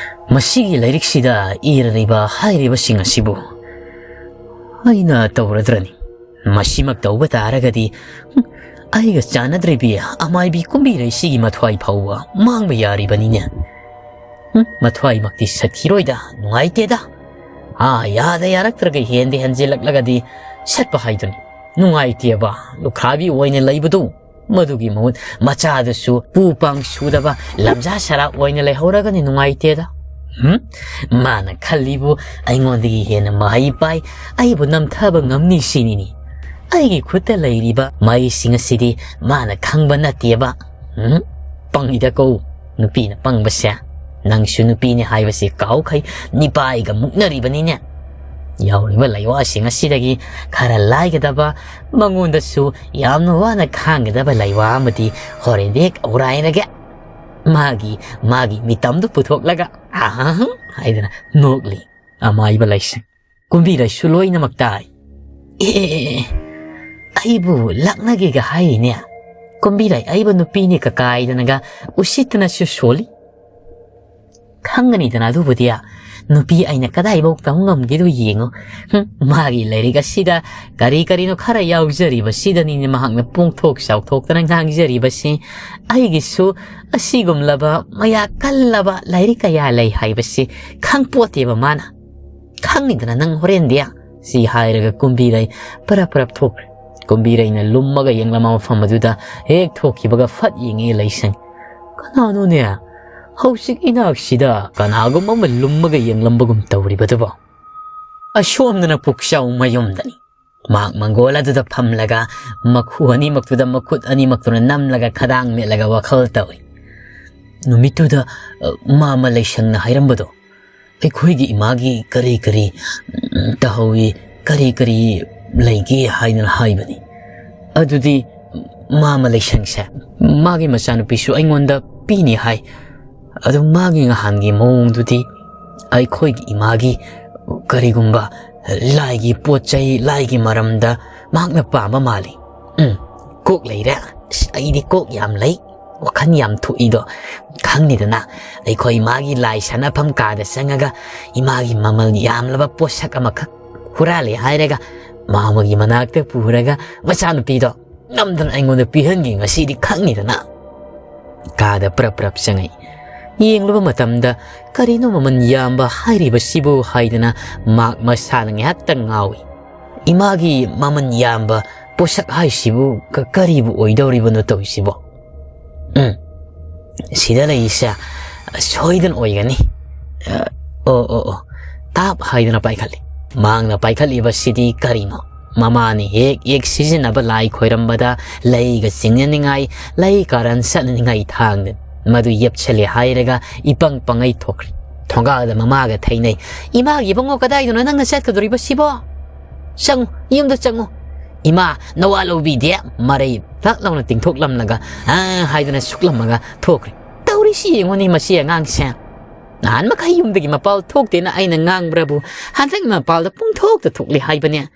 "ꯃꯁꯤꯒꯤ ꯂꯥꯏꯔꯤꯛꯁꯤꯗ ꯏꯔꯤꯕ ꯍꯥꯏꯔꯤꯕꯁꯤꯡ ꯑꯁꯤꯕꯨ ꯑꯩꯅ ꯇꯧꯔꯗ꯭ꯔꯅꯤ? ꯃꯁꯤꯃꯛ ꯇꯧꯕ ꯇꯥꯔꯒꯗꯤ, ꯍꯨꯝ, ꯑꯩꯒ ꯆꯥꯟꯅꯗ꯭ꯔꯤꯕꯤ ꯑꯃꯥꯏꯕꯤ ꯀꯨꯝꯕꯤꯔꯩꯁꯤꯒꯤ ꯃꯊ꯭ꯋꯥꯏ ꯐꯥꯎꯕ ꯃꯥꯡꯕ ꯌꯥꯔꯤꯕꯅꯤꯅꯦ꯫ ꯍꯨꯝ, ꯃꯊ꯭ꯋꯥꯏꯃꯛꯇꯤ ꯁꯠꯈꯤꯔꯣꯏꯗ, ꯅꯨꯡꯉꯥꯏꯇꯦꯗ꯫ ꯑꯥ, ꯌꯥꯗ ꯌꯥꯔꯛꯇ꯭ꯔꯒ ꯍꯦꯟꯗ ꯍꯦꯟꯖꯤꯜꯂꯛꯂꯒꯗꯤ ꯁꯠꯄ ꯍꯥꯏꯗꯨꯅꯤ꯫ ꯅꯨꯡꯉꯥꯏꯇꯦꯕ, ꯂꯨꯈ꯭ꯔꯥꯕꯤ ꯑꯣꯏꯅ ꯂꯩꯕꯗꯨ꯫ ꯃꯗꯨꯒꯤ ꯃꯍꯨꯠ ꯃꯆꯥꯗꯨꯁꯨ ꯄꯨ ꯄꯥꯡ ꯁꯨꯗꯕ ꯂꯝꯖꯥ ꯁꯔꯥ ꯑꯣꯏꯅ ꯂꯩꯍꯧꯔꯒꯅꯤ ꯅꯨꯡꯉꯥꯏꯇꯦꯗ꯫" ꯍꯨꯝ? ꯃꯥꯅ ꯈꯜꯂꯤꯕꯨ ꯑꯩꯉꯣꯟꯗꯒꯤ ꯍꯦꯟꯅ ꯃꯍꯩ ꯄꯥꯏ, ꯑꯩꯕꯨ ꯅꯝꯊꯕ ꯉꯝꯅꯤ ꯁꯤꯅꯤꯅꯤ꯫ ꯑꯩꯒꯤ ꯈꯨꯠꯇ ꯂꯩꯔꯤꯕ ꯃꯍꯩꯁꯤꯡ ꯑꯁꯤꯗꯤ ꯃꯥꯅ ꯈꯪꯕ ꯅꯠꯇꯦꯕ꯫ ꯎꯝ? ꯄꯪꯉꯤꯗꯀꯣ, ꯅꯨꯄꯤꯅ ꯄꯪꯕꯁꯦ꯫ ꯅꯪꯁꯨ ꯅꯨꯄꯤꯅꯤ ꯍꯥꯏꯕꯁꯤ ꯀꯥꯎꯈꯩ ꯅꯤꯄꯥꯏꯒ ꯃꯨꯛꯅꯔꯤꯕꯅꯤꯅꯦ꯫ ꯌꯥꯎꯔꯤꯕ ꯂꯩꯋꯥꯁꯤꯡ ꯑꯁꯤꯗꯒꯤ ꯈꯔ ꯂꯥꯏꯒꯗꯕ, ꯃꯉꯣꯟꯗꯁꯨ ꯌꯥꯝꯅ ꯋꯥꯅ ꯈꯥꯡꯒꯗꯕ ꯂꯩꯋꯥ ꯑꯃꯗꯤ ꯍꯣꯔꯦꯟ ꯍꯦꯛ ꯎꯔꯥꯏꯔꯒꯦ꯫ ꯃꯥꯒꯤ, ꯃꯥꯒꯤ ꯃꯤꯇꯝꯗꯨ ꯄꯨꯊꯣꯛꯂꯒ, "ꯑꯍꯝ" ꯍꯥꯏꯗꯅ ꯅꯣꯛꯂꯤ ꯑꯃꯥꯏꯕ ꯂꯩꯁꯦ꯫ ꯀꯨꯝꯕꯤꯔꯩꯁꯨ ꯂꯣꯏꯅꯃꯛ ꯇꯥꯏ꯫ "ꯑꯦ, ꯑꯦ, ꯑꯦ, ꯑꯦ, ꯑꯩꯕꯨ ꯂꯛꯅꯒꯦꯒ ꯍꯥꯏꯔꯤꯅꯦ꯫ ꯀꯨꯝꯕꯤꯔꯩ ꯑꯩꯕꯨ ꯅꯨꯄꯤꯅꯦ ꯀꯀꯥꯏꯗꯅꯒ ꯎꯁꯤꯠꯇꯅꯁꯨ ꯁꯣꯜꯂꯤ꯫" ꯈꯪꯒꯅꯤꯗꯅ ꯑꯗꯨꯕꯨꯗꯤ꯫ ꯅꯨꯄꯤ ꯑꯩꯅ ꯀꯗꯥꯏꯐꯥꯎ ꯇꯧ ꯉꯝꯒꯦꯗꯣ ꯌꯦꯡꯉꯨ꯫ ꯍꯨꯝ, ꯃꯥꯒꯤ ꯂꯥꯏꯔꯤꯛ ꯑꯁꯤꯗ ꯀꯔꯤ ꯀꯔꯤꯅꯣ ꯈꯔ ꯌꯥꯎꯖꯔꯤꯕꯁꯤꯗꯅꯤꯅꯦ ꯃꯍꯥꯛꯅ ꯄꯣꯡꯊꯣꯛ ꯆꯥꯎꯊꯣꯛꯇꯅ ꯉꯥꯡꯖꯔꯤꯕꯁꯤ꯫ ꯑꯩꯒꯤꯁꯨ ꯑꯁꯤꯒꯨꯝꯂꯕ ꯃꯌꯥ ꯀꯜꯂꯕ ꯂꯥꯏꯔꯤꯛ ꯀꯌꯥ ꯂꯩ ꯍꯥꯏꯕꯁꯤ ꯈꯪꯄꯣꯠꯇꯦꯕ ꯃꯥꯅ꯫ "ꯈꯪꯅꯤꯗꯅ ꯅꯪ ꯍꯣꯔꯦꯟꯗꯤ", ꯁꯤ ꯍꯥꯏꯔꯒ ꯀꯨꯝꯕꯤꯔꯩ ꯄꯔꯞ ꯄꯔꯞ ꯊꯣꯛꯈ꯭ꯔꯦ꯫ ꯀꯨꯝꯕꯤꯔꯩꯅ ꯂꯨꯝꯃꯒ ꯌꯦꯡꯂꯝꯕ ꯃꯐꯝ ꯑꯗꯨꯗ ꯍꯦꯛ ꯊꯣꯛꯈꯤꯕꯒ ꯐꯠ ꯌꯦꯡꯉꯦ ꯂꯩꯁꯪ꯫ "ꯀꯅꯥꯅꯣꯅꯦ? ꯍꯧꯖꯤꯛ ꯏꯅꯥꯛꯁꯤꯗ ꯀꯅꯥꯒꯨꯝꯕ ꯑꯃ ꯂꯨꯝꯃꯒ ꯌꯦꯡꯂꯝꯕꯒꯨꯝ ꯇꯧꯔꯤꯕꯗꯨꯕꯣ?" ꯑꯁꯣꯝꯗꯅ ꯄꯨꯛꯆꯥꯎ ꯃꯌꯨꯝꯗꯅꯤ꯫ ꯃꯍꯥꯛ ꯃꯪꯒꯣꯜ ꯑꯗꯨꯗ ꯐꯝꯂꯒ ꯃꯈꯨ ꯑꯅꯤꯃꯛꯇꯨꯗ ꯃꯈꯨꯠ ꯑꯅꯤꯃꯛꯇꯨꯅ ꯅꯝꯂꯒ ꯈꯗꯥꯡ ꯃꯦꯠꯂꯒ ꯋꯥꯈꯜ ꯇꯧꯏ꯫ ꯅꯨꯃꯤꯠꯇꯨꯗ, ꯑ, ꯃꯥꯃ ꯂꯩꯁꯪꯅ ꯍꯥꯏꯔꯝꯕꯗꯣ, ꯑꯩꯈꯣꯏꯒꯤ ꯏꯃꯥꯒꯤ ꯀꯔꯤ ꯀꯔꯤ, ꯎꯝ, ꯇꯧꯍꯧꯏ, ꯀꯔꯤ ꯀꯔꯤ ꯂꯩꯒꯦ ꯍꯥꯏꯗꯅ ꯍꯥꯏꯕꯅꯤ꯫ ꯑꯗꯨꯗꯤ ꯃꯥꯃ ꯂꯩꯁꯪꯁꯦ ꯃꯥꯒꯤ ꯃꯆꯥꯅꯨꯄꯤꯁꯨ ꯑꯩꯉꯣꯟꯗ ꯄꯤꯅꯤ ꯍꯥꯏ꯫ ꯑꯗꯨ ꯃꯥꯒꯤ ꯉꯍꯥꯟꯒꯤ ꯃꯑꯣꯡꯗꯨꯗꯤ ꯑꯩꯈꯣꯏꯒꯤ ꯏꯃꯥꯒꯤ ꯀꯔꯤꯒꯨꯝꯕ ꯂꯥꯏꯒꯤ ꯄꯣꯠ ꯆꯩ, ꯂꯥꯏꯒꯤ ꯃꯔꯝꯗ ꯃꯍꯥꯛꯅ ꯄꯥꯝꯕ ꯃꯥꯜꯂꯤ꯫ ꯎꯝ, ꯀꯣꯛ ꯂꯩꯔꯦ꯫ ꯑꯁ, ꯑꯩꯗꯤ ꯀꯣꯛ ꯌꯥꯝ ꯂꯩ, ꯋꯥꯈꯜ ꯌꯥꯝ ꯊꯣꯛꯏꯗꯣ꯫ ꯈꯪꯅꯤꯗꯅ, ꯑꯩꯈꯣꯏ ꯏꯃꯥꯒꯤ ꯂꯥꯏ ꯁꯥꯟꯅꯐꯝ ꯀꯥꯗ ꯆꯪꯉꯒ ꯏꯃꯥꯒꯤ ꯃꯃꯜ ꯌꯥꯝꯂꯕ ꯄꯣꯠꯁꯛ ꯑꯃꯈꯛ ꯍꯨꯔꯥꯜꯂꯦ ꯍꯥꯏꯔꯒ ꯃꯥꯃꯒꯤ ꯃꯅꯥꯛꯇ ꯄꯨꯔꯒ ꯃꯆꯥꯅꯨꯄꯤꯗꯣ ꯅꯝꯗꯅ ꯑꯩꯉꯣꯟꯗ ꯄꯤꯍꯟꯒꯦ ꯉꯁꯤꯗꯤ, ꯈꯪꯅꯤꯗꯅ꯫ ꯀꯥꯗ ꯄ꯭ꯔꯞ ꯄ꯭ꯔꯞ ꯆꯪꯉꯛꯏ꯫ ꯌꯦꯡꯂꯨꯕ ꯃꯇꯝꯗ, "ꯀꯔꯤꯅꯣ ꯃꯃꯜ ꯌꯥꯝꯕ ꯍꯥꯏꯔꯤꯕꯁꯤꯕꯨ?" ꯍꯥꯏꯗꯅ ꯃꯍꯥꯛ ꯃꯁꯥꯅ ꯉꯥꯏꯍꯥꯛꯇꯪ ꯉꯥꯎꯏ꯫ "ꯏꯃꯥꯒꯤ ꯃꯃꯜ ꯌꯥꯝꯕ ꯄꯣꯠꯁꯛ ꯍꯥꯏꯁꯤꯕꯨ ꯀ-, ꯀꯔꯤꯕꯨ ꯑꯣꯏꯗꯧꯔꯤꯕꯅꯣ ꯇꯧꯔꯤꯁꯤꯕꯣ? ꯎꯝ, ꯁꯤꯗ ꯂꯩꯔꯤꯁꯦ ꯁꯣꯏꯗꯅ ꯑꯣꯏꯒꯅꯤ꯫ ꯑ, ꯑꯣ, ꯑꯣ, ꯑꯣ"꯫ ꯇꯥꯞ ꯍꯥꯏꯗꯅ ꯄꯥꯏꯈꯠꯂꯤ꯫ ꯃꯍꯥꯛꯅ ꯄꯥꯏꯈꯠꯂꯤꯕꯁꯤꯗꯤ ꯀꯔꯤꯅꯣ? ꯃꯃꯥꯅ ꯍꯦꯛ ꯍꯦꯛ ꯁꯤꯖꯤꯟꯅꯕ ꯂꯥꯏ ꯈꯣꯏꯔꯝꯕꯗ ꯂꯩꯒ ꯆꯤꯡꯅꯅꯤꯡꯉꯥꯏ, ꯂꯩ ꯀꯥꯔꯟ ꯆꯠꯅꯅꯤꯡꯉꯥꯏ ꯊꯥꯡꯅꯤ꯫ ꯃꯗꯨ ꯌꯦꯞꯁꯜꯂꯦ ꯍꯥꯏꯔꯒ ꯏꯄꯪ ꯄꯪꯉꯩ ꯊꯣꯛꯈ꯭ꯔꯦ꯫ ꯊꯣꯡꯒꯥꯜꯗ ꯃꯃꯥꯒ ꯊꯩꯅꯩ꯫ "ꯏꯃꯥꯒꯤ ꯏꯕꯨꯡꯉꯣ, ꯀꯗꯥꯏꯗꯅꯣ ꯅꯪꯅ ꯆꯠꯀꯗꯧꯔꯤꯕꯁꯤꯕꯣ? ꯆꯪꯉꯨ, ꯌꯨꯝꯗ ꯆꯪꯉꯨ"꯫ "ꯏꯃꯥ, ꯅꯋꯥ ꯂꯧꯕꯤꯗꯦ"꯫ ꯃꯔꯩ ꯂꯛ ꯂꯥꯎꯅ ꯇꯤꯡꯊꯣꯛꯂꯝꯂꯒ "ꯑ" ꯍꯥꯏꯗꯅ ꯁꯨꯛꯂꯝꯃꯒ ꯊꯣꯛꯈ꯭ꯔꯦ꯫ ꯇꯧꯔꯤꯁꯤ ꯌꯦꯡꯉꯨꯅꯦ ꯃꯁꯤ ꯑꯉꯥꯡꯁꯦ꯫ ꯅꯍꯥꯟ ꯃꯈꯩ ꯌꯨꯝꯗꯒꯤ ꯃꯄꯥꯜ ꯊꯣꯛꯇꯦꯅ ꯑꯩꯅ ꯉꯥꯡꯕ꯭ꯔꯕꯨ, ꯍꯟꯗꯛ ꯃꯄꯥꯜꯗ ꯄꯨꯡꯊꯣꯛꯇ ꯊꯣꯛꯂꯤ ꯍꯥꯏꯕꯅꯦ꯫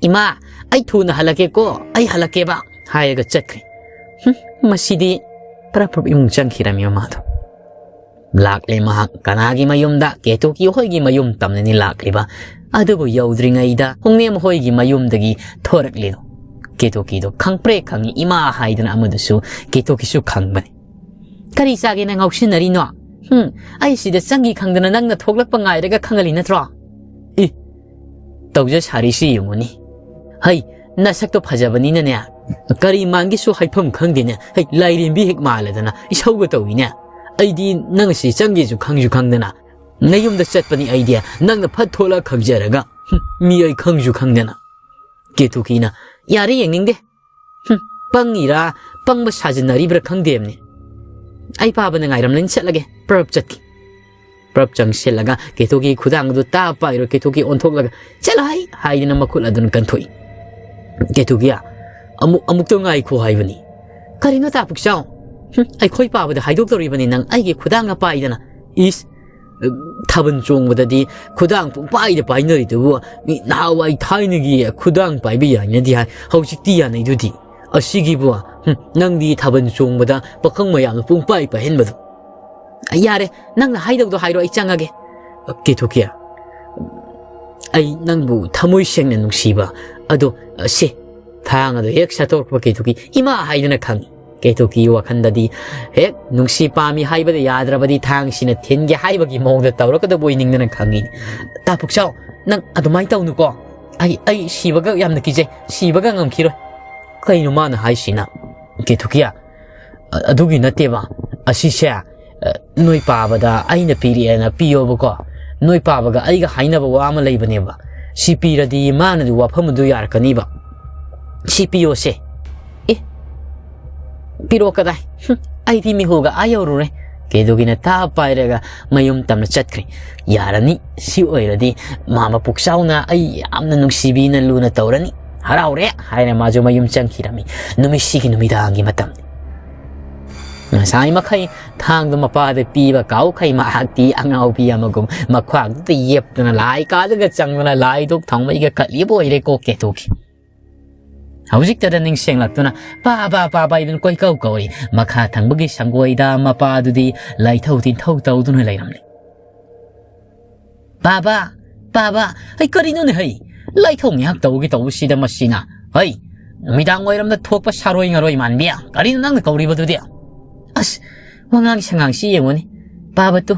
"ꯏꯃꯥ, ꯑꯩ ꯊꯨꯅ ꯍꯜꯂꯛꯀꯦꯀꯣ, ꯑꯩ ꯍꯜꯂꯛꯀꯦꯕ" ꯍꯥꯏꯔꯒ ꯆꯠꯈ꯭ꯔꯦ꯫ ꯍꯨꯝ, ꯃꯁꯤꯗꯤ ꯄ꯭ꯔꯞ ꯄ꯭ꯔꯞ ꯏꯃꯨꯡ ꯆꯪꯈꯤꯔꯝꯃꯤ ꯃꯃꯥꯗꯣ꯫ ꯂꯥꯛꯂꯦ ꯃꯍꯥꯛ꯫ ꯀꯅꯥꯒꯤ ꯃꯌꯨꯝꯗ? ꯀꯦꯇꯨꯀꯤ ꯍꯣꯏꯒꯤ ꯃꯌꯨꯝ ꯇꯝꯅꯅꯤ ꯂꯥꯛꯂꯤꯕ꯫ ꯑꯗꯨꯕꯨ ꯌꯧꯗ꯭ꯔꯤꯉꯩꯗ ꯍꯣꯡꯅꯦꯝ ꯍꯣꯏꯒꯤ ꯃꯌꯨꯝꯗꯒꯤ ꯊꯣꯔꯛꯂꯤꯗꯣ ꯀꯦꯇꯨꯀꯤꯗꯣ ꯈꯪꯄ꯭ꯔꯦ ꯈꯪꯉꯤ, ꯏꯃꯥ ꯍꯥꯏꯗꯅ ꯑꯃꯗꯨꯁꯨ ꯀꯦꯇꯨꯀꯤꯁꯨ ꯈꯪꯕꯅꯤ꯫ "ꯀꯔꯤ ꯆꯥꯒꯦꯅ ꯉꯥꯎꯁꯤꯟꯅꯔꯤꯅꯣ? ꯍꯨꯝ, ꯑꯩ ꯁꯤꯗ ꯆꯪꯈꯤ ꯈꯪꯗꯅ ꯅꯪꯅ ꯊꯣꯛꯂꯛꯄ ꯉꯥꯏꯔꯒ ꯈꯪꯍꯜꯂꯤ ꯅꯠꯇ꯭ꯔꯣ?" "ꯏ, ꯇꯧꯖ ꯁꯥꯔꯤꯁꯤ ꯌꯦꯡꯉꯨꯅꯤ꯫ ꯍꯩ, ꯅꯁꯛꯇꯣ ꯐꯖꯕꯅꯤꯅꯅꯦ, ꯀꯔꯤ ꯃꯥꯟꯒꯦꯁꯨ ꯍꯥꯏꯐꯝ ꯈꯪꯗꯦꯅꯦ꯫ ꯍꯩ, ꯂꯥꯏꯔꯦꯝꯕꯤ ꯍꯦꯛ ꯃꯥꯜꯂꯗꯅ ꯏꯁꯧꯒ ꯇꯧꯏꯅꯦ꯫ ꯑꯩꯗꯤ ꯅꯪ ꯁꯤ ꯆꯪꯒꯦꯁꯨ ꯈꯪꯁꯨ ꯈꯪꯗꯅ꯫ ꯅꯌꯨꯝꯗ ꯆꯠꯄꯅꯤ ꯑꯩꯗꯤ, ꯅꯪꯅ ꯐꯠ ꯊꯣꯛꯂꯛꯑ ꯈꯪꯖꯔꯒ꯫ ꯍꯨꯝ, ꯃꯤ ꯑꯩ ꯈꯪꯁꯨ ꯈꯪꯗꯅ꯫" ꯀꯦꯇꯨꯀꯤꯅ, "ꯌꯥꯔꯦ, ꯌꯦꯡꯅꯤꯡꯗꯦ꯫ ꯍꯨꯝ, ꯄꯪꯉꯤꯔꯥ, ꯄꯪꯕ ꯁꯥꯖꯤꯟꯅꯔꯤꯕ꯭ꯔꯥ ꯈꯪꯗꯦꯕꯅꯤ꯫ ꯑꯩ ꯄꯥꯕꯅ ꯉꯥꯏꯔꯝꯂꯅꯤ, ꯆꯠꯂꯒꯦ꯫" ꯄ꯭ꯔꯞ ꯆꯠꯈꯤ꯫ ꯄ꯭ꯔꯞ ꯆꯪꯁꯤꯜꯂꯒ ꯀꯦꯇꯨꯀꯤ ꯈꯨꯗꯥꯡ ꯑꯗꯨ ꯇꯥ ꯄꯥꯏꯔꯣ꯫ ꯀꯦꯇꯨꯀꯤ ꯑꯣꯟꯊꯣꯛꯂꯒ, "ꯆꯠꯂꯣ ꯍꯩ!" ꯍꯥꯏꯗꯅ ꯃꯈꯨꯠ ꯑꯗꯨꯅ ꯀꯟꯊꯣꯛꯏ꯫ ꯀꯦꯇꯨꯀꯤꯌꯥ, "ꯑꯃꯨꯛ, ꯑꯃꯨꯛꯇ ꯉꯥꯏꯈꯣ ꯍꯥꯏꯕꯅꯤ꯫" "ꯀꯔꯤꯅꯣ ꯇꯥ ꯄꯨꯛꯆꯥꯎ? ꯍꯨꯝ, ꯑꯩꯈꯣꯏ ꯄꯥꯕꯗ ꯍꯥꯏꯗꯣꯛꯇꯧꯔꯤꯕꯅꯤ ꯅꯪ ꯑꯩꯒꯤ ꯈꯨꯗꯥꯡꯒ ꯄꯥꯏꯗꯅ꯫ ꯏꯁ, ꯊꯥꯕꯜ ꯆꯣꯡꯕꯗꯗꯤ ꯈꯨꯗꯥꯡ ꯄꯨꯡꯄꯥꯏꯗ ꯄꯥꯏꯅꯔꯤꯗꯨꯕꯨ, ꯃꯤ ꯅꯍꯥꯟꯋꯥꯏ ꯊꯥꯏꯅꯒꯤ ꯈꯨꯗꯥꯡ ꯄꯥꯏꯕ ꯌꯥꯏꯅꯗꯤ ꯍꯥꯏ, ꯍꯧꯖꯤꯛꯇꯤ ꯌꯥꯅꯩꯗꯨꯗꯤ꯫ ꯑꯁꯤꯒꯤꯕꯨ, ꯍꯨꯝ, ꯅꯪꯗꯤ ꯊꯥꯕꯜ ꯆꯣꯡꯕꯗ ꯄꯥꯈꯪ ꯃꯌꯥꯝꯅ ꯄꯨꯡꯄꯥꯏ ꯄꯥꯏꯍꯟꯕꯗꯣ꯫" "ꯌꯥꯔꯦ, ꯅꯪꯅ ꯍꯥꯏꯗꯧꯗꯣ ꯍꯥꯏꯔꯣ, ꯑꯩ ꯆꯪꯉꯒꯦ꯫" "ꯀꯦꯊꯣꯛꯀꯦ, ꯑꯩ ꯅꯪꯕꯨ ꯊꯃꯣꯏ ꯁꯦꯡꯅ ꯅꯨꯡꯁꯤꯕ ꯑꯗꯣ, ꯁꯦ꯫" ꯊꯥꯡ ꯑꯗꯨ ꯍꯦꯛ ꯁꯠꯇꯣꯔꯛꯄ ꯀꯦꯊꯣꯛꯀꯤ ꯏꯃꯥ ꯍꯥꯏꯗꯨꯅ ꯈꯪꯏ꯫ ꯀꯦꯊꯣꯛꯀꯤ ꯋꯥꯈꯜꯗꯗꯤ ꯍꯦꯛ ꯅꯨꯡꯁꯤ ꯄꯥꯝꯃꯤ ꯍꯥꯏꯕꯗ ꯌꯥꯗ꯭ꯔꯕꯗꯤ ꯊꯥꯡꯁꯤꯅ ꯊꯤꯟꯒꯦ ꯍꯥꯏꯕꯒꯤ ꯃꯑꯣꯡꯗ ꯇꯧꯔꯛꯀꯗꯕ ꯑꯣꯏ ꯅꯤꯡꯗꯅ ꯈꯪꯉꯤ꯫ "ꯇꯥ ꯄꯨꯛꯆꯥꯎ, ꯅꯪ ꯑꯗꯨꯃꯥꯏꯅ ꯇꯧꯅꯨꯀꯣ꯫ ꯑꯩ, ꯑꯩ ꯁꯤꯕꯒ ꯌꯥꯝꯅ ꯀꯤꯖꯩ, ꯁꯤꯕꯒ ꯉꯝꯈꯤꯔꯣꯏ꯫" ꯀꯩꯅꯣ ꯃꯥꯅ ꯍꯥꯏꯁꯤꯅ? "ꯀꯦꯊꯣꯛꯀꯤ, ꯑ-, ꯑꯗꯨꯒꯤ ꯅꯠꯇꯦꯕ꯫ ꯑꯁꯤꯁꯦ, ꯑ, ꯅꯣꯏ ꯄꯥꯕꯗ ꯑꯩꯅ ꯄꯤꯔꯛꯑꯦꯅ ꯄꯤꯌꯣꯕꯀꯣ꯫ ꯅꯣꯏ ꯄꯥꯕꯒ ꯑꯩꯒ ꯍꯥꯏꯅꯕ ꯋꯥ ꯑꯃ ꯂꯩꯕꯅꯦꯕ꯫ ꯁꯤ ꯄꯤꯔꯗꯤ ꯃꯥꯅꯗꯤ ꯋꯥꯐꯝ ꯑꯗꯨ ꯌꯥꯔꯛꯀꯅꯤꯕ꯫ ꯁꯤ ꯄꯤꯌꯣꯁꯦ꯫" "ꯑꯦ, ꯄꯤꯔꯛꯑꯣ ꯀꯗꯥꯏ? ꯍꯨꯝ, ꯑꯩꯗꯤ ꯃꯤꯍꯨꯜꯒ ꯑꯥ ꯌꯧꯔꯨꯔꯦ꯫" ꯀꯦꯗꯨꯒꯤꯅ ꯇꯥ ꯄꯥꯏꯔꯒ ꯃꯌꯨꯝ ꯇꯝꯅ ꯆꯠꯈ꯭ꯔꯦ꯫ "ꯌꯥꯔꯅꯤ, ꯁꯤ ꯑꯣꯏꯔꯗꯤ ꯃꯥ ꯃꯄꯨꯛ ꯆꯥꯎꯅ ꯑꯩ ꯌꯥꯝꯅ ꯅꯨꯡꯁꯤꯕꯤꯅ ꯂꯨꯅ ꯇꯧꯔꯅꯤ꯫ ꯍꯔꯥꯎꯔꯦ," ꯍꯥꯏꯅ ꯃꯥꯁꯨ ꯃꯌꯨꯝ ꯆꯪꯈꯤꯔꯝꯃꯤ꯫ ꯅꯨꯃꯤꯠꯁꯤꯒꯤ ꯅꯨꯃꯤꯗꯥꯡꯒꯤ ꯃꯇꯝꯅꯤ꯫ ꯉꯁꯥꯏ ꯃꯈꯩ ꯊꯥꯡꯗꯨ ꯃꯄꯥꯗ ꯄꯤꯕ ꯀꯥꯎꯈꯩ ꯃꯍꯥꯛꯇꯤ ꯑꯉꯥꯎꯕꯤ ꯑꯃꯒꯨꯝ ꯃꯈ꯭ꯋꯥꯡꯗꯨꯗ ꯌꯦꯞꯇꯨꯅ ꯂꯥꯏ ꯀꯥꯗꯒ ꯆꯪꯗꯨꯅ ꯂꯥꯏꯗꯨꯛ ꯊꯥꯎꯃꯩꯒ ꯀꯠꯂꯤꯕ ꯑꯣꯏꯔꯦꯀꯣ ꯀꯦꯊꯣꯛꯀꯤ꯫ ꯍꯧꯖꯤꯛꯇꯗ ꯅꯤꯡꯁꯤꯡꯂꯛꯇꯨꯅ "ꯄꯥꯕ, ꯄꯥꯕ" ꯍꯥꯏꯗꯨꯅ ꯀꯣꯏꯀꯧ ꯀꯧꯔꯤ꯫ ꯃꯈꯥ ꯊꯪꯕꯒꯤ ꯁꯪꯒꯣꯏꯗ ꯃꯄꯥꯗꯨꯗꯤ ꯂꯥꯏꯊꯧ ꯇꯤꯟꯊꯧ ꯇꯧꯗꯨꯅ ꯂꯩꯔꯝꯂꯤ꯫ "ꯄꯥꯕ, ꯄꯥꯕ, ꯍꯩ, ꯀꯔꯤꯅꯣꯅꯦ, ꯍꯩ? ꯂꯥꯏꯊꯧ ꯉꯥꯏꯍꯥꯛ ꯇꯧꯒꯦ ꯇꯧꯕꯁꯤꯗ ꯃꯁꯤꯅ, ꯍꯩ, ꯅꯨꯃꯤꯗꯥꯡ ꯋꯥꯏꯔꯝꯗ ꯊꯣꯛꯄ ꯁꯥꯔꯣꯏ ꯉꯥꯔꯣꯏ ꯃꯥꯟꯕꯤ, ꯀꯔꯤꯅꯣ ꯅꯪꯅ ꯀꯧꯔꯤꯕꯗꯨꯗꯤ?" "ꯑꯁ, ꯋꯥꯉꯥꯡ ꯁꯉꯥꯡꯁꯤ ꯌꯦꯡꯉꯨꯅꯦ, ꯄꯥꯕ ꯇꯨ꯫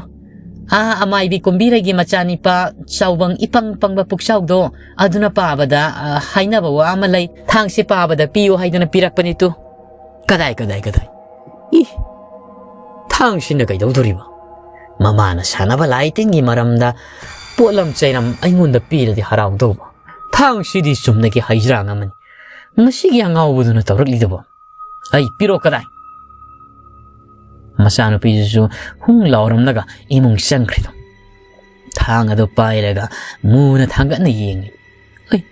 ꯑꯥ, ꯑꯃꯥꯏꯕꯤ ꯀꯨꯝꯕꯤꯔꯩꯒꯤ ꯃꯆꯥꯅꯤꯄꯥ ꯆꯥꯎꯕꯪ ꯏꯄꯪ ꯄꯪꯕ ꯄꯨꯛꯆꯥꯎꯗꯣ, ꯑꯗꯨꯅ ꯄꯥꯕꯗ, ꯑ, ꯍꯥꯏꯅꯕ ꯋꯥ ꯑꯃ ꯂꯩ, 'ꯊꯥꯡꯁꯦ ꯄꯥꯕꯗ ꯄꯤꯌꯨ' ꯍꯥꯏꯗꯅ ꯄꯤꯔꯛꯄꯅꯤ ꯇꯨ"꯫ "ꯀꯗꯥꯏ, ꯀꯗꯥꯏ, ꯀꯗꯥꯏ? ꯏ, ꯊꯥꯡꯁꯤꯅ ꯀꯩꯗꯧꯗꯣꯔꯤꯕ? ꯃꯃꯥꯅ ꯁꯥꯟꯅꯕ ꯂꯥꯏ ꯇꯤꯟꯒꯤ ꯃꯔꯝꯗ ꯄꯣꯠꯂꯝ ꯆꯩꯔꯝ ꯑꯩꯉꯣꯟꯗ ꯄꯤꯔꯗꯤ ꯍꯔꯥꯎꯗꯧꯕ꯫ ꯊꯥꯡꯁꯤꯗꯤ ꯆꯨꯝꯅꯒꯤ ꯍꯩꯖ꯭ꯔꯥꯡ ꯑꯃꯅꯤ꯫ ꯃꯁꯤꯒꯤ ꯑꯉꯥꯎꯕꯗꯨꯅ ꯇꯧꯔꯛꯂꯤꯗꯨꯕꯨ꯫ ꯑꯩ ꯄꯤꯔꯣ ꯀꯗꯥꯏ?" ꯃꯆꯥꯅꯨꯄꯤꯗꯨꯁꯨ ꯍꯨꯡ ꯂꯥꯎꯔꯝꯂꯒ ꯏꯃꯨꯡ ꯆꯪꯈ꯭ꯔꯤꯗꯣ꯫ ꯊꯥꯡ ꯑꯗꯨ ꯄꯥꯏꯔꯒ ꯃꯨꯅ ꯊꯥꯡꯒꯠꯅ ꯌꯦꯡꯉꯤ꯫ "ꯑꯩ,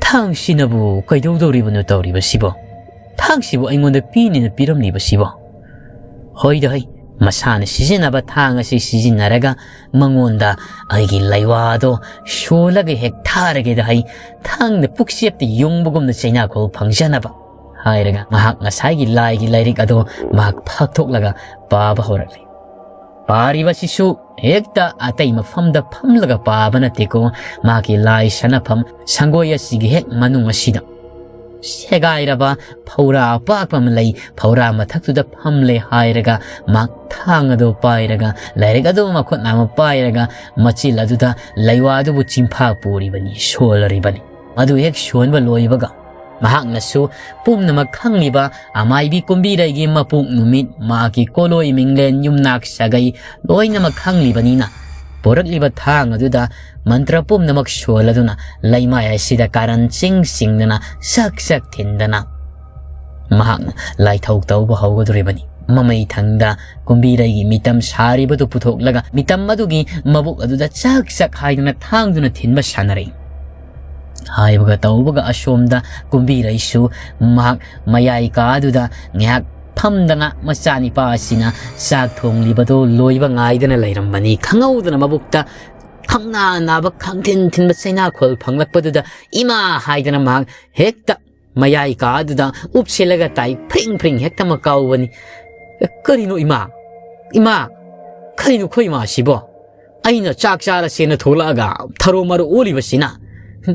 ꯊꯥꯡꯁꯤꯅꯕꯨ ꯀꯩꯗꯧꯗꯧꯔꯤꯕꯅꯣ ꯇꯧꯔꯤꯕꯁꯤꯕꯣ? ꯊꯥꯡꯁꯤꯕꯨ ꯑꯩꯉꯣꯟꯗ ꯄꯤꯅꯤꯅ ꯄꯤꯔꯝꯂꯤꯕꯁꯤꯕꯣ?" ꯍꯣꯏꯗ ꯍꯣꯏ, ꯃꯁꯥꯅ ꯁꯤꯖꯤꯟꯅꯕ ꯊꯥꯡ ꯑꯁꯤ ꯁꯤꯖꯤꯟꯅꯔꯒ ꯃꯉꯣꯟꯗ ꯑꯩꯒꯤ ꯂꯩꯋꯥꯗꯣ ꯁꯣꯜꯂꯒ ꯍꯦꯛ ꯊꯥꯔꯒꯦꯗ ꯍꯩ, ꯊꯥꯡꯅ ꯄꯨꯛꯆꯦꯞꯇ ꯌꯨꯡꯕꯒꯨꯝꯅ ꯆꯩꯅꯥꯈꯣꯜ ꯐꯪꯖꯅꯕ ꯍꯥꯏꯔꯒ ꯃꯍꯥꯛ ꯉꯁꯥꯏꯒꯤ ꯂꯥꯏꯒꯤ ꯂꯥꯏꯔꯤꯛ ꯑꯗꯣ ꯃꯍꯥꯛ ꯐꯥꯛꯊꯣꯛꯂꯒ ꯄꯥꯕ ꯍꯧꯔꯛꯂꯤ꯫ ꯄꯥꯔꯤꯕꯁꯤꯁꯨ ꯍꯦꯛꯇ ꯑꯇꯩ ꯃꯐꯝꯗ ꯐꯝꯂꯒ ꯄꯥꯕ ꯅꯠꯇꯦꯀꯣ, ꯃꯍꯥꯛꯀꯤ ꯂꯥꯏ ꯁꯥꯟꯅꯐꯝ ꯁꯪꯒꯣꯏ ꯑꯁꯤꯒꯤ ꯍꯦꯛ ꯃꯅꯨꯡ ꯑꯁꯤꯗ꯫ ꯁꯦꯒꯥꯏꯔꯕ ꯐꯧꯔꯥ ꯑꯄꯥꯛꯄ ꯑꯃ ꯂꯩ, ꯐꯧꯔꯥ ꯃꯊꯛꯇꯨꯗ ꯐꯝꯂꯦ ꯍꯥꯏꯔꯒ ꯃꯍꯥꯛ ꯊꯥꯡ ꯑꯗꯨ ꯄꯥꯏꯔꯒ, ꯂꯥꯏꯔꯤꯛ ꯑꯗꯨ ꯃꯈꯨꯠ ꯅꯥꯝꯃ ꯄꯥꯏꯔꯒ ꯃꯆꯤꯜ ꯑꯗꯨꯗ ꯂꯩꯋꯥ ꯑꯗꯨꯕꯨ ꯆꯤꯟꯐꯥ ꯄꯨꯔꯤꯕꯅꯤ, ꯁꯣꯜꯂꯔꯤꯕꯅꯤ꯫ ꯃꯗꯨ ꯍꯦꯛ ꯁꯣꯟꯕ ꯂꯣꯏꯕꯒ ꯃꯍꯥꯛꯅꯁꯨ ꯄꯨꯝꯅꯃꯛ ꯈꯪꯂꯤꯕ ꯑꯃꯥꯏꯕꯤ ꯀꯨꯝꯕꯤꯔꯩꯒꯤ ꯃꯄꯣꯛ ꯅꯨꯃꯤꯠ, ꯃꯍꯥꯛꯀꯤ ꯀꯣꯂꯣꯏ ꯃꯤꯡꯂꯦꯟ, ꯌꯨꯝꯅꯥꯛ ꯁꯥꯒꯩ ꯂꯣꯏꯅꯃꯛ ꯈꯪꯂꯤꯕꯅꯤꯅ, ꯄꯣꯔꯛꯂꯤꯕ ꯊꯥꯡ ꯑꯗꯨꯗ ꯃꯟꯇ꯭ꯔ ꯄꯨꯝꯅꯃꯛ ꯁꯣꯜꯂꯗꯨꯅ ꯂꯩꯃꯥꯏ ꯑꯁꯤꯗ ꯀꯥꯔꯟ ꯆꯤꯡ ꯆꯤꯡꯗꯅ ꯁꯛ ꯁꯛ ꯊꯤꯟꯗꯅ ꯃꯍꯥꯛꯅ ꯂꯥꯏꯊꯧ ꯇꯧꯕ ꯍꯧꯒꯗꯧꯔꯤꯕꯅꯤ꯫ ꯃꯃꯩ ꯊꯪꯗ ꯀꯨꯝꯕꯤꯔꯩꯒꯤ ꯃꯤꯇꯝ ꯁꯥꯔꯤꯕꯗꯨ ꯄꯨꯊꯣꯛꯂꯒ ꯃꯤꯇꯝ ꯑꯗꯨꯒꯤ ꯃꯕꯨꯛ ꯑꯗꯨꯗ ꯆꯛ ꯆꯛ ꯍꯥꯏꯗꯨꯅ ꯊꯥꯡꯗꯨꯅ ꯊꯤꯟꯕ ꯁꯥꯟꯅꯔꯛꯏ꯫ ꯍꯥꯏꯕꯒ ꯇꯧꯕꯒ ꯑꯁꯣꯝꯗ ꯀꯨꯝꯕꯤꯔꯩꯁꯨ ꯃꯍꯥꯛ ꯃꯌꯥꯏ ꯀꯥꯗꯨꯗ ꯉꯥꯏꯍꯥꯛ ꯐꯝꯗꯅ ꯃꯆꯥꯅꯤꯄꯥ ꯑꯁꯤꯅ ꯆꯥꯛ ꯊꯣꯡꯂꯤꯕꯗꯨ ꯂꯣꯏꯕ ꯉꯥꯏꯗꯅ ꯂꯩꯔꯝꯕꯅꯤ꯫ ꯈꯪꯍꯧꯗꯅ ꯃꯕꯨꯛꯇ ꯈꯪꯅꯥ ꯅꯥꯕ ꯈꯪꯊꯤꯟ ꯊꯤꯟꯕ ꯆꯩꯅꯥꯈꯣꯜ ꯐꯪꯂꯛꯄꯗꯨꯗ ꯏꯃꯥ ꯍꯥꯏꯗꯅ ꯃꯍꯥꯛ ꯍꯦꯛꯇ ꯃꯌꯥꯏ ꯀꯥꯗꯨꯗ ꯎꯞꯁꯤꯜꯂꯒ ꯇꯥꯏ, ꯐ꯭ꯔꯤꯡ ꯐ꯭ꯔꯤꯡ ꯍꯦꯛꯇ ꯃꯀꯥꯎꯕꯅꯤ꯫ "ꯀꯔꯤꯅꯣ ꯏꯃꯥ? ꯏꯃꯥ, ꯀꯔꯤꯅꯣ ꯑꯩꯈꯣꯏ ꯏꯃꯥꯁꯤꯕꯣ?" ꯑꯩꯅ ꯆꯥꯛ ꯆꯥꯔꯁꯦꯅ ꯊꯣꯛꯂꯛꯑꯒ ꯊꯔꯣ ꯃꯔꯣ ꯑꯣꯜꯂꯤꯕꯁꯤꯅ?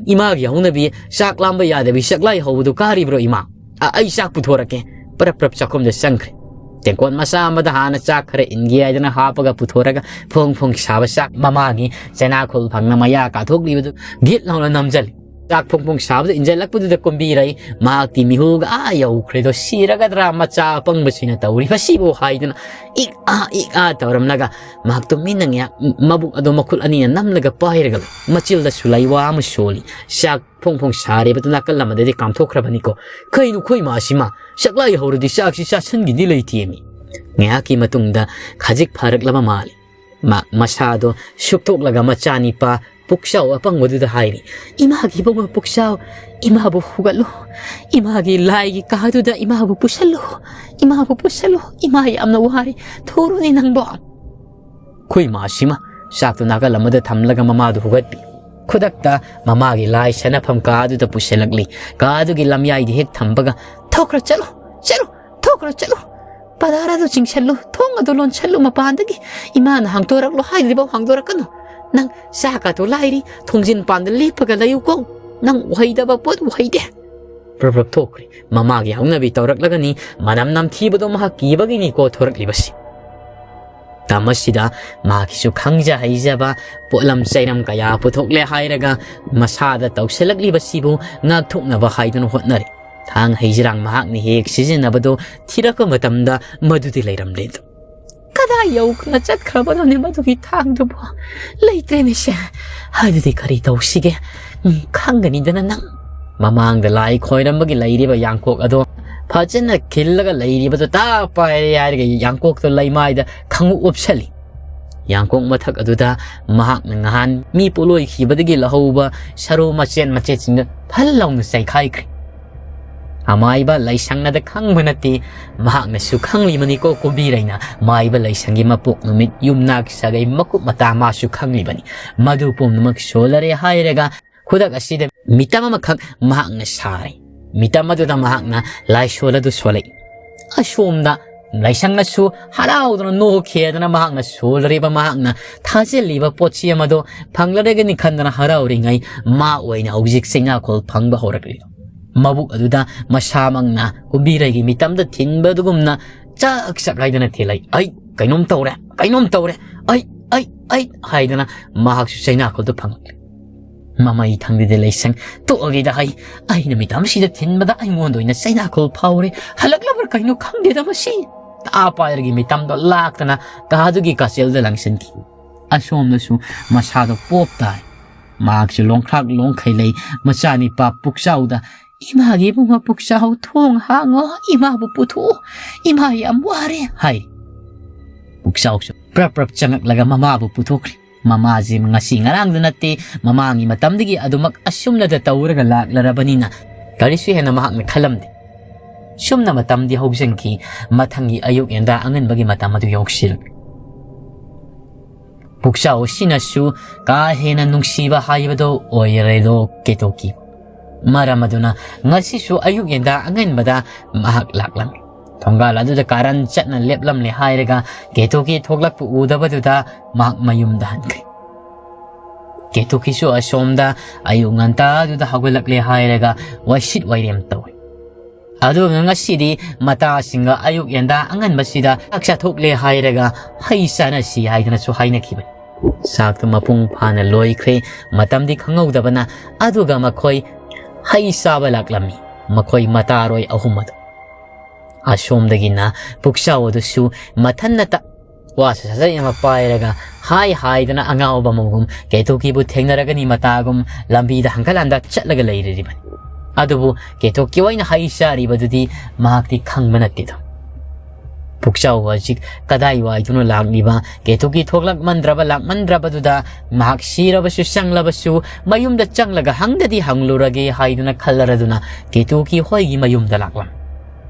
ꯏꯃꯥꯒꯤ ꯍꯧꯅꯕꯤ ꯆꯥꯛ ꯂꯥꯝꯕ ꯌꯥꯗꯕꯤ ꯆꯥꯛꯂꯥꯏ ꯍꯧꯕꯗꯨ ꯀꯥꯔꯤꯕ꯭ꯔꯣ ꯏꯃꯥ? ꯑ, ꯑꯩ ꯆꯥꯛ ꯄꯨꯊꯣꯔꯛꯀꯦ꯫ ꯄꯔꯞ ꯄꯔꯞ ꯆꯥꯛꯈꯨꯝꯗ ꯆꯪꯈ꯭ꯔꯦ꯫ ꯇꯦꯡꯀꯣꯠ ꯃꯆꯥ ꯑꯃꯗ ꯍꯥꯟꯅ ꯆꯥꯛ ꯈꯔ ꯏꯟꯒꯦ ꯍꯥꯏꯗꯅ ꯍꯥꯞꯄꯒ ꯄꯨꯊꯣꯔꯒ ꯐꯣꯡ ꯐꯣꯡ ꯁꯥꯕ ꯆꯥꯛ, ꯃꯃꯥꯒꯤ ꯆꯅꯥ ꯈꯣꯜ ꯐꯪꯅ ꯃꯌꯥ ꯀꯥꯊꯣꯛꯂꯤꯕꯗꯨ ꯒꯤꯠ ꯂꯥꯎꯅ ꯅꯝꯖꯜꯂꯤ꯫ ꯆꯥꯛ ꯐꯣꯡ ꯐꯣꯡ ꯁꯥꯕꯗ ꯏꯟꯖꯜꯂꯛꯄꯗꯨꯗ ꯀꯨꯝꯕꯤꯔꯩ ꯃꯍꯥꯛꯇꯤ ꯃꯤꯍꯨꯒ ꯑꯥ ꯌꯧꯈ꯭ꯔꯦꯗꯣ, ꯁꯤꯔꯒꯗ꯭ꯔꯥ ꯃꯆꯥ ꯑꯄꯪꯕꯁꯤꯅ ꯇꯧꯔꯤꯕꯁꯤꯕꯨ ꯍꯥꯏꯗꯨꯅ ꯏꯛ ꯑꯥ ꯏꯛ ꯑꯥ ꯇꯧꯔꯝꯂꯒ ꯃꯍꯥꯛ ꯇꯨꯃꯤꯟꯅ ꯉꯥꯏꯍꯥꯛ ꯃꯕꯨꯛ ꯑꯗꯨ ꯃꯈꯨꯠ ꯑꯅꯤꯅ ꯅꯝꯂꯒ ꯄꯥꯏꯔꯒ ꯂꯩ꯫ ꯃꯆꯤꯜꯗꯁꯨ ꯂꯩꯋꯥ ꯑꯃ ꯁꯣꯜꯂꯤ꯫ ꯆꯥꯛ ꯐꯣꯡ ꯐꯣꯡ ꯁꯥꯔꯤꯕꯗꯨ ꯅꯥꯀꯜ ꯑꯃꯗꯗꯤ ꯀꯥꯝꯊꯣꯛꯈ꯭ꯔꯕꯅꯤꯀꯣ꯫ "ꯀꯩꯅꯣ ꯑꯩꯈꯣꯏ ꯏꯃꯥꯁꯤꯃ? ꯆꯥꯛꯂꯥꯏ ꯍꯧꯔꯗꯤ ꯆꯥꯛꯁꯤ ꯆꯥꯁꯤꯟꯒꯤꯗꯤ ꯂꯩꯇꯦꯃꯤ"꯫ ꯉꯥꯏꯍꯥꯛꯀꯤ ꯃꯇꯨꯡꯗ ꯈꯖꯤꯛ ꯐꯔꯛꯂꯕ ꯃꯥꯜꯂꯤ꯫ ꯃꯥ ꯃꯁꯥꯗꯣ ꯁꯨꯛꯇꯣꯛꯂꯒ ꯃꯆꯥꯅꯤꯄꯥ ꯄꯨꯛꯆꯥꯎ ꯑꯄꯪꯕꯗꯨꯗ ꯍꯥꯏꯔꯤ, "ꯏꯃꯥꯒꯤ ꯏꯕꯨꯡꯉꯣ ꯄꯨꯛꯆꯥꯎ, ꯏꯃꯥꯕꯨ ꯍꯨꯒꯠꯂꯨ, ꯏꯃꯥꯒꯤ ꯂꯥꯏꯒꯤ ꯀꯥꯗꯨꯗ ꯏꯃꯥꯕꯨ ꯄꯨꯁꯜꯂꯨ, ꯏꯃꯥꯕꯨ ꯄꯨꯁꯜꯂꯨ, ꯏꯃꯥ ꯌꯥꯝꯅ ꯋꯥꯔꯦ, ꯊꯨꯔꯨꯅꯦ ꯅꯪꯕꯣ"꯫ ꯑꯩꯈꯣꯏ ꯏꯃꯥꯁꯤꯃ ꯆꯥꯛꯇꯨ ꯅꯥꯀꯜ ꯑꯃꯗ ꯊꯝꯂꯒ ꯃꯃꯥꯗꯨ ꯍꯨꯒꯠꯄꯤ꯫ ꯈꯨꯗꯛꯇ ꯃꯃꯥꯒꯤ ꯂꯥꯏ ꯁꯥꯟꯅꯐꯝ ꯀꯥꯗꯨꯗ ꯄꯨꯁꯤꯜꯂꯛꯂꯤ꯫ ꯀꯥꯗꯨꯒꯤ ꯂꯝꯌꯥꯏꯗ ꯍꯦꯛ ꯊꯝꯕꯒ, "ꯊꯣꯛꯈ꯭ꯔꯣ, ꯆꯠꯂꯣ, ꯆꯠꯂꯣ, ꯊꯣꯛꯈ꯭ꯔꯣ, ꯆꯠꯂꯣ꯫ ꯄꯗꯥꯔ ꯑꯗꯨ ꯆꯤꯡꯁꯜꯂꯨ, ꯊꯣꯡ ꯑꯗꯨ ꯂꯣꯟꯁꯜꯂꯨ ꯃꯄꯥꯟꯗꯒꯤ꯫ ꯏꯃꯥꯅ ꯍꯥꯡꯗꯣꯔꯛꯂꯣ ꯍꯥꯏꯗ꯭ꯔꯤꯐꯥꯎ ꯍꯥꯡꯗꯣꯔꯛꯀꯅꯨ꯫ ꯅꯪ ꯆꯥꯛ ꯀꯥꯗꯨ ꯂꯥꯏꯔꯤ, ꯊꯣꯡꯖꯤꯟ ꯄꯥꯟꯗ ꯂꯦꯞꯄꯒ ꯂꯩꯌꯨꯀꯣ꯫ ꯅꯪ ꯎꯍꯩꯗꯕ ꯄꯣꯠ ꯎꯍꯩꯗꯦ"꯫ ꯄ꯭ꯔꯞ ꯄ꯭ꯔꯞ ꯊꯣꯛꯈ꯭ꯔꯦ꯫ ꯃꯃꯥꯒꯤ ꯍꯧꯅꯕꯤ ꯇꯧꯔꯛꯂꯒꯅꯤ, ꯃꯅꯝ ꯅꯝꯊꯤꯕꯗꯣ ꯃꯍꯥꯛ ꯀꯤꯕꯒꯤꯅꯤꯀꯣ ꯊꯣꯔꯛꯂꯤꯕꯁꯤ꯫ ꯃꯇꯝ ꯑꯁꯤꯗ ꯃꯍꯥꯛꯀꯤꯁꯨ ꯈꯪꯖ ꯍꯩꯖꯕ ꯄꯣꯠꯂꯝ ꯆꯩꯔꯝ ꯀꯌꯥ ꯄꯨꯊꯣꯛꯂꯦ ꯍꯥꯏꯔꯒ ꯃꯁꯥꯗ ꯇꯧꯁꯤꯜꯂꯛꯂꯤꯕꯁꯤꯕꯨ ꯉꯥꯛꯊꯣꯛꯅꯕ ꯍꯥꯏꯗꯨꯅ ꯍꯣꯠꯅꯔꯤ꯫ ꯊꯥꯡ ꯍꯩꯖꯤꯔꯥꯡ ꯃꯍꯥꯛꯅ ꯍꯦꯛ ꯍꯦꯛ ꯁꯤꯖꯤꯟꯅꯕꯗꯨ ꯊꯤꯔꯛꯄ ꯃꯇꯝꯗ ꯃꯗꯨꯗꯤ ꯂꯩꯔꯝꯗꯦꯗꯣ꯫ "ꯀꯗꯥꯏ ꯌꯧꯅ ꯆꯠꯈ꯭ꯔꯕꯅꯣꯅꯦ ꯃꯗꯨꯒꯤ ꯊꯥꯡꯗꯨꯕꯨ? ꯂꯩꯇ꯭ꯔꯦꯅꯦ ꯁꯦ꯫ ꯑꯗꯨꯗꯤ ꯀꯔꯤ ꯇꯧꯁꯤꯒꯦ? ꯎꯝ, ꯈꯪꯒꯅꯤꯗꯅ ꯅꯪ"꯫ ꯃꯃꯥꯡꯗ ꯂꯥꯏ ꯈꯣꯏꯔꯝꯕꯒꯤ ꯂꯩꯔꯤꯕ ꯌꯥꯡꯀꯣꯛ ꯑꯗꯣ ꯐꯖꯅ ꯈꯤꯜꯂꯒ ꯂꯩꯔꯤꯕꯗꯣ ꯇꯥ ꯄꯥꯏꯔꯦ ꯍꯥꯏꯔꯒ ꯌꯥꯡꯀꯣꯛꯇꯣ ꯂꯩꯃꯥꯏꯗ ꯈꯪꯎꯞ ꯎꯞꯁꯜꯂꯤ꯫ ꯌꯥꯡꯀꯣꯛ ꯃꯊꯛ ꯑꯗꯨꯗ ꯃꯍꯥꯛꯅ ꯉꯍꯥꯟ ꯃꯤ ꯄꯣꯠꯂꯣꯏꯈꯤꯕꯗꯒꯤ ꯂꯧꯍꯧꯕ ꯁꯔꯨ ꯃꯆꯦꯠ ꯃꯆꯦꯠꯁꯤꯡꯗ ꯐꯜ ꯂꯥꯎꯅ ꯆꯩꯈꯥꯏꯈ꯭ꯔꯦ꯫ ꯑꯃꯥꯏꯕ ꯂꯩꯁꯪꯅꯗ ꯈꯪꯕ ꯅꯠꯇꯦ, ꯃꯍꯥꯛꯅꯁꯨ ꯈꯪꯂꯤꯕꯅꯤꯀꯣ ꯀꯨꯝꯕꯤꯔꯩꯅ꯫ ꯃꯥꯏꯕ ꯂꯩꯁꯪꯒꯤ ꯃꯄꯣꯛ ꯅꯨꯃꯤꯠ, ꯌꯨꯝꯅꯥꯛ ꯁꯥꯒꯩ, ꯃꯀꯨꯞ ꯃꯇꯥ ꯃꯥꯁꯨ ꯈꯪꯂꯤꯕꯅꯤ꯫ ꯃꯗꯨ ꯄꯨꯝꯅꯃꯛ ꯁꯣꯜꯂꯔꯦ ꯍꯥꯏꯔꯒ ꯈꯨꯗꯛ ꯑꯁꯤꯗ ꯃꯤꯇꯝ ꯑꯃꯈꯛ ꯃꯍꯥꯛꯅ ꯁꯥꯔꯦ꯫ ꯃꯤꯇꯝ ꯑꯗꯨꯗ ꯃꯍꯥꯛꯅ ꯂꯥꯏꯁꯣꯜ ꯑꯗꯨ ꯁꯣꯜꯂꯛꯏ꯫ ꯑꯁꯣꯝꯗ ꯂꯥꯏꯁꯪꯅꯁꯨ ꯍꯔꯥꯎꯗꯨꯅ ꯅꯣꯛꯈꯤꯗꯅ ꯃꯍꯥꯛꯅ ꯁꯣꯜꯂꯤꯕ, ꯃꯍꯥꯛꯅ ꯊꯥꯖꯤꯜꯂꯤꯕ ꯄꯣꯠꯁꯤ ꯑꯃꯗꯣ ꯐꯪꯂꯔꯒꯅꯤ ꯈꯟꯗꯅ ꯍꯔꯥꯎꯔꯤꯉꯩ ꯃꯥ ꯑꯣꯏꯅ ꯍꯧꯖꯤꯛ ꯆꯩꯅꯥꯈꯣꯜ ꯐꯪꯕ ꯍꯧꯔꯛꯂꯤ꯫ ꯃꯕꯨꯛ ꯑꯗꯨꯗ ꯃꯁꯥꯃꯛꯅ ꯀꯨꯝꯕꯤꯔꯩꯒꯤ ꯃꯤꯇꯝꯗ ꯊꯤꯟꯕ ꯑꯗꯨꯒꯨꯝꯅ ꯆꯥꯛ ꯆꯥꯛ ꯍꯥꯏꯗꯅ ꯊꯤꯜꯂꯛꯏ꯫ "ꯑꯩ ꯀꯩꯅꯣꯝ ꯇꯧꯔꯦ, ꯀꯩꯅꯣꯝ ꯇꯧꯔꯦ, ꯑꯩ, ꯑꯩ, ꯑꯩ" ꯍꯥꯏꯗꯅ ꯃꯍꯥꯛꯁꯨ ꯆꯩꯅꯥꯈꯣꯜꯗꯨ ꯐꯪꯂꯛꯂꯤ꯫ ꯃꯃꯩ ꯊꯪꯗꯦꯗ ꯂꯩꯁꯪ ꯇꯣꯛꯑꯒꯦꯗ ꯍꯥꯏ꯫ "ꯑꯩꯅ ꯃꯤꯇꯝꯁꯤꯗ ꯊꯤꯟꯕꯗ ꯑꯩꯉꯣꯟꯗ ꯑꯣꯏꯅ ꯆꯩꯅꯥꯈꯣꯜ ꯐꯥꯎꯔꯦ꯫ ꯍꯜꯂꯛꯂꯕ꯭ꯔꯥ ꯀꯩꯅꯣ ꯈꯪꯗꯦꯗ ꯃꯁꯤ"꯫ ꯇꯥ ꯄꯥꯏꯔꯒꯤ ꯃꯤꯇꯝꯗꯣ ꯂꯥꯛꯇꯅ ꯀꯥꯗꯨꯒꯤ ꯀꯥꯆꯦꯜꯗ ꯂꯪꯁꯤꯟꯈꯤ꯫ ꯑꯁꯣꯝꯗꯁꯨ ꯃꯁꯥꯗꯣ ꯄꯣꯞ ꯇꯥꯏ꯫ ꯃꯍꯥꯛꯁꯨ ꯂꯣꯡꯈ꯭ꯔꯥꯛ ꯂꯣꯡꯈꯩ ꯂꯩ꯫ ꯃꯆꯥꯅꯤꯄꯥ ꯄꯨꯛꯆꯥꯎꯗ, "ꯏꯃꯥꯒꯤ ꯏꯕꯨꯡꯉꯣ ꯄꯨꯛꯆꯥꯎ, ꯊꯣꯡ ꯍꯥꯡꯉꯣ, ꯏꯃꯥꯕꯨ ꯄꯨꯊꯣꯛꯑꯣ, ꯏꯃꯥ ꯌꯥꯝ ꯋꯥꯔꯦ" ꯍꯥꯏ꯫ ꯄꯨꯛꯆꯥꯎꯁꯨ ꯄ꯭ꯔꯞ ꯄ꯭ꯔꯞ ꯆꯪꯉꯛꯂꯒ ꯃꯃꯥꯕꯨ ꯄꯨꯊꯣꯛꯈ꯭ꯔꯦ꯫ ꯃꯃꯥꯁꯤ ꯉꯁꯤ ꯉꯔꯥꯡꯗ ꯅꯠꯇꯦ, ꯃꯃꯥꯡꯒꯤ ꯃꯇꯝꯗꯒꯤ ꯑꯗꯨꯃꯛ ꯑꯁꯨꯝꯅꯗ ꯇꯧꯔꯒ ꯂꯥꯛꯂꯔꯕꯅꯤꯅ ꯀꯔꯤꯁꯨ ꯍꯦꯟꯅ ꯃꯍꯥꯛꯅ ꯈꯜꯂꯝꯗꯦ꯫ ꯁꯨꯝꯅ ꯃꯇꯝꯗꯤ ꯍꯧꯖꯤꯟꯈꯤ꯫ ꯃꯊꯪꯒꯤ ꯑꯌꯨꯛ ꯌꯦꯟꯗꯥ ꯑꯉꯟꯕꯒꯤ ꯃꯇꯝ ꯑꯗꯨ ꯌꯧꯁꯤꯜꯂꯛꯂꯦ꯫ ꯄꯨꯛꯆꯥꯎ ꯑꯁꯤꯅꯁꯨ ꯀꯥ ꯍꯦꯟꯅ ꯅꯨꯡꯁꯤꯕ ꯍꯥꯏꯕꯗꯨ ꯑꯣꯏꯔꯦꯗꯣ ꯀꯦꯇꯣꯀꯤ꯫ ꯃꯔꯝ ꯑꯗꯨꯅ ꯉꯁꯤꯁꯨ ꯑꯌꯨꯛ ꯌꯦꯟꯗꯥ ꯑꯉꯟꯕꯗ ꯃꯍꯥꯛ ꯂꯥꯛꯂꯝꯃꯤ꯫ ꯊꯣꯡꯒꯥꯜ ꯑꯗꯨꯗ ꯀꯥꯔꯟ ꯆꯠꯅ ꯂꯦꯞꯂꯝꯂꯦ ꯍꯥꯏꯔꯒ ꯀꯦꯇꯣꯀꯤ ꯊꯣꯛꯂꯛꯄ ꯎꯗꯕꯗꯨꯗ ꯃꯍꯥꯛ ꯃꯌꯨꯝꯗ ꯍꯟꯈ꯭ꯔꯦ꯫ ꯀꯦꯇꯣꯀꯤꯁꯨ ꯑꯁꯣꯝꯗ ꯑꯌꯨꯛ ꯉꯟꯇꯥꯗꯨꯗ ꯍꯧꯒꯠꯂꯛꯂꯦ ꯍꯥꯏꯔꯒ ꯋꯥꯏꯁꯤꯠ ꯋꯥꯏꯔꯦꯝ ꯇꯧꯏ꯫ ꯑꯗꯨꯒ ꯉꯁꯤꯗꯤ ꯃꯇꯥꯁꯤꯡꯒ ꯑꯌꯨꯛ ꯌꯦꯟꯗꯥ ꯑꯉꯟꯕꯁꯤꯗ ꯆꯥꯛ ꯆꯥꯊꯣꯛꯂꯦ ꯍꯥꯏꯔꯒ ꯍꯩ ꯆꯥꯅꯁꯤ ꯍꯥꯏꯗꯅꯁꯨ ꯍꯥꯏꯅꯈꯤꯕꯅꯤ꯫ ꯆꯥꯛꯇꯨ ꯃꯄꯨꯡ ꯐꯥꯅ ꯂꯣꯏꯈ꯭ꯔꯦ꯫ ꯃꯇꯝꯗꯤ ꯈꯪꯍꯧꯗꯕꯅ ꯑꯗꯨꯒ ꯃꯈꯣꯏ ꯍꯩ ꯆꯥꯕ ꯂꯥꯛꯂꯝꯃꯤ꯫ ꯃꯈꯣꯏ ꯃꯇꯥꯔꯣꯏ ꯑꯍꯨꯝ ꯑꯗꯨ꯫ ꯑꯁꯣꯝꯗꯒꯤꯅ ꯄꯨꯛꯆꯥꯎ ꯑꯗꯨꯁꯨ ꯃꯊꯟꯅꯇ ꯋꯥꯁꯨ ꯁꯥꯖꯩ ꯑꯃ ꯄꯥꯏꯔꯒ ꯍꯥꯏ ꯍꯥꯏꯗꯅ ꯑꯉꯥꯎꯕ ꯑꯃꯒꯨꯝ ꯀꯦꯇꯣꯀꯤꯕꯨ ꯊꯦꯡꯅꯔꯒꯅꯤ ꯃꯇꯥꯒꯨꯝ ꯂꯝꯕꯤꯗ ꯍꯪꯒꯠ ꯍꯟꯗ ꯆꯠꯂꯒ ꯂꯩꯔꯤꯕꯅꯤ꯫ ꯑꯗꯨꯕꯨ ꯀꯦꯇꯣꯀꯤ ꯑꯣꯏꯅ ꯍꯩ ꯆꯥꯔꯤꯕꯗꯨꯗꯤ ꯃꯍꯥꯛꯇꯤ ꯈꯪꯕ ꯅꯠꯇꯦꯗꯣ꯫ ꯄꯨꯛꯆꯥꯎ ꯍꯧꯖꯤꯛ ꯀꯗꯥꯏ ꯋꯥꯏꯗꯨꯅ ꯂꯥꯛꯂꯤꯕ, ꯀꯦꯇꯣꯀꯤ ꯊꯣꯛꯂꯛꯃꯟꯗ꯭ꯔꯕ ꯂꯥꯛꯃꯟꯗ꯭ꯔꯕꯗꯨꯗ ꯃꯍꯥꯛ ꯁꯤꯔꯕꯁꯨ ꯆꯪꯂꯕꯁꯨ ꯃꯌꯨꯝꯗ ꯆꯪꯂꯒ ꯍꯪꯗꯗꯤ ꯍꯪꯂꯨꯔꯒꯦ ꯍꯥꯏꯗꯨꯅ ꯈꯜꯂꯔꯗꯨꯅ ꯀꯦꯇꯣꯀꯤ ꯍꯣꯏꯒꯤ ꯃꯌꯨꯝꯗ ꯂꯥꯛꯂꯝꯃꯤ꯫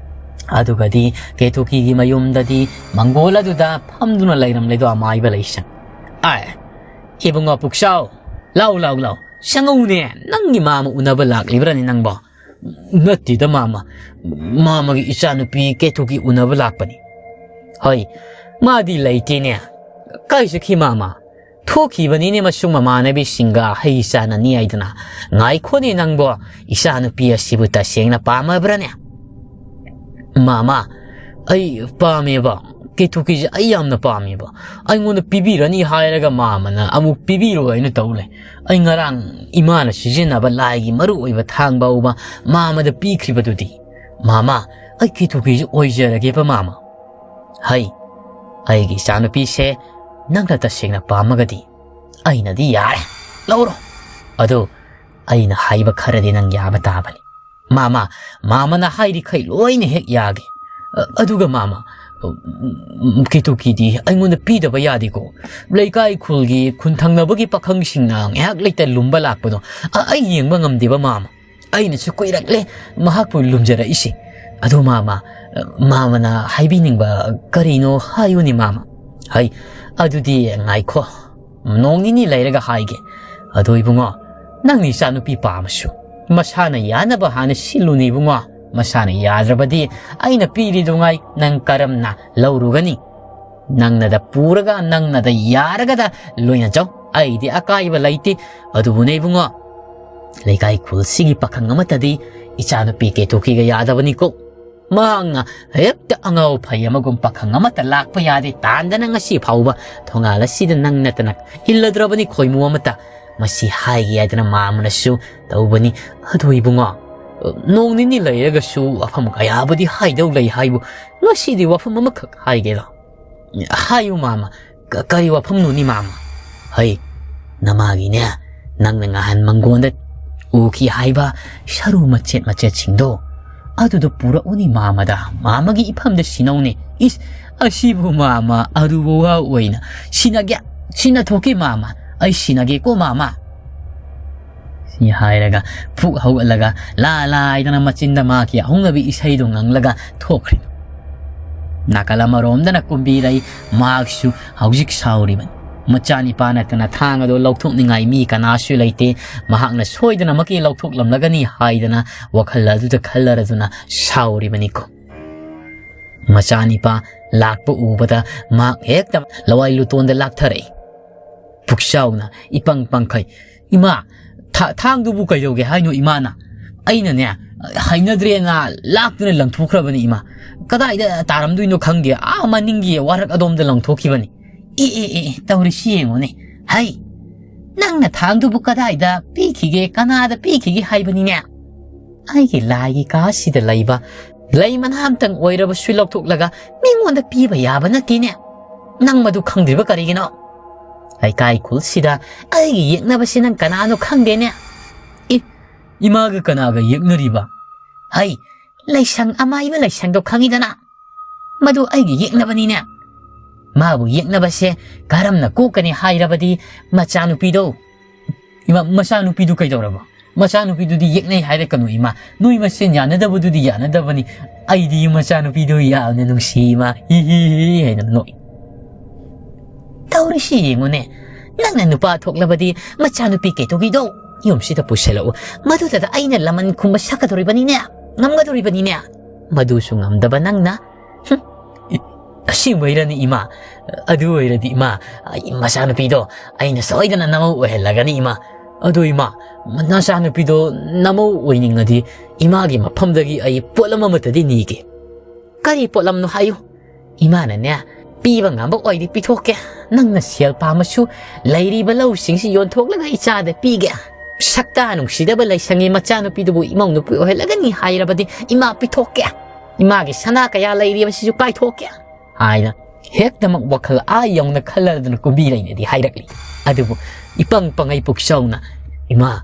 ꯑꯗꯨꯒꯗꯤ ꯀꯦꯇꯣꯀꯤꯒꯤ ꯃꯌꯨꯝꯗꯗꯤ ꯃꯪꯒꯣꯜ ꯑꯗꯨꯗ ꯐꯝꯗꯨꯅ ꯂꯩꯔꯝꯂꯦꯗꯣ ꯑꯃꯥꯏꯕ ꯂꯩꯁꯪ꯫ "ꯑꯥꯏ, ꯏꯕꯨꯡꯉꯣ ꯄꯨꯛꯆꯥꯎ, ꯂꯥꯎ, ꯂꯥꯎ, ꯂꯥꯎ, ꯆꯪꯉꯧꯅꯦ, ꯅꯪꯒꯤ ꯃꯥꯃ ꯎꯅꯕ ꯂꯥꯛꯂꯤꯕ꯭ꯔꯅꯦ ꯅꯪꯕꯣ?" "ꯅꯠꯇꯦꯗ ꯃꯥꯃ, ꯃꯥꯃꯒꯤ ꯏꯆꯥꯅꯨꯄꯤ ꯀꯦꯇꯨꯀꯤ ꯎꯅꯕ ꯂꯥꯛꯄꯅꯤ꯫ ꯍꯣꯏ, ꯃꯥꯗꯤ ꯂꯩꯇꯦꯅꯦ꯫ ꯀꯥꯏ ꯆꯠꯈꯤ ꯃꯥꯃ? ꯊꯣꯛꯈꯤꯕꯅꯤꯅꯦ ꯃꯁꯨ ꯃꯃꯥꯟꯅꯕꯤꯁꯤꯡꯒ ꯍꯩ ꯆꯥꯅꯅꯤ ꯍꯥꯏꯗꯅ꯫ ꯉꯥꯏꯈꯣꯅꯦ ꯅꯪꯕꯣ, ꯏꯆꯥꯅꯨꯄꯤ ꯑꯁꯤꯕꯨ ꯇꯁꯦꯡꯅ ꯄꯥꯝꯃꯕ꯭ꯔꯥꯅꯦ?" "ꯃꯥꯃ, ꯑꯩ ꯄꯥꯝꯃꯦꯕ, ꯀꯦꯇꯨꯀꯤꯁꯦ ꯑꯩ ꯌꯥꯝꯅ ꯄꯥꯝꯃꯦꯕ꯫ ꯑꯩꯉꯣꯟꯗ ꯄꯤꯕꯤꯔꯅꯤ ꯍꯥꯏꯔꯒ ꯃꯥꯃꯅ ꯑꯃꯨꯛ ꯄꯤꯕꯤꯔꯣꯏꯅ ꯇꯧ ꯂꯩ꯫ ꯑꯩ ꯉꯔꯥꯡ ꯏꯃꯥꯅ ꯁꯤꯖꯤꯟꯅꯕ ꯂꯥꯏꯒꯤ ꯃꯔꯨ ꯑꯣꯏꯕ ꯊꯥꯡ ꯐꯥꯎꯕ ꯃꯥꯃꯗ ꯄꯤꯈ꯭ꯔꯤꯕꯗꯨꯗꯤ꯫ ꯃꯥꯃ, ꯑꯩ ꯀꯦꯇꯨꯀꯤꯁꯦ ꯑꯣꯏꯖꯔꯒꯦꯕ ꯃꯥꯃ꯫ ꯍꯩ, ꯑꯩꯒꯤ ꯏꯆꯥꯅꯨꯄꯤꯁꯦ ꯅꯪꯅ ꯇꯁꯦꯡꯅ ꯄꯥꯝꯃꯒꯗꯤ ꯑꯩꯅꯗꯤ ꯌꯥꯔꯦ, ꯂꯧꯔꯣ꯫ ꯑꯗꯨ ꯑꯩꯅ ꯍꯥꯏꯕ ꯈꯔꯗꯤ ꯅꯪ ꯌꯥꯕ ꯇꯥꯕꯅꯤ꯫ ꯃꯥꯃ, ꯃꯥꯃꯅ ꯍꯥꯏꯔꯤꯈꯩ ꯂꯣꯏꯅ ꯍꯦꯛ ꯌꯥꯒꯦ꯫ ꯑ-, ꯑꯗꯨꯒ ꯃꯥꯃ, ꯎꯝ, ꯀꯦꯇꯨꯀꯤꯗꯤ ꯑꯩꯉꯣꯟꯗ ꯄꯤꯗꯕ ꯌꯥꯗꯦꯀꯣ꯫ ꯂꯩꯀꯥꯏ ꯈꯨꯜꯒꯤ ꯈꯨꯟ ꯊꯪꯅꯕꯒꯤ ꯄꯥꯈꯪꯁꯤꯡꯅ ꯉꯥꯏꯍꯥꯛ ꯂꯩꯇ ꯂꯨꯝꯕ ꯂꯥꯛꯄꯗꯣ ꯑ-, ꯑꯩ ꯌꯦꯡꯕ ꯉꯝꯗꯦꯕ ꯃꯥꯃ꯫ ꯑꯩꯅꯁꯨ ꯀꯨꯏꯔꯛꯂꯦ ꯃꯍꯥꯛꯄꯨ ꯂꯨꯝꯖꯔꯛꯏꯁꯦ꯫ ꯑꯗꯣ ꯃꯥꯃ, ꯃꯥꯃꯅ ꯍꯥꯏꯕꯤꯅꯤꯡꯕ ꯀꯔꯤꯅꯣ ꯍꯥꯏꯌꯨꯅꯦ ꯃꯥꯃ꯫ ꯍꯩ, ꯑꯗꯨꯗꯤ ꯉꯥꯏꯈꯣ, ꯅꯣꯡ ꯅꯤꯅꯤ ꯂꯩꯔꯒ ꯍꯥꯏꯒꯦ꯫ ꯑꯗꯣ ꯏꯕꯨꯡꯉꯣ, ꯅꯪꯅ ꯏꯆꯥꯅꯨꯄꯤ ꯄꯥꯝꯃꯁꯨ ꯃꯁꯥꯅ ꯌꯥꯅꯕ ꯍꯥꯟꯅ ꯁꯤꯜꯂꯨꯅꯦ ꯏꯕꯨꯡꯉꯣ꯫ ꯃꯁꯥꯅ ꯌꯥꯗ꯭ꯔꯕꯗꯤ ꯑꯩꯅ ꯄꯤꯔꯤꯗꯨꯉꯥꯏ ꯅꯪ ꯀꯔꯝꯅ ꯂꯧꯔꯨꯒꯅꯤ? ꯅꯪꯅꯗ ꯄꯨꯔꯒ ꯅꯪꯅꯗ ꯌꯥꯔꯒꯗ ꯂꯣꯏꯅ ꯆꯧ꯫ ꯑꯩꯗꯤ ꯑꯀꯥꯏꯕ ꯂꯩꯇꯦ꯫ ꯑꯗꯨꯕꯨꯅꯦ ꯏꯕꯨꯡꯉꯣ, ꯂꯩꯀꯥꯏ ꯈꯨꯜꯁꯤꯒꯤ ꯄꯥꯈꯪ ꯑꯃꯠꯇꯗꯤ ꯏꯆꯥꯅꯨꯄꯤ ꯀꯦꯇꯨꯀꯤꯒ ꯌꯥꯗꯕꯅꯤꯀꯣ꯫ ꯃꯍꯥꯛꯅ ꯍꯦꯛꯇ ꯑꯉꯥꯎ ꯐꯩ ꯑꯃꯒꯨꯝ ꯄꯥꯈꯪ ꯑꯃꯠꯇ ꯂꯥꯛꯄ ꯌꯥꯗꯦ ꯇꯥꯟꯗꯅ ꯉꯁꯤ ꯐꯥꯎꯕ ꯊꯣꯡꯒꯥꯜ ꯑꯁꯤꯗ ꯅꯪ ꯅꯠꯇꯅ ꯏꯜꯂꯗ꯭ꯔꯕꯅꯤ ꯈꯣꯏꯃꯨ ꯑꯃꯠꯇ꯫ ꯃꯁꯤ ꯍꯥꯏꯒꯦ ꯍꯥꯏꯗꯅ ꯃꯥꯃꯅꯁꯨ ꯇꯧꯕꯅꯤ꯫ ꯑꯗꯨ ꯏꯕꯨꯡꯉꯣ, ꯅꯣꯡ ꯅꯤꯅꯤ ꯂꯩꯔꯒꯁꯨ ꯋꯥꯐꯝ ꯀꯌꯥꯕꯨꯗꯤ ꯍꯥꯏꯗꯧ ꯂꯩ ꯍꯥꯏꯕꯨ ꯉꯁꯤꯗꯤ ꯋꯥꯐꯝ ꯑꯃꯈꯛ ꯍꯥꯏꯒꯦꯗ꯫ ꯍꯥꯏꯌꯨ ꯃꯥꯃ, ꯀ-, ꯀꯔꯤ ꯋꯥꯐꯝꯅꯣꯅꯤ ꯃꯥꯃ? ꯍꯩ, ꯅꯃꯥꯒꯤꯅꯦ, ꯅꯪꯅ ꯉꯍꯥꯟ ꯃꯪꯒꯣꯟꯗ ꯎꯈꯤ ꯍꯥꯏꯕ ꯁꯔꯨ ꯃꯆꯦꯠ ꯃꯆꯦꯠꯁꯤꯡꯗꯣ ꯑꯗꯨꯗꯣ ꯄꯨꯔꯛꯎꯅꯤ ꯃꯥꯃꯗ, ꯃꯥꯃꯒꯤ ꯏꯐꯝꯗ ꯁꯤꯅꯧꯅꯦ꯫ ꯏꯁ, ꯑꯁꯤꯕꯨ ꯃꯥꯃ ꯑꯔꯨꯕ ꯋꯥ ꯑꯣꯏꯅ ꯁꯤꯅꯒꯦ, ꯁꯤꯅ ꯊꯣꯛꯀꯦ ꯃꯥꯃ, ꯑꯩ ꯁꯤꯅꯒꯦꯀꯣ ꯃꯥꯃ꯫ ꯁꯤ ꯍꯥꯏꯔꯒ ꯐꯨꯛ ꯍꯧꯒꯠꯂꯒ ꯂꯥ ꯂꯥꯏꯗꯅ ꯃꯆꯤꯟꯗ ꯃꯍꯥꯛꯀꯤ ꯑꯍꯧꯅꯕꯤ ꯏꯁꯩꯗꯣ ꯉꯪꯂꯒ ꯊꯣꯛꯈ꯭ꯔꯦ꯫ ꯅꯥꯀꯜ ꯑꯃꯔꯣꯝꯗꯅ ꯀꯨꯝꯕꯤꯔꯩ ꯃꯍꯥꯛꯁꯨ ꯍꯧꯖꯤꯛ ꯁꯥꯎꯔꯤꯕꯅꯤ꯫ ꯃꯆꯥꯅꯤꯄꯥ ꯅꯠꯇꯅ ꯊꯥꯡ ꯑꯗꯨ ꯂꯧꯊꯣꯛꯅꯤꯡꯉꯥꯏ ꯃꯤ ꯀꯅꯥꯁꯨ ꯂꯩꯇꯦ꯫ ꯃꯍꯥꯛꯅ ꯁꯣꯏꯗꯅꯃꯛꯀꯤ ꯂꯧꯊꯣꯛꯂꯝꯂꯒꯅꯤ ꯍꯥꯏꯗꯅ ꯋꯥꯈꯜ ꯑꯗꯨꯗ ꯈꯜꯂꯔꯗꯨꯅ ꯁꯥꯎꯔꯤꯕꯅꯤꯀꯣ꯫ ꯃꯆꯥꯅꯤꯄꯥ ꯂꯥꯛꯄ ꯎꯕꯗ ꯃꯍꯥꯛ ꯍꯦꯛꯇ ꯂꯋꯥꯏ ꯂꯨꯇꯣꯟꯗ ꯂꯥꯛꯊꯔꯛꯏ꯫ ꯄꯨꯛꯆꯥꯎꯅ ꯏꯄꯪ ꯄꯪꯈꯩ, "ꯏꯃꯥ, ꯊꯥ-, ꯊꯥꯡꯗꯨꯕꯨ ꯀꯩꯗꯧꯒꯦ ꯍꯥꯏꯅꯣ ꯏꯃꯥꯅ? ꯑꯩꯅꯅꯦ, ꯍꯩꯅꯗ꯭ꯔꯦꯅ ꯂꯥꯛꯇꯨꯅ ꯂꯪꯊꯣꯛꯈ꯭ꯔꯕꯅꯤ ꯏꯃꯥ꯫ ꯀꯗꯥꯏꯗ ꯇꯥꯔꯝꯗꯣꯏꯅꯣ ꯈꯪꯗꯦ, ꯑꯥ ꯃꯅꯤꯡꯒꯤ ꯋꯥꯔꯛ ꯑꯗꯣꯝꯗ ꯂꯪꯊꯣꯛꯈꯤꯕꯅꯤ꯫" "ꯑꯦ, ꯑꯦ, ꯑꯦ, ꯑꯦ, ꯇꯧꯔꯤꯁꯤ ꯌꯦꯡꯉꯨꯅꯦ꯫ ꯍꯩ, ꯅꯪꯅ ꯊꯥꯡꯗꯨꯕꯨ ꯀꯗꯥꯏꯗ ꯄꯤꯈꯤꯒꯦ, ꯀꯅꯥꯗ ꯄꯤꯈꯤꯒꯦ ꯍꯥꯏꯕꯅꯤꯅꯦ? ꯑꯩꯒꯤ ꯂꯥꯏꯒꯤ ꯀꯥꯁꯤꯗ ꯂꯩꯕ ꯂꯩ ꯃꯅꯥ ꯑꯝꯇꯪ ꯑꯣꯏꯔꯕꯁꯨ ꯂꯧꯊꯣꯛꯂꯒ ꯃꯤꯉꯣꯟꯗ ꯄꯤꯕ ꯌꯥꯕ ꯅꯠꯇꯦꯅꯦ꯫ ꯅꯪ ꯃꯗꯨ ꯈꯪꯗ꯭ꯔꯤꯕ ꯀꯔꯤꯒꯤꯅꯣ? ꯂꯩꯀꯥꯏ ꯈꯨꯜꯁꯤꯗ ꯑꯩꯒꯤ ꯌꯦꯛꯅꯕꯁꯤ ꯅꯪ ꯀꯅꯥꯅꯣ ꯈꯪꯗꯦꯅꯦ꯫ ꯑꯦ, ꯏꯃꯥꯒ ꯀꯅꯥꯒ ꯌꯦꯛꯅꯔꯤꯕ? ꯍꯩ, ꯂꯩꯁꯪ ꯑꯃꯥꯏꯕ ꯂꯩꯁꯪꯗꯣ ꯈꯪꯉꯤꯗꯅ? ꯃꯗꯨ ꯑꯩꯒꯤ ꯌꯦꯛꯅꯕꯅꯤꯅꯦ꯫ ꯃꯥꯕꯨ ꯌꯦꯛꯅꯕꯁꯦ ꯀꯔꯝꯅ ꯀꯣꯛꯀꯅꯤ ꯍꯥꯏꯔꯕꯗꯤ ꯃꯆꯥꯅꯨꯄꯤꯗꯣ꯫" "ꯏꯃꯥ, ꯃꯆꯥꯅꯨꯄꯤꯗꯨ ꯀꯩꯗꯧꯔꯕ? ꯃꯆꯥꯅꯨꯄꯤꯗꯨꯗꯤ ꯌꯦꯛꯅꯩ ꯍꯥꯏꯔꯛꯀꯅꯨ ꯏꯃꯥ꯫ ꯅꯣꯏ ꯃꯁꯦꯟ ꯌꯥꯅꯗꯕꯗꯨꯗꯤ ꯌꯥꯅꯗꯕꯅꯤ꯫ ꯑꯩꯗꯤ ꯃꯆꯥꯅꯨꯄꯤꯗꯨ ꯌꯥꯝꯅ ꯅꯨꯡꯁꯤ ꯏꯃꯥ꯫ ꯍꯤ ꯍꯤ ꯍꯤ" ꯍꯥꯏꯅ ꯅꯣꯛꯏ꯫ "ꯇꯧꯔꯤꯁꯤ ꯌꯦꯡꯉꯨꯅꯦ꯫ ꯅꯪꯅ ꯅꯨꯄꯥ ꯊꯣꯛꯂꯕꯗꯤ ꯃꯆꯥꯅꯨꯄꯤ ꯀꯩꯗꯧꯒꯤꯗꯧ? ꯌꯨꯝꯁꯤꯗ ꯄꯨꯁꯜꯂꯛꯎ꯫ ꯃꯗꯨꯗ ꯑꯩꯅ ꯂꯃꯟ ꯈꯨꯝꯕ ꯁꯛꯀꯗꯧꯔꯤꯕꯅꯤꯅꯦ꯫ ꯉꯝꯒꯗꯧꯔꯤꯕꯅꯤꯅꯦ꯫ ꯃꯗꯨꯁꯨ ꯉꯝꯗꯕ ꯅꯪꯅ꯫ ꯍꯨꯝ꯫ ꯑꯁꯦꯡꯕꯩꯔꯅꯤ ꯏꯃꯥ? ꯑꯗꯨ ꯑꯣꯏꯔꯗꯤ ꯏꯃꯥ, ꯑꯩ ꯃꯆꯥꯅꯨꯄꯤꯗꯣ ꯑꯩꯅ ꯁꯣꯏꯗꯅ ꯅꯃꯧ ꯑꯣꯏꯍꯜꯂꯒꯅꯤ ꯏꯃꯥ꯫ ꯑꯗꯨ ꯏꯃꯥ, ꯅꯆꯥꯅꯨꯄꯤꯗꯣ ꯅꯃꯧ ꯑꯣꯏꯅꯤꯡꯉꯗꯤ ꯏꯃꯥꯒꯤ ꯃꯐꯝꯗꯒꯤ ꯑꯩ ꯄꯣꯠꯂꯝ ꯑꯃꯠꯇꯗꯤ ꯅꯤꯒꯦ꯫" "ꯀꯔꯤ ꯄꯣꯠꯂꯝꯅꯣ ꯍꯥꯏꯌꯨ?" "ꯏꯃꯥꯅꯅꯦ, ꯄꯤꯕ ꯉꯝꯕ ꯑꯣꯏꯗꯤ ꯄꯤꯊꯣꯛꯀꯦ꯫ ꯅꯪꯅ ꯁꯦꯜ ꯄꯥꯝꯃꯁꯨ ꯂꯩꯔꯤꯕ ꯂꯧꯁꯤꯡꯁꯤ ꯌꯣꯟꯊꯣꯛꯂꯒ ꯏꯆꯥꯗ ꯄꯤꯒꯦ꯫ ꯁꯛꯇꯥ ꯅꯨꯡꯁꯤꯗꯕ ꯂꯩꯁꯪꯒꯤ ꯃꯆꯥꯅꯨꯄꯤꯗꯨꯕꯨ ꯏꯃꯧ ꯅꯨꯄꯤ ꯑꯣꯏꯍꯜꯂꯒꯅꯤ ꯍꯥꯏꯔꯕꯗꯤ ꯏꯃꯥ ꯄꯤꯊꯣꯛꯀꯦ꯫ ꯏꯃꯥꯒꯤ ꯁꯅꯥ ꯀꯌꯥ ꯂꯩꯔꯤꯕꯁꯤꯁꯨ ꯀꯥꯏꯊꯣꯛꯀꯦ" ꯍꯥꯏꯅ ꯍꯦꯛꯇꯃꯛ ꯋꯥꯈꯜ ꯑꯥ ꯌꯧꯅ ꯈꯜꯂꯗꯅ ꯀꯨꯝꯕꯤꯔꯩꯅꯗꯤ ꯍꯥꯏꯔꯛꯂꯤ꯫ ꯑꯗꯨꯕꯨ ꯏꯄꯪ ꯄꯪꯉꯩ ꯄꯨꯛꯆꯥꯎꯅ, "ꯏꯃꯥ,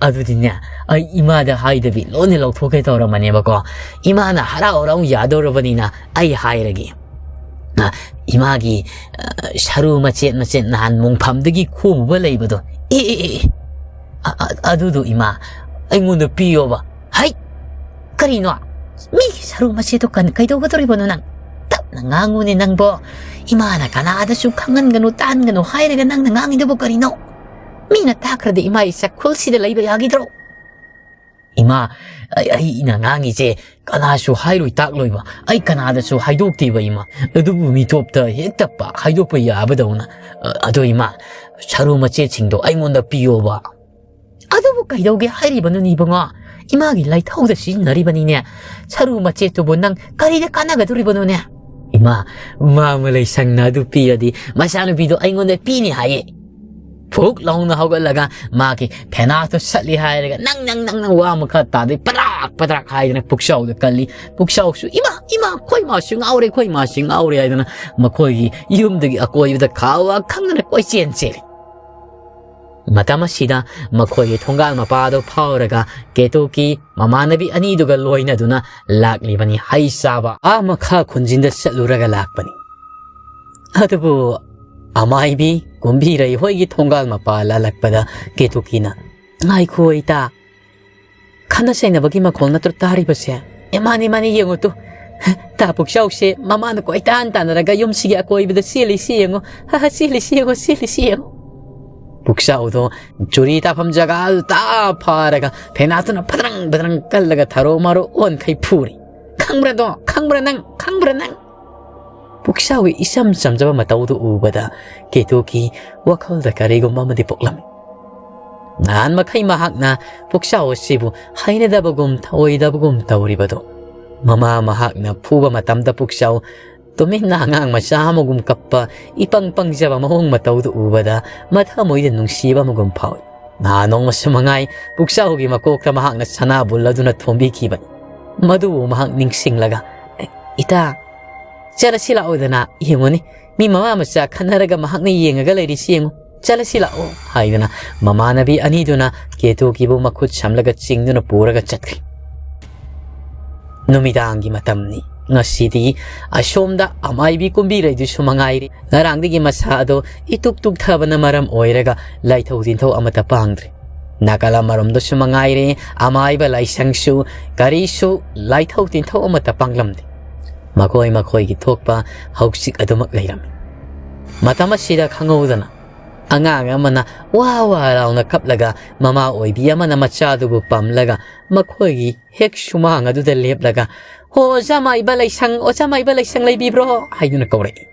ꯑꯗꯨꯗꯤꯅꯦ, ꯑꯩ ꯏꯃꯥꯗ ꯍꯥꯏꯗꯕꯤ ꯂꯣꯟꯅ ꯂꯧꯊꯣꯛꯀꯦ ꯇꯧꯔꯝꯕꯅꯦꯕꯀꯣ꯫ ꯏꯃꯥꯅ ꯍꯔꯥꯎ ꯍꯔꯥꯎ ꯌꯥꯗꯧꯔꯕꯅꯤꯅ ꯑꯩ ꯍꯥꯏꯔꯒꯦ꯫ ꯑ, ꯏꯃꯥꯒꯤ, ꯑ, ꯁꯔꯨ ꯃꯆꯦꯠ ꯃꯆꯦꯠ ꯅꯍꯥꯟ ꯃꯣꯡꯐꯝꯗꯒꯤ ꯈꯣꯝꯃꯨꯕ ꯂꯩꯕꯗꯣ, ꯑꯦ, ꯑꯦ, ꯑꯦ, ꯑꯦ, ꯑ, ꯑ, ꯑꯗꯨꯗꯣ ꯏꯃꯥ, ꯑꯩꯉꯣꯟꯗ ꯄꯤꯌꯣꯕ꯫" "ꯍꯩ! ꯀꯔꯤꯅꯣ? ꯃꯤꯒꯤ ꯁꯔꯨ ꯃꯆꯦꯠꯇꯣ ꯀꯟ-, ꯀꯩꯗꯧꯒꯗꯧꯔꯤꯕꯅꯣ ꯅꯪ? ꯇꯞ ꯇꯞꯅ ꯉꯥꯡꯉꯨꯅꯦ ꯅꯪꯕꯣ꯫ ꯏꯃꯥꯅ ꯀꯅꯥꯗꯁꯨ ꯈꯪꯍꯟꯒꯅꯨ, ꯇꯥꯍꯟꯒꯅꯨ ꯍꯥꯏꯔꯒ ꯅꯪꯅ ꯉꯥꯡꯉꯤꯗꯨꯕꯨ ꯀꯔꯤꯅꯣ? ꯃꯤꯅ ꯇꯥꯈ꯭ꯔꯗꯤ ꯏꯃꯥ ꯏꯆꯥ ꯈꯨꯜꯁꯤꯗ ꯂꯩꯕ ꯌꯥꯈꯤꯗ꯭ꯔꯣ? ꯏꯃꯥ, ꯑꯩ, ꯑꯩꯅ ꯉꯥꯡꯉꯤꯁꯦ ꯀꯅꯥꯁꯨ ꯍꯥꯏꯔꯣꯏ ꯇꯥꯛꯂꯣꯏꯕ꯫ ꯑꯩ ꯀꯅꯥꯗꯁꯨ ꯍꯥꯏꯗꯣꯛꯇꯦꯕ ꯏꯃꯥ꯫ ꯑꯗꯨꯕꯨ ꯃꯤꯇꯣꯞꯇ ꯍꯦꯛꯇ ꯄꯥꯛ ꯍꯥꯏꯗꯣꯛꯄ ꯌꯥꯕꯗꯧꯅ꯫ ꯑ, ꯑꯗꯣ ꯏꯃꯥ, ꯁꯔꯨ ꯃꯆꯦꯠꯁꯤꯡꯗꯣ ꯑꯩꯉꯣꯟꯗ ꯄꯤꯌꯣꯕ꯫ ꯑꯗꯨꯕꯨ ꯀꯩꯗꯧꯒꯦ ꯍꯥꯏꯔꯤꯕꯅꯣꯅꯦ ꯏꯕꯨꯡꯉꯣ? ꯏꯃꯥꯒꯤ ꯂꯥꯏꯊꯧꯗ ꯁꯤꯖꯤꯟꯅꯔꯤꯕꯅꯤꯅꯦ꯫ ꯁꯔꯨ ꯃꯆꯦꯠꯇꯨꯕꯨ ꯅꯪ ꯀꯔꯤꯗ ꯀꯥꯟꯅꯒꯗꯣꯔꯤꯕꯅꯣꯅꯦ? ꯏꯃꯥ, ꯃꯥꯃ ꯂꯩꯁꯪꯅ ꯑꯗꯨ ꯄꯤꯔꯗꯤ ꯃꯆꯥꯅꯨꯄꯤꯗꯣ ꯑꯩꯉꯣꯟꯗ ꯄꯤꯅꯤ ꯍꯥꯏꯌꯦ꯫ ꯐꯨꯛ ꯂꯥꯎꯅ ꯍꯧꯒꯠꯂꯒ ꯃꯥꯒꯤ ꯐꯦꯅꯥꯠꯇꯣ ꯁꯠꯂꯤ ꯍꯥꯏꯔꯒ ꯅꯪ, ꯅꯪ, ꯅꯪ, ꯅꯪ ꯋꯥ ꯃꯈꯥ ꯇꯥꯗꯦ, ꯄꯗ꯭ꯔꯥꯛ, ꯄꯗ꯭ꯔꯥꯛ ꯍꯥꯏꯗꯅ ꯄꯨꯛꯆꯥꯎꯗ ꯀꯜꯂꯤ꯫ ꯄꯨꯛꯆꯥꯎꯁꯨ, "ꯏꯃꯥ, ꯏꯃꯥ, ꯑꯩꯈꯣꯏ ꯃꯥꯁꯤ ꯉꯥꯎꯔꯦ, ꯑꯩꯈꯣꯏ ꯃꯥꯁꯤ ꯉꯥꯎꯔꯦ" ꯍꯥꯏꯗꯅ ꯃꯈꯣꯏꯒꯤ ꯌꯨꯝꯗꯒꯤ ꯑꯀꯣꯏꯕꯗ ꯈꯥ ꯋꯥ ꯈꯪꯗꯅ ꯀꯣꯏꯆꯦꯟ ꯆꯦꯜꯂꯤ꯫ ꯃꯇꯝ ꯑꯁꯤꯗ ꯃꯈꯣꯏꯒꯤ ꯊꯣꯡꯒꯥꯜ ꯃꯄꯥꯗꯨ ꯐꯥꯎꯔꯒ ꯀꯦꯇꯨꯀꯤ ꯃꯃꯥꯟꯅꯕꯤ ꯑꯅꯤꯗꯨꯒ ꯂꯣꯏꯅꯗꯨꯅ ꯂꯥꯛꯂꯤꯕꯅꯤ꯫ ꯍꯩ ꯆꯥꯕ ꯑꯥ ꯃꯈꯥ ꯈꯨꯟꯖꯤꯟꯗ ꯆꯠꯂꯨꯔꯒ ꯂꯥꯛꯄꯅꯤ꯫ ꯑꯗꯨꯕꯨ ꯑꯃꯥꯏꯕꯤ ꯀꯨꯝꯕꯤꯔꯩ ꯍꯣꯏꯒꯤ ꯊꯣꯡꯒꯥꯜ ꯃꯄꯥ ꯂꯥꯜꯂꯛꯄꯗ ꯀꯦꯇꯨꯀꯤꯅ, "ꯉꯥꯏꯈꯣ ꯏꯇꯥ, ꯈꯠꯅ ꯆꯩꯅꯕꯒꯤ ꯃꯈꯣꯜ ꯅꯠꯇ꯭ꯔꯣ ꯇꯥꯔꯤꯕꯁꯦ? ꯑꯦ, ꯃꯥꯅꯤ, ꯃꯥꯅꯤ, ꯌꯦꯡꯉꯨ ꯇꯨ꯫ ꯇꯥ ꯄꯨꯛꯆꯥꯎꯁꯦ ꯃꯃꯥꯅ ꯀꯣꯏꯇꯥꯟ ꯇꯥꯟꯅꯔꯒ ꯌꯨꯝꯁꯤꯒꯤ ꯑꯀꯣꯏꯕꯗ ꯆꯦꯜꯂꯤꯁꯤ ꯌꯦꯡꯉꯨ꯫ ꯍ, ꯍ, ꯆꯦꯜꯂꯤꯁꯤ ꯌꯦꯡꯉꯨ, ꯆꯦꯜꯂꯤꯁꯤ ꯌꯦꯡꯉꯨ꯫" ꯄꯨꯛꯆꯥꯎꯗꯣ ꯆꯨꯔꯤ ꯇꯥꯐꯝ ꯖꯒꯥꯗꯨ ꯇꯥ ꯐꯥꯔꯒ ꯐꯦꯅꯥꯠꯇꯨꯅ ꯐꯗ꯭ꯔꯪ ꯐꯗ꯭ꯔꯪ ꯀꯜꯂꯒ ꯊꯔꯣ ꯃꯔꯣ ꯑꯣꯟꯈꯩ ꯐꯨꯔꯤ꯫ "ꯈꯪꯕ꯭ꯔꯥꯗꯣ? ꯈꯪꯕ꯭ꯔꯥ ꯅꯪ? ꯈꯪꯕ꯭ꯔꯥ ꯅꯪ?" ꯄꯨꯛꯆꯥꯎꯒꯤ ꯏꯆꯝ ꯆꯝꯖꯕ ꯃꯇꯧꯗꯨ ꯎꯕꯗ ꯀꯦꯇꯨꯀꯤ ꯋꯥꯈꯜꯗ ꯀꯔꯤꯒꯨꯝꯕ ꯑꯃꯗꯤ ꯄꯣꯛꯂꯝꯃꯤ꯫ ꯅꯍꯥꯟ ꯃꯈꯩ ꯃꯍꯥꯛꯅ ꯄꯨꯛꯆꯥꯎ ꯑꯁꯤꯕꯨ ꯍꯩꯅꯗꯕꯒꯨꯝ ꯊꯧꯑꯣꯏꯗꯕꯒꯨꯝ ꯇꯧꯔꯤꯕꯗꯨ꯫ ꯃꯃꯥ ꯃꯍꯥꯛꯅ ꯐꯨꯕ ꯃꯇꯝꯗ ꯄꯨꯛꯆꯥꯎ ꯇꯨꯃꯤꯟꯅ ꯑꯉꯥꯡ ꯃꯆꯥ ꯑꯃꯒꯨꯝ ꯀꯞꯄ ꯏꯄꯪ ꯄꯪꯖꯕ ꯃꯑꯣꯡ ꯃꯇꯧꯗꯨ ꯎꯕꯗ ꯃꯊꯃꯣꯏꯗ ꯅꯨꯡꯁꯤꯕ ꯑꯃꯒꯨꯝ ꯐꯥꯎꯏ꯫ ꯅꯍꯥꯟ ꯅꯣꯡꯃꯁꯨ ꯃꯉꯥꯏ ꯄꯨꯛꯆꯥꯎꯒꯤ ꯃꯀꯣꯛꯇ ꯃꯍꯥꯛꯅ ꯁꯅꯥꯕꯨꯜ ꯑꯗꯨꯅ ꯊꯣꯝꯕꯤꯈꯤꯕꯅꯤ꯫ ꯃꯗꯨꯕꯨ ꯃꯍꯥꯛ ꯅꯤꯡꯁꯤꯡꯂꯒ, "ꯏꯇꯥ, ꯆꯠꯂꯁꯤ ꯂꯥꯛꯑꯣꯗꯅ, ꯌꯦꯡꯉꯨꯅꯤ, ꯃꯤ ꯃꯃꯥ ꯃꯆꯥ ꯈꯟꯅꯔꯒ ꯃꯍꯥꯛꯅ ꯌꯦꯡꯉꯒ ꯂꯩꯔꯤꯁꯤ ꯌꯦꯡꯉꯨ, ꯆꯠꯂꯁꯤ ꯂꯥꯛꯑꯣ" ꯍꯥꯏꯗꯨꯅ ꯃꯃꯥꯟꯅꯕꯤ ꯑꯅꯤꯗꯨꯅ ꯀꯦꯇꯨꯀꯤꯕꯨ ꯃꯈꯨꯠ ꯁꯝꯂꯒ ꯆꯤꯡꯗꯨꯅ ꯄꯨꯔꯒ ꯆꯠꯈ꯭ꯔꯤ꯫ ꯅꯨꯃꯤꯗꯥꯡꯒꯤ ꯃꯇꯝꯅꯤ꯫ ꯉꯁꯤꯗꯤ ꯑꯁꯣꯝꯗ ꯑꯃꯥꯏꯕꯤ ꯀꯨꯝꯕꯤꯔꯩꯗꯨꯁꯨ ꯃꯉꯥꯏꯔꯤ꯫ ꯉꯔꯥꯡꯗꯒꯤ ꯃꯁꯥ ꯑꯗꯣ ꯏꯇꯨꯛ ꯇꯨꯛꯊꯕꯅ ꯃꯔꯝ ꯑꯣꯏꯔꯒ ꯂꯥꯏꯊꯧ ꯇꯤꯟꯊꯧ ꯑꯃꯠꯇ ꯄꯥꯡꯗ꯭ꯔꯦ꯫ ꯅꯥꯀꯜ ꯑꯃꯔꯣꯝꯗꯁꯨ ꯃꯉꯥꯏꯔꯦ, ꯑꯃꯥꯏꯕ ꯂꯥꯏꯁꯪꯁꯨ ꯀꯔꯤꯁꯨ ꯂꯥꯏꯊꯧ ꯇꯤꯟꯊꯧ ꯑꯃꯠꯇ ꯄꯥꯡꯂꯝꯗꯦ꯫ ꯃꯈꯣꯏ ꯃꯈꯣꯏꯒꯤ ꯊꯣꯛꯄ ꯍꯧꯖꯤꯛ ꯑꯗꯨꯃꯛ ꯂꯩꯔꯝꯃꯤ꯫ ꯃꯇꯝ ꯑꯁꯤꯗ ꯈꯪꯍꯧꯗꯅ ꯑꯉꯥꯡ ꯑꯃꯅ ꯋꯥ ꯋꯥ ꯂꯥꯎꯅ ꯀꯞꯂꯒ ꯃꯃꯥ ꯑꯣꯏꯕꯤ ꯑꯃꯅ ꯃꯆꯥꯗꯨꯕꯨ ꯄꯝꯂꯒ ꯃꯈꯣꯏꯒꯤ ꯍꯦꯛ ꯁꯨꯃꯥꯡ ꯑꯗꯨꯗ ꯂꯦꯞꯂꯒ, "ꯍꯣ, ꯑꯣꯖꯥ ꯃꯥꯏꯕ ꯂꯩꯁꯪ, ꯑꯣꯖꯥ ꯃꯥꯏꯕ ꯂꯩꯁꯪ ꯂꯩꯕꯤꯕ꯭ꯔꯣ?" ꯍꯥꯏꯗꯨꯅ ꯀꯧꯔꯛꯏ꯫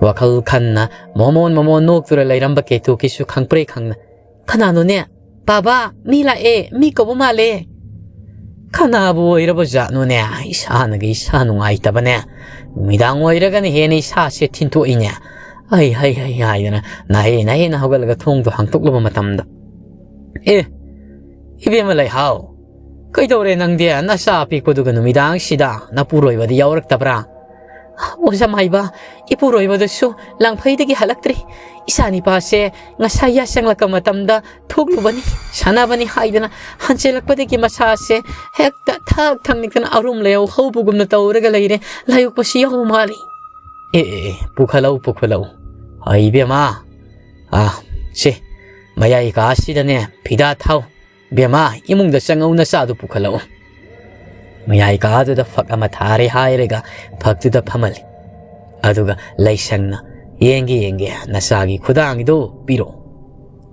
ꯋꯥꯈꯜ ꯈꯟꯅ ꯃꯣꯃꯣꯟ ꯃꯣꯃꯣꯟ ꯅꯣꯛꯇꯨꯅ ꯂꯩꯔꯝꯕ ꯀꯦꯇꯨꯀꯤꯁꯨ ꯈꯪꯄ꯭ꯔꯦ ꯈꯪꯅ, "ꯀꯅꯥꯅꯣꯅꯦ? ꯕꯥꯕꯥ, ꯃꯤ ꯂꯥꯛꯑꯦ, ꯃꯤ ꯀꯧꯕ ꯃꯥꯜꯂꯦ꯫ ꯀꯅꯥꯕꯨ ꯑꯣꯏꯔꯕ ꯖꯥꯠꯅꯣꯅꯦ? ꯏꯁꯥꯅꯒ ꯏꯁꯥ ꯅꯨꯡꯉꯥꯏꯇꯕꯅꯦ꯫ ꯅꯨꯃꯤꯗꯥꯡ ꯑꯣꯏꯔꯒꯅ ꯍꯦꯟꯅ ꯏꯁꯥꯁꯦ ꯊꯤꯟꯊꯣꯛꯏꯅꯦ꯫ ꯑꯩ, ꯍꯩ, ꯍꯩ," ꯍꯥꯏꯗꯅ ꯅꯥꯍꯦ ꯅꯥꯍꯦꯅ ꯍꯧꯒꯠꯂꯒ ꯊꯣꯡꯗꯣ ꯍꯥꯡꯇꯣꯛꯂꯨꯕ ꯃꯇꯝꯗ, "ꯑꯦ, ꯏꯕꯦꯝꯃ ꯂꯩꯍꯥꯎ, ꯀꯩꯗꯧꯔꯦ ꯅꯪꯗꯤ? ꯅꯆꯥ ꯑꯄꯤꯛꯄꯗꯨꯒ ꯅꯨꯃꯤꯗꯥꯡꯁꯤꯗ ꯅꯄꯨꯔꯣꯏꯕꯗꯤ ꯌꯥꯎꯔꯛꯇꯕ꯭ꯔꯥ?" "ꯑꯣꯖꯥ ꯃꯥꯏꯕ, ꯏꯄꯨꯔꯣꯏꯕꯗꯨꯁꯨ ꯂꯥꯡꯐꯩꯗꯒꯤ ꯍꯜꯂꯛꯇ꯭ꯔꯤ꯫ ꯏꯆꯥ ꯅꯤꯄꯥꯁꯦ ꯉꯁꯥꯏ ꯌꯥꯆꯪꯂꯛꯄ ꯃꯇꯝꯗ ꯊꯣꯛꯂꯨꯕꯅꯤ, ꯁꯥꯟꯅꯕꯅꯤ ꯍꯥꯏꯗꯅ ꯍꯟꯖꯤꯜꯂꯛꯄꯗꯒꯤ ꯃꯁꯥꯁꯦ ꯍꯦꯛꯇ ꯊꯛ ꯊꯛ ꯅꯤꯛꯇꯅ ꯑꯔꯨꯝ ꯂꯩꯍꯧ ꯍꯧꯕꯒꯨꯝꯅ ꯇꯧꯔꯒ ꯂꯩꯔꯦ꯫ ꯂꯥꯏꯌꯣꯛꯄꯁꯤ ꯌꯥꯎꯕ ꯃꯥꯜꯂꯤ꯫" "ꯑꯦ, ꯑꯦ, ꯑꯦ, ꯄꯨꯈꯠꯂꯧ, ꯄꯨꯈꯠꯂꯧ꯫ ꯑ, ꯏꯕꯦꯝꯃ, ꯑ, ꯁꯦ, ꯃꯌꯥꯏ ꯀꯥꯁꯤꯗꯅꯦ ꯐꯤꯗꯥ ꯊꯥꯎ꯫ ꯕꯦꯝꯃ, ꯏꯃꯨꯡꯗ ꯆꯪꯉꯧ, ꯅꯆꯥꯗꯨ ꯄꯨꯈꯠꯂꯛꯎ꯫" ꯃꯌꯥꯏ ꯀꯥꯗꯨꯗ ꯐꯛ ꯑꯃ ꯊꯥꯔꯦ ꯍꯥꯏꯔꯒ ꯐꯛꯇꯨꯗ ꯐꯝꯍꯜꯂꯤ꯫ ꯑꯗꯨꯒ ꯂꯩꯁꯪꯅ, "ꯌꯦꯡꯒꯦ, ꯌꯦꯡꯒꯦ, ꯅꯆꯥꯒꯤ ꯈꯨꯗꯥꯡꯒꯤꯗꯣ ꯄꯤꯔꯛꯑꯣ꯫"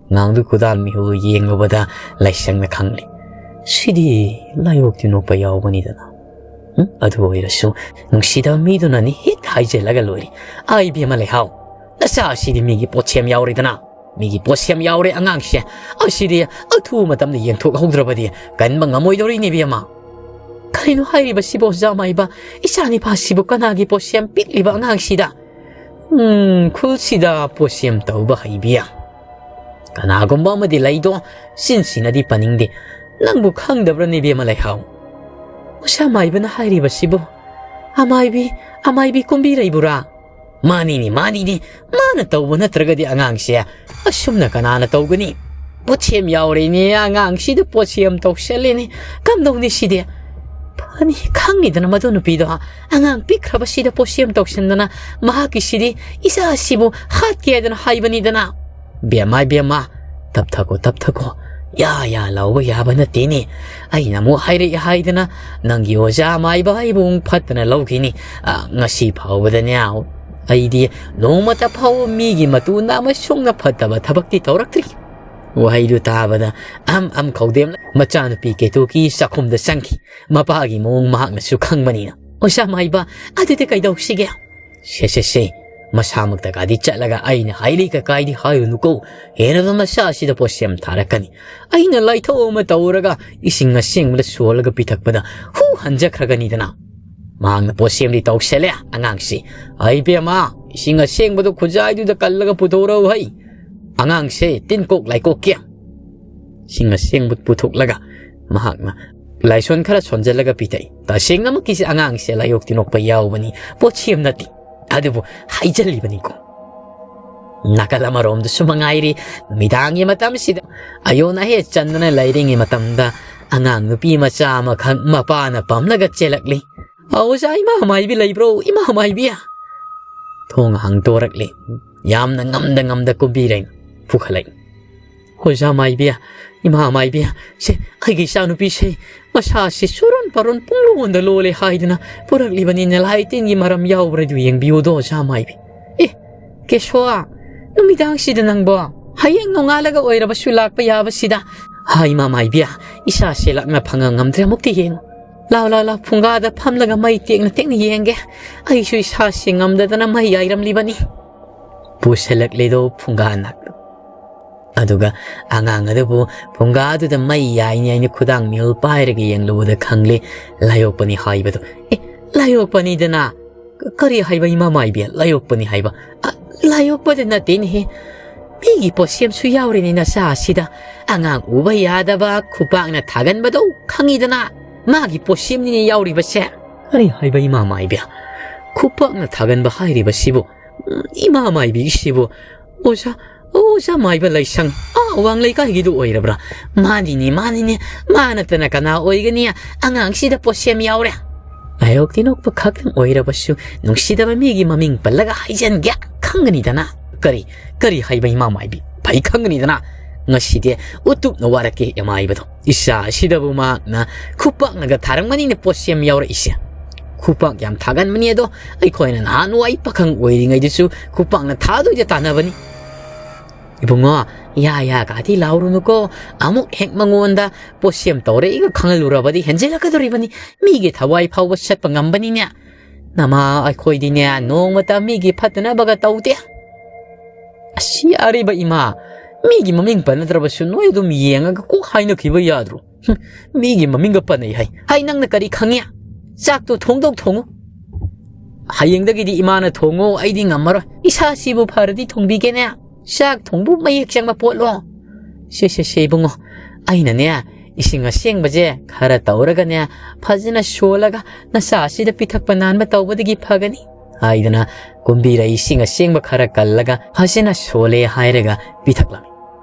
ꯑꯉꯥꯡꯗꯨ ꯈꯨꯗꯥꯡ ꯃꯤꯍꯨ ꯌꯦꯡꯂꯨꯕꯗ ꯂꯩꯁꯪꯅ ꯈꯪꯂꯤ꯫ "ꯁꯤꯗꯤ ꯂꯥꯏꯑꯣꯛꯇꯤ ꯅꯣꯛꯄ ꯌꯥꯎꯕꯅꯤꯗꯅ꯫ ꯎꯝ, ꯑꯗꯨ ꯑꯣꯏꯔꯁꯨ ꯅꯨꯡꯁꯤꯗꯕ ꯃꯤꯗꯨꯅꯅꯤ ꯍꯦꯛ ꯍꯥꯏꯖꯤꯜꯂꯒ ꯂꯣꯏꯔꯦ꯫ ꯑꯥ, ꯏꯕꯦꯝꯃ ꯂꯩꯍꯥꯎ, ꯅꯆꯥ ꯑꯁꯤꯗꯤ ꯃꯤꯒꯤ ꯄꯣꯠꯁꯦꯝ ꯌꯥꯎꯔꯦꯗꯅ꯫ ꯃꯤꯒꯤ ꯄꯣꯠꯁꯦꯝ ꯌꯥꯎꯔꯦ ꯑꯉꯥꯡꯁꯦ꯫ ꯑꯁꯤꯗꯤ ꯑꯊꯨꯕ ꯃꯇꯝꯗ ꯌꯦꯡꯊꯣꯛꯍꯧꯗ꯭ꯔꯕꯗꯤ ꯀꯟꯕ ꯉꯝꯃꯣꯏꯗꯧꯔꯤꯅꯦ, ꯏꯕꯦꯝꯃ꯫" "ꯀꯔꯤꯅꯣ ꯍꯥꯏꯔꯤꯕꯁꯤꯕꯣ, ꯑꯣꯖꯥ ꯃꯥꯏꯕ? ꯏꯆꯥ ꯅꯤꯄꯥꯁꯤꯕꯨ ꯀꯅꯥꯒꯤ ꯄꯣꯠꯁꯦꯝ ꯄꯤꯛꯂꯤꯕ ꯑꯉꯥꯡꯁꯤꯗ?" "ꯎꯝ, ꯈꯨꯜꯁꯤꯗ ꯄꯣꯠꯁꯦꯝ ꯇꯧꯕ ꯍꯩꯕꯤ ꯀꯅꯥꯒꯨꯝꯕ ꯑꯃꯗꯤ ꯂꯩꯗꯣ, ꯆꯤꯟꯁꯤꯅꯗꯤ ꯄꯟꯅꯤꯡꯗꯦ꯫ ꯅꯪꯕꯨ ꯈꯪꯗꯕ꯭ꯔꯅꯦ, ꯏꯕꯦꯝꯃ ꯂꯩꯍꯥꯎ?" "ꯑꯣꯖꯥ ꯃꯥꯏꯕꯅ ꯍꯥꯏꯔꯤꯕꯁꯤꯕꯨ ꯑꯃꯥꯏꯕꯤ, ꯑꯃꯥꯏꯕꯤ ꯀꯨꯝꯕꯤꯔꯩꯕꯨꯔꯥ?" "ꯃꯥꯅꯤꯅꯦ, ꯃꯥꯅꯤꯅꯦ꯫ ꯃꯥꯅ ꯇꯧꯕ ꯅꯠꯇ꯭ꯔꯒꯗꯤ ꯑꯉꯥꯡꯁꯦ ꯑꯁꯨꯝꯅ ꯀꯅꯥꯅ ꯇꯧꯒꯅꯤ? ꯄꯣꯠꯁꯦꯝ ꯌꯥꯎꯔꯦꯅꯦ, ꯑꯉꯥꯡꯁꯤꯗ ꯄꯣꯠꯁꯦꯝ ꯇꯧꯁꯜꯂꯦꯅꯦ꯫ ꯀꯝꯗꯧꯅꯤ ꯁꯤꯗꯤ? ꯐꯅꯤ, ꯈꯪꯉꯤꯗꯅ ꯃꯗꯨ ꯅꯨꯄꯤꯗꯣ, ꯑꯉꯥꯡ ꯄꯤꯛꯈ꯭ꯔꯕꯁꯤꯗ ꯄꯣꯠꯁꯦꯝ ꯇꯧꯁꯟꯗꯅ ꯃꯍꯥꯛꯀꯤꯁꯤꯗꯤ ꯏꯆꯥꯁꯤꯕꯨ ꯍꯥꯠꯀꯦ ꯍꯥꯏꯗꯅ ꯍꯥꯏꯕꯅꯤꯗꯅ꯫" "ꯕꯦꯝꯃ, ꯕꯦꯝꯃ, ꯇꯞꯊꯈꯣ, ꯇꯞꯊꯈꯣ꯫ ꯌꯥ ꯌꯥ ꯂꯥꯎꯕ ꯌꯥꯕ ꯅꯠꯇꯦꯅꯦ꯫ ꯑꯩꯅ ꯑꯃꯨꯛ ꯍꯥꯏꯔꯛꯑꯦ ꯍꯥꯏꯗꯅ ꯅꯪꯒꯤ ꯑꯣꯖꯥ ꯃꯥꯏꯕ ꯑꯩꯕꯨ ꯑꯃꯨꯛ ꯐꯠꯇꯅ ꯂꯧꯈꯤꯅꯤ꯫ ꯑ, ꯉꯁꯤ ꯐꯥꯎꯕꯗꯅꯦ ꯑꯩꯗꯤ ꯅꯣꯡꯃꯇ ꯐꯥꯎꯕ ꯃꯤꯒꯤ ꯃꯇꯨ ꯅꯥꯝꯃ ꯁꯨꯡꯅ ꯐꯠꯇꯕ ꯊꯕꯛꯇꯤ ꯇꯧꯔꯛꯇ꯭ꯔꯤ꯫ ꯋꯥꯍꯩꯗꯨ ꯇꯥꯕꯗ ꯑꯝ ꯑꯝ ꯈꯧꯗꯦꯝ ꯃꯆꯥꯅꯨꯄꯤ ꯀꯦꯇꯨꯀꯤ ꯆꯥꯛꯈꯨꯝꯗ ꯆꯪꯈꯤ꯫ ꯃꯄꯥꯒꯤ ꯃꯑꯣꯡ ꯃꯍꯥꯛꯅꯁꯨ ꯈꯪꯕꯅꯤꯅ꯫ "ꯑꯣꯖꯥ ꯃꯥꯏꯕ, ꯑꯗꯨꯗꯤ ꯀꯩꯗꯧꯁꯤꯒꯦ?" "ꯁꯦ, ꯁꯦ, ꯁꯦ, ꯃꯁꯥꯃꯛꯇ ꯒꯥꯔꯤ ꯆꯠꯂꯒ ꯑꯩꯅ ꯍꯥꯏꯔꯤ ꯀꯀꯥꯏꯗꯤ ꯍꯥꯏꯔꯨꯅꯨꯀꯣ꯫ ꯍꯦꯟꯅ ꯅꯁꯥ ꯑꯁꯤꯗ ꯄꯣꯠꯁꯦꯝ ꯊꯥꯔꯛꯀꯅꯤ꯫ ꯑꯩꯅ ꯂꯥꯏꯊꯧ ꯑꯃ ꯇꯧꯔꯒ ꯏꯁꯤꯡ ꯑꯁꯦꯡꯕꯗ ꯁꯣꯜꯂꯒ ꯄꯤꯊꯛꯄꯗ ꯍꯨ ꯍꯟꯖꯈ꯭ꯔꯒꯅꯤꯗꯅ꯫" ꯃꯍꯥꯛꯅ ꯄꯣꯠꯁꯦꯝꯗꯤ ꯇꯧꯁꯜꯂꯦ ꯑꯉꯥꯡꯁꯤ꯫ "ꯑꯩ ꯕꯦꯝꯃ, ꯏꯁꯤꯡ ꯑꯁꯦꯡꯕꯗꯣ ꯈꯨꯖꯥꯏꯗꯨꯗ ꯀꯜꯂꯒ ꯄꯨꯊꯣꯔꯛꯎ ꯍꯩ꯫ ꯑꯉꯥꯡꯁꯦ ꯇꯤꯟꯀꯣꯛ ꯂꯥꯏꯀꯣꯛꯀꯦ꯫" ꯏꯁꯤꯡ ꯑꯁꯦꯡꯕ ꯄꯨꯊꯣꯛꯂꯒ ꯃꯍꯥꯛꯅ ꯂꯥꯏꯁꯣꯟ ꯈꯔ ꯁꯣꯟꯖꯜꯂꯒ ꯄꯤꯊꯛꯏ꯫ ꯇꯁꯦꯡꯅꯃꯛꯀꯤꯁꯤ ꯑꯉꯥꯡꯁꯦ ꯂꯥꯏꯑꯣꯛ ꯇꯤꯟꯑꯣꯛꯄ ꯌꯥꯎꯕꯅꯤ, ꯄꯣꯠꯁꯦꯝ ꯅꯠꯇꯦ꯫ ꯑꯗꯨꯕꯨ ꯍꯥꯏꯖꯜꯂꯤꯕꯅꯤꯀꯣ꯫ ꯅꯥꯀꯜ ꯑꯃꯔꯣꯝꯗꯁꯨ ꯃꯉꯥꯏꯔꯤ, ꯅꯨꯃꯤꯗꯥꯡꯒꯤ ꯃꯇꯝꯁꯤꯗ ꯑꯌꯣꯟ ꯑꯍꯦ ꯆꯟꯗꯨꯅ ꯂꯩꯔꯤꯉꯩ ꯃꯇꯝꯗ ꯑꯉꯥꯡ ꯅꯨꯄꯤ ꯃꯆꯥ ꯑꯃꯈꯛ ꯃꯄꯥꯅ ꯄꯝꯂꯒ ꯆꯦꯜꯂꯛꯂꯤ꯫ "ꯑꯣꯖꯥ, ꯏꯃꯥ ꯃꯥꯏꯕꯤ ꯂꯩꯕ꯭ꯔꯣ, ꯏꯃꯥ ꯃꯥꯏꯕꯤ?" ꯊꯣꯡ ꯍꯥꯡꯗꯣꯔꯛꯂꯤ꯫ ꯌꯥꯝꯅ ꯉꯝꯗ ꯉꯝꯗ ꯀꯨꯝꯕꯤꯔꯦ, ꯄꯨꯈꯠꯂꯛꯏ꯫ "ꯑꯣꯖꯥ ꯃꯥꯏꯕꯤ, ꯏꯃꯥ ꯃꯥꯏꯕꯤ, ꯁꯦ, ꯑꯩꯒꯤ ꯏꯆꯥꯅꯨꯄꯤꯁꯦ ꯃꯁꯥꯁꯤ ꯆꯨꯔꯣꯟ ꯄꯥꯔꯣꯟ ꯄꯨꯡꯂꯣꯟꯗ ꯂꯣꯜꯂꯦ ꯍꯥꯏꯗꯨꯅ ꯄꯨꯔꯛꯂꯤꯕꯅꯤꯅ ꯂꯥꯏ ꯇꯤꯟꯒꯤ ꯃꯔꯝ ꯌꯥꯎꯕ꯭ꯔꯥ ꯑꯗꯨ ꯌꯦꯡꯕꯤꯌꯨꯗꯣ ꯑꯣꯖꯥ ꯃꯥꯏꯕꯤ꯫" "ꯑꯦ, ꯀꯦꯁꯣ, ꯅꯨꯃꯤꯗꯥꯡꯁꯤꯗ ꯅꯪꯕꯣ? ꯍꯌꯦꯡ ꯅꯣꯡꯉꯥꯜꯂꯒ ꯑꯣꯏꯔꯕꯁꯨ ꯂꯥꯛꯄ ꯌꯥꯕꯁꯤꯗ꯫" "ꯍꯥ, ꯏꯃꯥ ꯃꯥꯏꯕꯤ, ꯏꯁꯥꯁꯦ ꯂꯥꯛꯅ ꯐꯪꯉ ꯉꯝꯗ꯭ꯔꯦ, ꯑꯃꯨꯛꯇ ꯌꯦꯡꯉꯨ꯫ ꯂꯥꯎ, ꯂꯥꯎ, ꯂꯥꯎ, ꯐꯨꯡꯒꯥꯗ ꯐꯝꯂꯒ ꯃꯩ ꯇꯦꯛꯅ ꯇꯦꯛꯅ ꯌꯦꯡꯒꯦ꯫ ꯑꯩꯁꯨ ꯏꯁꯥꯁꯦ ꯉꯝꯗꯗꯅ ꯃꯩ ꯌꯥꯏꯔꯝꯂꯤꯕꯅꯤ꯫" ꯄꯨꯁꯜꯂꯛꯂꯤꯗꯣ ꯐꯨꯡꯒꯥ ꯅꯥꯛꯇ꯫ ꯑꯗꯨꯒ ꯑꯉꯥꯡ ꯑꯗꯨꯕꯨ ꯐꯨꯡꯒꯥꯗꯨꯗ ꯃꯩ ꯌꯥꯏꯅꯤ ꯍꯥꯏꯅ ꯈꯨꯗꯥꯡ ꯃꯤꯍꯨꯜ ꯄꯥꯏꯔꯒ ꯌꯦꯡꯂꯨꯕꯗ ꯈꯪꯂꯦ, ꯂꯥꯏꯑꯣꯛꯄꯅꯤ ꯍꯥꯏꯕꯗꯣ꯫ "ꯑꯦ, ꯂꯥꯏꯑꯣꯛꯄꯅꯤꯗꯅ꯫ ꯀ-, ꯀꯔꯤ ꯍꯥꯏꯕ ꯏꯃꯥ ꯃꯥꯏꯕꯤ? ꯂꯥꯏꯑꯣꯛꯄꯅꯤ ꯍꯥꯏꯕ?" "ꯑ, ꯂꯥꯏꯑꯣꯛꯄꯗ ꯅꯠꯇꯦꯅꯦꯍꯦ꯫ ꯃꯤꯒꯤ ꯄꯣꯠꯁꯦꯝꯁꯨ ꯌꯥꯎꯔꯤꯅꯤ ꯅꯆꯥ ꯑꯁꯤꯗ꯫ ꯑꯉꯥꯡ ꯎꯕ ꯌꯥꯗꯕ ꯈꯨꯄꯥꯛꯅ ꯊꯥꯒꯟꯕꯗꯣ ꯈꯪꯉꯤꯗꯅ? ꯃꯥꯒꯤ ꯄꯣꯠꯁꯦꯝꯅꯤꯅꯦ ꯌꯥꯎꯔꯤꯕꯁꯦ꯫" "ꯀꯔꯤ ꯍꯥꯏꯕ ꯏꯃꯥ ꯃꯥꯏꯕꯤ? ꯈꯨꯄꯥꯛꯅ ꯊꯥꯒꯟꯕ ꯍꯥꯏꯔꯤꯕꯁꯤꯕꯨ? ꯎꯝ, ꯏꯃꯥ ꯃꯥꯏꯕꯤꯁꯤꯕꯨ ꯑꯣꯖꯥ, ꯑꯣꯖꯥ ꯃꯥꯏꯕ ꯂꯥꯏꯁꯪ, ꯑꯥ, ꯋꯥꯡ ꯂꯩꯀꯥꯏꯒꯤꯗꯨ ꯑꯣꯏꯔꯕ꯭ꯔꯥ? ꯃꯥꯅꯤꯅꯦ, ꯃꯥꯅꯤꯅꯦ, ꯃꯥ ꯅꯠꯇꯅ ꯀꯅꯥ ꯑꯣꯏꯒꯅꯤ? ꯑꯉꯥꯡꯁꯤꯗ ꯄꯣꯠꯁꯦꯝ ꯌꯥꯎꯔꯦ꯫" "ꯂꯥꯏꯑꯣꯛ ꯇꯤꯟꯑꯣꯛꯄ ꯈꯛꯇꯪ ꯑꯣꯏꯔꯕꯁꯨ ꯅꯨꯡꯁꯤꯗꯕ ꯃꯤꯒꯤ ꯃꯃꯤꯡ ꯄꯜꯂꯒ ꯍꯥꯏꯖꯟꯒꯦ ꯈꯪꯒꯅꯤꯗꯅ꯫" "ꯀꯔꯤ, ꯀꯔꯤ ꯍꯥꯏꯕ ꯏꯃꯥ ꯃꯥꯏꯕꯤ? ꯐꯩ ꯈꯪꯒꯅꯤꯗꯅ꯫ ꯉꯁꯤꯗꯤ ꯎꯇꯨꯞꯅ ꯋꯥꯔꯛꯀꯦ ꯏꯃꯥ ꯏꯕꯗꯣ꯫ ꯏꯆꯥ ꯑꯁꯤꯗꯕꯨ ꯃꯍꯥꯛꯅ ꯈꯨꯄꯥꯛꯅꯒ ꯊꯥꯔꯝꯒꯅꯤꯅꯦ ꯄꯣꯠꯁꯦꯝ ꯌꯥꯎꯔꯛꯏꯁꯦ꯫ ꯈꯨꯄꯥꯛ ꯌꯥꯝ ꯊꯥꯒꯟꯕꯅꯤ ꯑꯗꯣ, ꯑꯩꯈꯣꯏꯅ ꯅꯍꯥꯟꯋꯥꯏ ꯄꯥꯈꯪ ꯑꯣꯏꯔꯤꯉꯩꯗꯁꯨ ꯈꯨꯄꯥꯛꯅ ꯊꯥꯗꯣꯏꯗ ꯇꯥꯟꯅꯕꯅꯤ꯫ ꯏꯕꯨꯡꯉꯣ, ꯌꯥ ꯌꯥ ꯀꯥꯗꯤ ꯂꯥꯎꯔꯨꯅꯨꯀꯣ, ꯑꯃꯨꯛ ꯍꯦꯛ ꯃꯉꯣꯟꯗ ꯄꯣꯠꯁꯦꯝ ꯇꯧꯔꯛꯏꯒ ꯈꯪꯍꯜꯂꯨꯔꯕꯗꯤ ꯍꯦꯟꯖꯤꯜꯂꯛꯀꯗꯣꯔꯤꯕꯅꯤ꯫ ꯃꯤꯒꯤ ꯊꯋꯥꯏ ꯐꯥꯎꯕ ꯁꯠꯄ ꯉꯝꯕꯅꯤꯅꯦ꯫ ꯅꯃꯥ ꯑꯩꯈꯣꯏꯗꯤꯅꯦ ꯅꯣꯡꯃꯇ ꯃꯤꯒꯤ ꯐꯠꯇꯅꯕꯒ ꯇꯧꯗꯦ꯫ ꯑꯁꯤ ꯑꯔꯤꯕ ꯏꯃꯥ, ꯃꯤꯒꯤ ꯃꯃꯤꯡ ꯄꯟꯅꯗ꯭ꯔꯕꯁꯨ ꯅꯣꯏ ꯑꯗꯨꯝ ꯌꯦꯡꯉꯒ ꯀꯣꯛ ꯍꯥꯏꯅꯈꯤꯕ ꯌꯥꯗ꯭ꯔꯣ? ꯍꯨꯝ, ꯃꯤꯒꯤ ꯃꯃꯤꯡꯒ ꯄꯟꯅꯩ ꯍꯥꯏ꯫ ꯍꯥꯏ, ꯅꯪꯅ ꯀꯔꯤ ꯈꯪꯉꯤ? ꯆꯥꯛꯇꯣ ꯊꯣꯡꯗꯣꯛ ꯊꯣꯡꯉꯨ꯫ ꯍꯌꯦꯡꯗꯒꯤꯗꯤ ꯏꯃꯥꯅ ꯊꯣꯡꯉꯣ, ꯑꯩꯗꯤ ꯉꯝꯃꯔꯣꯏ꯫ ꯏꯁꯥꯁꯤꯕꯨ ꯐꯔꯗꯤ ꯊꯣꯡꯕꯤꯒꯦꯅꯦ꯫ ꯆꯥꯛ ꯊꯣꯡꯕꯨ ꯃꯌꯦꯛ ꯆꯪꯕ ꯄꯣꯠꯂꯣ? ꯁꯦ, ꯁꯦ, ꯁꯦ, ꯏꯕꯨꯡꯉꯣ, ꯑꯩꯅꯅꯦ, ꯏꯁꯤꯡ ꯑꯁꯦꯡꯕꯁꯦ ꯈꯔ ꯇꯧꯔꯒꯅꯦ, ꯐꯖꯅ ꯁꯣꯜꯂꯒ ꯅꯆꯥꯁꯤꯗ ꯄꯤꯊꯛꯄ ꯅꯥꯟꯕ ꯇꯧꯕꯗꯒꯤ ꯐꯒꯅꯤ ꯍꯥꯏꯗꯅ ꯀꯨꯝꯕꯤꯔꯩ ꯏꯁꯤꯡ ꯑꯁꯦꯡꯕ ꯈꯔ ꯀꯜꯂꯒ ꯐꯖꯅ ꯁꯣꯜꯂꯦ ꯍꯥꯏꯔꯒ ꯄꯤꯊꯛꯂꯝꯃꯤ꯫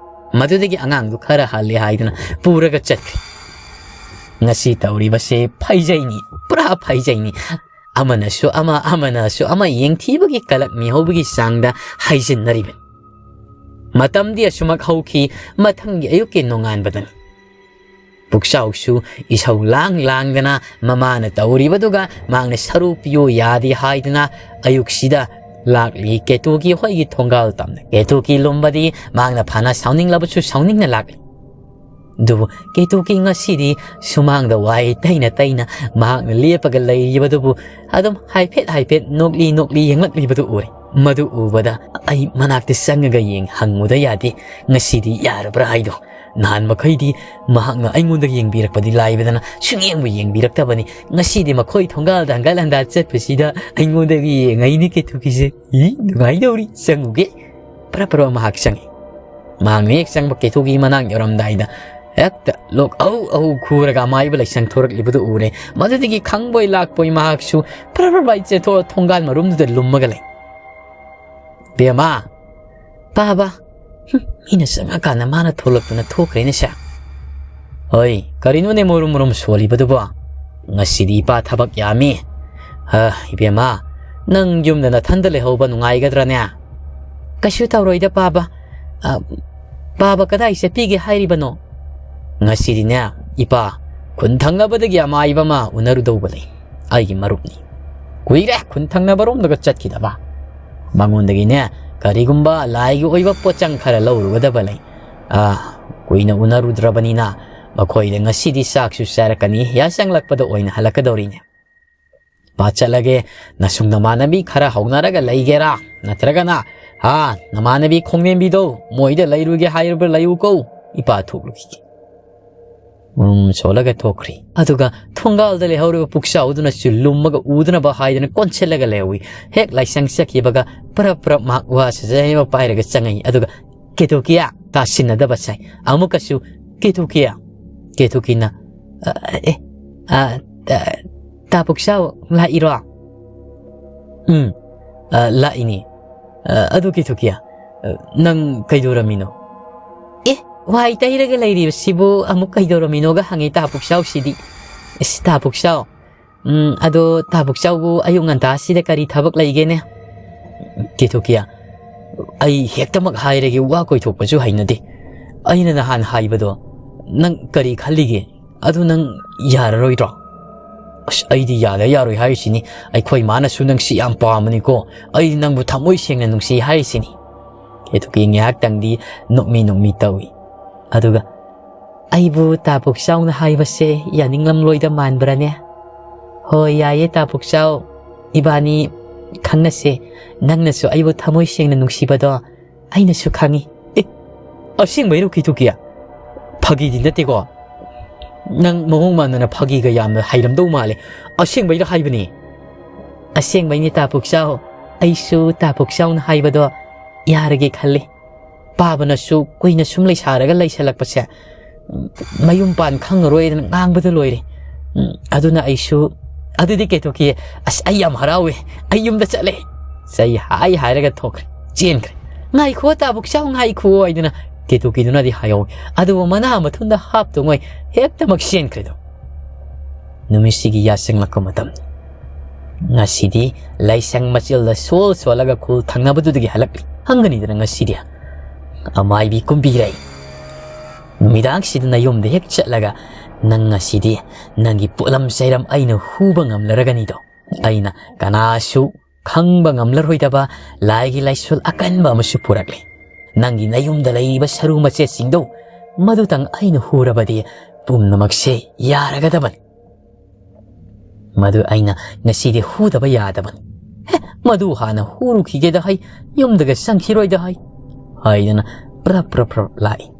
ꯃꯗꯨꯗꯒꯤ ꯑꯉꯥꯡꯗꯨ ꯈꯔ ꯍꯜꯂꯦ ꯍꯥꯏꯗꯨꯅ ꯄꯨꯔꯒ ꯆꯠꯈ꯭ꯔꯦ꯫ ꯉꯁꯤ ꯇꯧꯔꯤꯕꯁꯦ ꯐꯩꯖꯩꯅꯤ, ꯄꯨꯔꯥ ꯐꯩꯖꯩꯅꯤ꯫ ꯑꯃꯅꯁꯨ ꯑꯃ, ꯑꯃꯅꯁꯨ ꯑꯃ ꯌꯦꯡꯊꯤꯕꯒꯤ ꯀꯂꯛ ꯃꯤꯍꯧꯕꯒꯤ ꯆꯥꯡꯗ ꯍꯩꯖꯤꯟꯅꯔꯤꯕꯅꯤ꯫ ꯃꯇꯝꯗꯤ ꯑꯁꯨꯃꯛ ꯍꯧꯈꯤ, ꯃꯊꯪꯒꯤ ꯑꯌꯨꯛꯀꯤ ꯅꯣꯡꯉꯥꯟꯕꯗꯅꯤ꯫ ꯄꯨꯛꯆꯥꯎꯁꯨ ꯏꯁꯧ ꯂꯥꯡ ꯂꯥꯡꯗꯅ ꯃꯃꯥꯅ ꯇꯧꯔꯤꯕꯗꯨꯒ ꯃꯍꯥꯛꯅ ꯁꯔꯨ ꯄꯤꯌꯨ ꯌꯥꯗꯦ ꯍꯥꯏꯗꯨꯅ ꯑꯌꯨꯛꯁꯤꯗ ꯂꯥꯛꯂꯤ꯫ ꯀꯦꯇꯨꯒꯤ ꯍꯣꯏꯒꯤ ꯊꯣꯡꯒꯥꯜ ꯇꯝꯅ ꯀꯦꯇꯨꯒꯤ ꯂꯨꯝꯕꯗꯤ ꯃꯍꯥꯛꯅ ꯐꯅ ꯁꯥꯎꯅꯤꯡꯂꯕꯁꯨ ꯁꯥꯎꯅꯤꯡꯅ ꯂꯥꯛꯂꯤ꯫ ꯑꯗꯨꯕꯨ ꯀꯦꯇꯨꯀꯤ ꯉꯁꯤꯗꯤ ꯁꯨꯃꯥꯡꯗ ꯋꯥꯏ ꯇꯩꯅ ꯇꯩꯅ ꯃꯍꯥꯛꯅ ꯂꯦꯞꯄꯒ ꯂꯩꯔꯤꯕꯗꯨꯕꯨ ꯑꯗꯨꯝ ꯍꯥꯏꯐꯦꯠ ꯍꯥꯏꯐꯦꯠ ꯅꯣꯛꯂꯤ ꯅꯣꯛꯂꯤ ꯌꯦꯡꯂꯛꯂꯤꯕꯗꯨ ꯎꯔꯦ꯫ ꯃꯗꯨ ꯎꯕꯗ ꯑꯩ ꯃꯅꯥꯛꯇ ꯆꯪꯉꯒ ꯌꯦꯡ ꯍꯪꯉꯨꯗ ꯌꯥꯗꯦ, ꯉꯁꯤꯗꯤ ꯌꯥꯔꯕ꯭ꯔꯥ ꯍꯥꯏꯗꯣ꯫ ꯅꯍꯥꯟ ꯃꯈꯩꯗꯤ ꯃꯍꯥꯛꯅ ꯑꯩꯉꯣꯟꯗ ꯌꯦꯡꯕꯤꯔꯛꯄꯗꯤ ꯂꯥꯏꯕꯗꯅ ꯁꯨꯡꯌꯦꯡꯕꯨ ꯌꯦꯡꯕꯤꯔꯛꯇꯕꯅꯤ꯫ ꯉꯁꯤꯗꯤ ꯃꯈꯣꯏ ꯊꯣꯡꯒꯥꯜꯗ ꯍꯪꯒꯠ ꯍꯟꯗꯥ ꯆꯠꯄꯁꯤꯗ ꯑꯩꯉꯣꯟꯗꯒꯤ ꯌꯦꯡꯉꯛꯏꯅꯦ ꯀꯦꯇꯨꯀꯤꯁꯦ꯫ ꯏ, ꯅꯨꯡꯉꯥꯏꯗꯧꯔꯤ, ꯆꯪꯉꯨꯒꯦ꯫ ꯄꯔꯞ ꯄꯔꯞ ꯃꯍꯥꯛ ꯆꯪꯉꯤ꯫ ꯃꯍꯥꯛꯅ ꯍꯦꯛ ꯆꯪꯕ ꯀꯦꯇꯨꯒꯤ ꯃꯅꯥꯛ ꯌꯧꯔꯝꯗꯥꯏꯗ ꯍꯦꯛꯇ ꯂꯣꯛ ꯑꯍꯧ ꯑꯍꯧ ꯈꯨꯔꯒ ꯑꯃꯥꯏꯕ ꯂꯩꯁꯪ ꯊꯣꯔꯛꯂꯤꯕꯗꯨ ꯎꯔꯦ꯫ ꯃꯗꯨꯗꯒꯤ ꯈꯪꯕꯣꯏ ꯂꯥꯛꯄꯣꯏ ꯃꯍꯥꯛꯁꯨ ꯄꯔꯞ ꯄꯔꯞ ꯆꯦꯟꯊꯣꯛꯑ ꯊꯣꯡꯒꯥꯜ ꯃꯔꯨꯝꯗꯨꯗ ꯂꯨꯝꯃꯒ ꯂꯩ꯫ "ꯕꯦꯝꯃ!" "ꯄꯥꯕ!" "ꯍꯨꯝ, ꯃꯤꯅ ꯆꯪꯉꯀꯥꯟꯗ ꯃꯥꯅ ꯊꯣꯛꯂꯛꯇꯅ ꯊꯣꯛꯈ꯭ꯔꯦꯅꯦ ꯁꯦ꯫ ꯍꯣꯏ, ꯀꯔꯤꯅꯣꯅꯦ ꯃꯨꯔꯨꯝ ꯃꯨꯔꯨꯝ ꯁꯣꯜꯂꯤꯕꯗꯨꯕꯣ?" "ꯉꯁꯤꯗꯤ ꯏꯄꯥ ꯊꯕꯛ ꯌꯥꯝꯃꯤ꯫ ꯑ, ꯏꯕꯦꯝꯃ, ꯅꯪ ꯌꯨꯝꯗ ꯅꯊꯟꯗ ꯂꯩꯍꯧꯕ ꯅꯨꯡꯉꯥꯏꯒꯗ꯭ꯔꯅꯦ?" "ꯀꯩꯁꯨ ꯇꯧꯔꯣꯏꯗ ꯄꯥꯕ꯫ ꯑ, "ꯄꯥꯕ ꯀꯗꯥꯏ ꯆꯠꯄꯤꯒꯦ ꯍꯥꯏꯔꯤꯕꯅꯣ?" "ꯉꯁꯤꯗꯤꯅꯦ, ꯏꯄꯥ, ꯈꯨꯟ ꯊꯪꯅꯕꯗꯒꯤ ꯑꯃꯥꯏꯕ ꯑꯃ ꯎꯅꯔꯨꯗꯧꯕ ꯂꯩ꯫ ꯑꯩꯒꯤ ꯃꯔꯨꯞꯅꯤ꯫ ꯀꯨꯏꯔꯦ ꯈꯨꯟ ꯊꯪꯅꯕꯔꯣꯝꯗꯒ ꯆꯠꯈꯤꯗꯕ꯫ ꯃꯉꯣꯟꯗꯒꯤꯅꯦ, ꯀꯔꯤꯒꯨꯝꯕ ꯂꯥꯏꯒꯤ ꯑꯣꯏꯕ ꯄꯣꯠꯆꯪ ꯈꯔ ꯂꯧꯔꯨꯒꯗꯕ ꯂꯩ꯫ ꯑꯥ, ꯀꯨꯏꯅ ꯎꯅꯔꯨꯗ꯭ꯔꯕꯅꯤꯅ ꯃꯈꯣꯏꯗ ꯉꯁꯤꯗꯤ ꯆꯥꯛꯁꯨ ꯆꯥꯔꯛꯀꯅꯤ, ꯌꯥꯆꯪꯂꯛꯄꯗ ꯑꯣꯏꯅ ꯍꯜꯂꯛꯀꯗꯧꯔꯤꯅꯦ꯫ ꯄꯥ ꯆꯠꯂꯒꯦ, ꯅꯁꯨꯡ ꯅꯃꯥꯟꯅꯕꯤ ꯈꯔ ꯍꯧꯅꯔꯒ ꯂꯩꯒꯦꯔꯥ? ꯅꯠꯇ꯭ꯔꯒꯅ, ꯍꯥ, ꯅꯃꯥꯟꯅꯕꯤ ꯈꯣꯡꯅꯦꯝꯕꯤꯗꯣ, ꯃꯣꯏꯗ ꯂꯩꯔꯨꯒꯦ ꯍꯥꯏꯔꯕ꯭ꯔꯥ? ꯂꯩꯌꯨꯀꯣ, ꯏꯄꯥ ꯊꯣꯛꯂꯨꯈꯤꯒꯦ꯫" ꯎꯝ, ꯁꯣꯜꯂꯒ ꯊꯣꯛꯈ꯭ꯔꯤ꯫ ꯑꯗꯨꯒ ꯊꯣꯡꯒꯥꯜꯗ ꯂꯩꯍꯧꯔꯤꯕ ꯄꯨꯛꯆꯥꯎꯗꯨꯅꯁꯨ ꯂꯨꯝꯃꯒ ꯎꯗꯅꯕ ꯍꯥꯏꯗꯅ ꯀꯣꯟꯁꯤꯜꯂꯒ ꯂꯩꯍꯧꯏ꯫ ꯍꯦꯛ ꯂꯥꯏꯁꯪ ꯆꯠꯈꯤꯕꯒ ꯄꯔꯞ ꯄꯔꯞ ꯃꯍꯥꯛ ꯋꯥ ꯁꯖꯥꯏ ꯑꯃ ꯄꯥꯏꯔꯒ ꯆꯪꯉꯛꯏ꯫ ꯑꯗꯨꯒ, "ꯀꯦꯇꯨꯀꯤꯌꯥ!" ꯇꯥꯁꯤꯟꯅꯗꯕ ꯁꯥꯏ꯫ ꯑꯃꯨꯛꯀꯁꯨ, "ꯀꯦꯇꯨꯀꯤꯌꯥ!" ꯀꯦꯇꯨꯀꯤꯅ, "ꯑ, ꯑꯦ, ꯑ, ꯑ, ꯇꯥ ꯄꯨꯛꯆꯥꯎ ꯂꯥꯛꯏꯔꯣ?" "ꯎꯝ, ꯑ, ꯂꯥꯛꯏꯅꯤ꯫ ꯑ, ꯑꯗꯨ ꯀꯦꯇꯨꯀꯤꯌꯥ, ꯑ, ꯅꯪ ꯀꯩꯗꯧꯔꯝꯃꯤꯅꯣ?" "ꯑꯦ, ꯋꯥꯏ ꯇꯩꯔꯒ ꯂꯩꯔꯤꯕꯁꯤꯕꯨ ꯑꯃꯨꯛ ꯀꯩꯗꯧꯔꯝꯃꯤꯅꯣꯒ ꯍꯪꯉꯤ ꯇꯥ ꯄꯨꯛꯆꯥꯎꯁꯤꯗꯤ꯫ ꯏꯁ, ꯇꯥ ꯄꯨꯛꯆꯥꯎ, ꯎꯝ, ꯑꯗꯣ ꯇꯥ ꯄꯨꯛꯆꯥꯎꯕꯨ ꯑꯌꯨꯛ ꯉꯟꯇꯥꯁꯤꯗ ꯀꯔꯤ ꯊꯕꯛ ꯂꯩꯒꯦꯅꯦ?" "ꯀꯦꯇꯨꯀꯤꯌꯥ, ꯑꯩ ꯍꯦꯛꯇꯃꯛ ꯍꯥꯏꯔꯒꯦ, ꯋꯥ ꯀꯣꯏꯊꯣꯛꯄꯁꯨ ꯍꯩꯅꯗꯦ꯫ ꯑꯩꯅ ꯅꯍꯥꯟ ꯍꯥꯏꯕꯗꯣ ꯅꯪ ꯀꯔꯤ ꯈꯜꯂꯤꯒꯦ? ꯑꯗꯨ ꯅꯪ ꯌꯥꯔꯔꯣꯏꯗ꯭ꯔꯣ?" "ꯑꯁ, ꯑꯩꯗꯤ ꯌꯥꯗ ꯌꯥꯔꯣꯏ ꯍꯥꯏꯔꯤꯁꯤꯅꯤ꯫ ꯑꯩꯈꯣꯏ ꯃꯥꯅꯁꯨ ꯅꯪꯁꯤ ꯌꯥꯝ ꯄꯥꯝꯕꯅꯤꯀꯣ꯫ ꯑꯩꯗꯤ ꯅꯪꯕꯨ ꯊꯃꯣꯏ ꯁꯦꯡꯅ ꯅꯨꯡꯁꯤ ꯍꯥꯏꯔꯤꯁꯤꯅꯤ꯫" ꯀꯦꯇꯨꯀꯤ ꯉꯥꯏꯍꯥꯛꯇꯪꯗꯤ ꯅꯣꯛꯃꯤ ꯅꯣꯛꯃꯤ ꯇꯧꯏ꯫ ꯑꯗꯨꯒ, "ꯑꯩꯕꯨ ꯇꯥ ꯄꯨꯛꯆꯥꯎꯅ ꯍꯥꯏꯕꯁꯦ ꯌꯥꯅꯤꯡꯂꯝꯂꯣꯏꯗ ꯃꯥꯟꯕ꯭ꯔꯥꯅꯦ? ꯍꯣꯏ, ꯌꯥꯏꯌꯦ ꯇꯥ ꯄꯨꯛꯆꯥꯎ, ꯏꯕꯥꯅꯤ ꯈꯪꯅꯁꯦ꯫ ꯅꯪꯅꯁꯨ ꯑꯩꯕꯨ ꯊꯃꯣꯏ ꯁꯦꯡꯅ ꯅꯨꯡꯁꯤꯕꯗꯣ ꯑꯩꯅꯁꯨ ꯈꯪꯉꯤ꯫" "ꯑꯦ, ꯑꯁꯦꯡꯕꯩꯔꯣ ꯀꯦꯇꯨꯀꯤ? ꯐꯥꯒꯤꯗꯤ ꯅꯠꯇꯦꯀꯣ? ꯅꯪ ꯃꯑꯣꯡ ꯃꯥꯟꯗꯅ ꯐꯥꯒꯤꯒ ꯌꯥꯝꯅ ꯍꯩꯔꯝꯗꯧ ꯃꯥꯜꯂꯦ꯫ ꯑꯁꯦꯡꯕꯩꯔꯣ ꯍꯥꯏꯕꯅꯤ?" "ꯑꯁꯦꯡꯕꯩꯅꯤ ꯇꯥ ꯄꯨꯛꯆꯥꯎ꯫ ꯑꯩꯁꯨ ꯇꯥ ꯄꯨꯛꯆꯥꯎꯅ ꯍꯥꯏꯕꯗꯣ ꯌꯥꯔꯒꯦ ꯈꯜꯂꯤ꯫ ꯄꯥꯕꯅꯁꯨ ꯀꯨꯏꯅ ꯁꯨꯝ ꯂꯩꯁꯥꯔꯒ ꯂꯩꯁꯜꯂꯛꯄꯁꯦ, ꯎꯝ, ꯃꯌꯨꯝ ꯄꯥꯟ ꯈꯪꯉꯔꯣꯏꯗꯅ ꯉꯥꯡꯕꯗ ꯂꯣꯏꯔꯦ꯫ ꯎꯝ, ꯑꯗꯨꯅ ꯑꯩꯁꯨ, ꯑꯗꯨꯗꯤ ꯀꯦꯇꯨꯀꯤ, ꯑꯁ, ꯑꯩ ꯌꯥꯝ ꯍꯔꯥꯎꯋꯦ꯫ ꯑꯩ ꯌꯨꯝꯗ ꯆꯠꯂꯦ꯫" ꯆꯩ ꯍꯥꯏ ꯍꯥꯏꯔꯒ ꯊꯣꯛꯈ꯭ꯔꯦ, ꯆꯦꯟꯈ꯭ꯔꯦ꯫ "ꯉꯥꯏꯈꯣ ꯇꯥ ꯄꯨꯛꯆꯥꯎ, ꯉꯥꯏꯈꯣ" ꯍꯥꯏꯗꯅ ꯀꯦꯇꯨꯀꯤꯗꯨꯅꯗꯤ ꯍꯥꯏꯍꯧꯋꯤ꯫ ꯑꯗꯨꯕꯨ ꯃꯅꯥ ꯃꯊꯨꯟꯗ ꯍꯥꯞꯇꯨꯉꯩ ꯍꯦꯛꯇꯃꯛ ꯆꯦꯟꯈ꯭ꯔꯦꯗꯣ꯫ ꯅꯨꯃꯤꯠꯁꯤꯒꯤ ꯌꯥꯆꯪꯂꯛꯄ ꯃꯇꯝꯅꯤ꯫ ꯉꯁꯤꯗꯤ ꯂꯥꯏꯁꯪ ꯃꯆꯤꯜꯗ ꯁꯣꯜ ꯁꯣꯜꯂꯒ ꯈꯨꯜ ꯊꯪꯅꯕꯗꯨꯗꯒꯤ ꯍꯜꯂꯛꯂꯤ꯫ ꯍꯪꯒꯅꯤꯗꯅ ꯉꯁꯤꯗꯤ꯫ "ꯑꯃꯥꯏꯕꯤ ꯀꯨꯝꯕꯤꯔꯩ, ꯅꯨꯃꯤꯗꯥꯡꯁꯤꯗ ꯅꯌꯨꯝꯗ ꯍꯦꯛ ꯆꯠꯂꯒ ꯅꯪ ꯉꯁꯤꯗꯤ ꯅꯪꯒꯤ ꯄꯣꯠꯂꯝ ꯆꯩꯔꯝ ꯑꯩꯅ ꯍꯨꯕ ꯉꯝꯂꯔꯒꯅꯤꯗꯣ꯫ ꯑꯩꯅ ꯀꯅꯥꯁꯨ ꯈꯪꯕ ꯉꯝꯂꯔꯣꯏꯗꯕ ꯂꯥꯏꯒꯤ ꯂꯥꯏꯁꯣꯜ ꯑꯀꯟꯕ ꯑꯃꯁꯨ ꯄꯨꯔꯛꯂꯦ꯫ ꯅꯪꯒꯤ ꯅꯌꯨꯝꯗ ꯂꯩꯔꯤꯕ ꯁꯔꯨ ꯃꯆꯦꯠꯁꯤꯡꯗꯣ ꯃꯗꯨꯇꯪ ꯑꯩꯅ ꯍꯨꯔꯕꯗꯤ ꯄꯨꯝꯅꯃꯛꯁꯦ ꯌꯥꯔꯒꯗꯕꯅꯤ꯫ ꯃꯗꯨ ꯑꯩꯅ ꯉꯁꯤꯗꯤ ꯍꯨꯗꯕ ꯌꯥꯗꯕꯅꯤ꯫ ꯍꯦ, ꯃꯗꯨ ꯍꯥꯟꯅ ꯍꯨꯔꯨꯈꯤꯒꯦꯗ ꯍꯥꯏ, ꯌꯨꯝꯗꯒ ꯆꯪꯈꯤꯔꯣꯏꯗ ꯍꯥꯏ" ꯍꯥꯏꯗꯅ ꯄ꯭ꯔꯞ ꯄ꯭ꯔꯞ ꯄ꯭ꯔꯞ ꯂꯥꯛꯏ꯫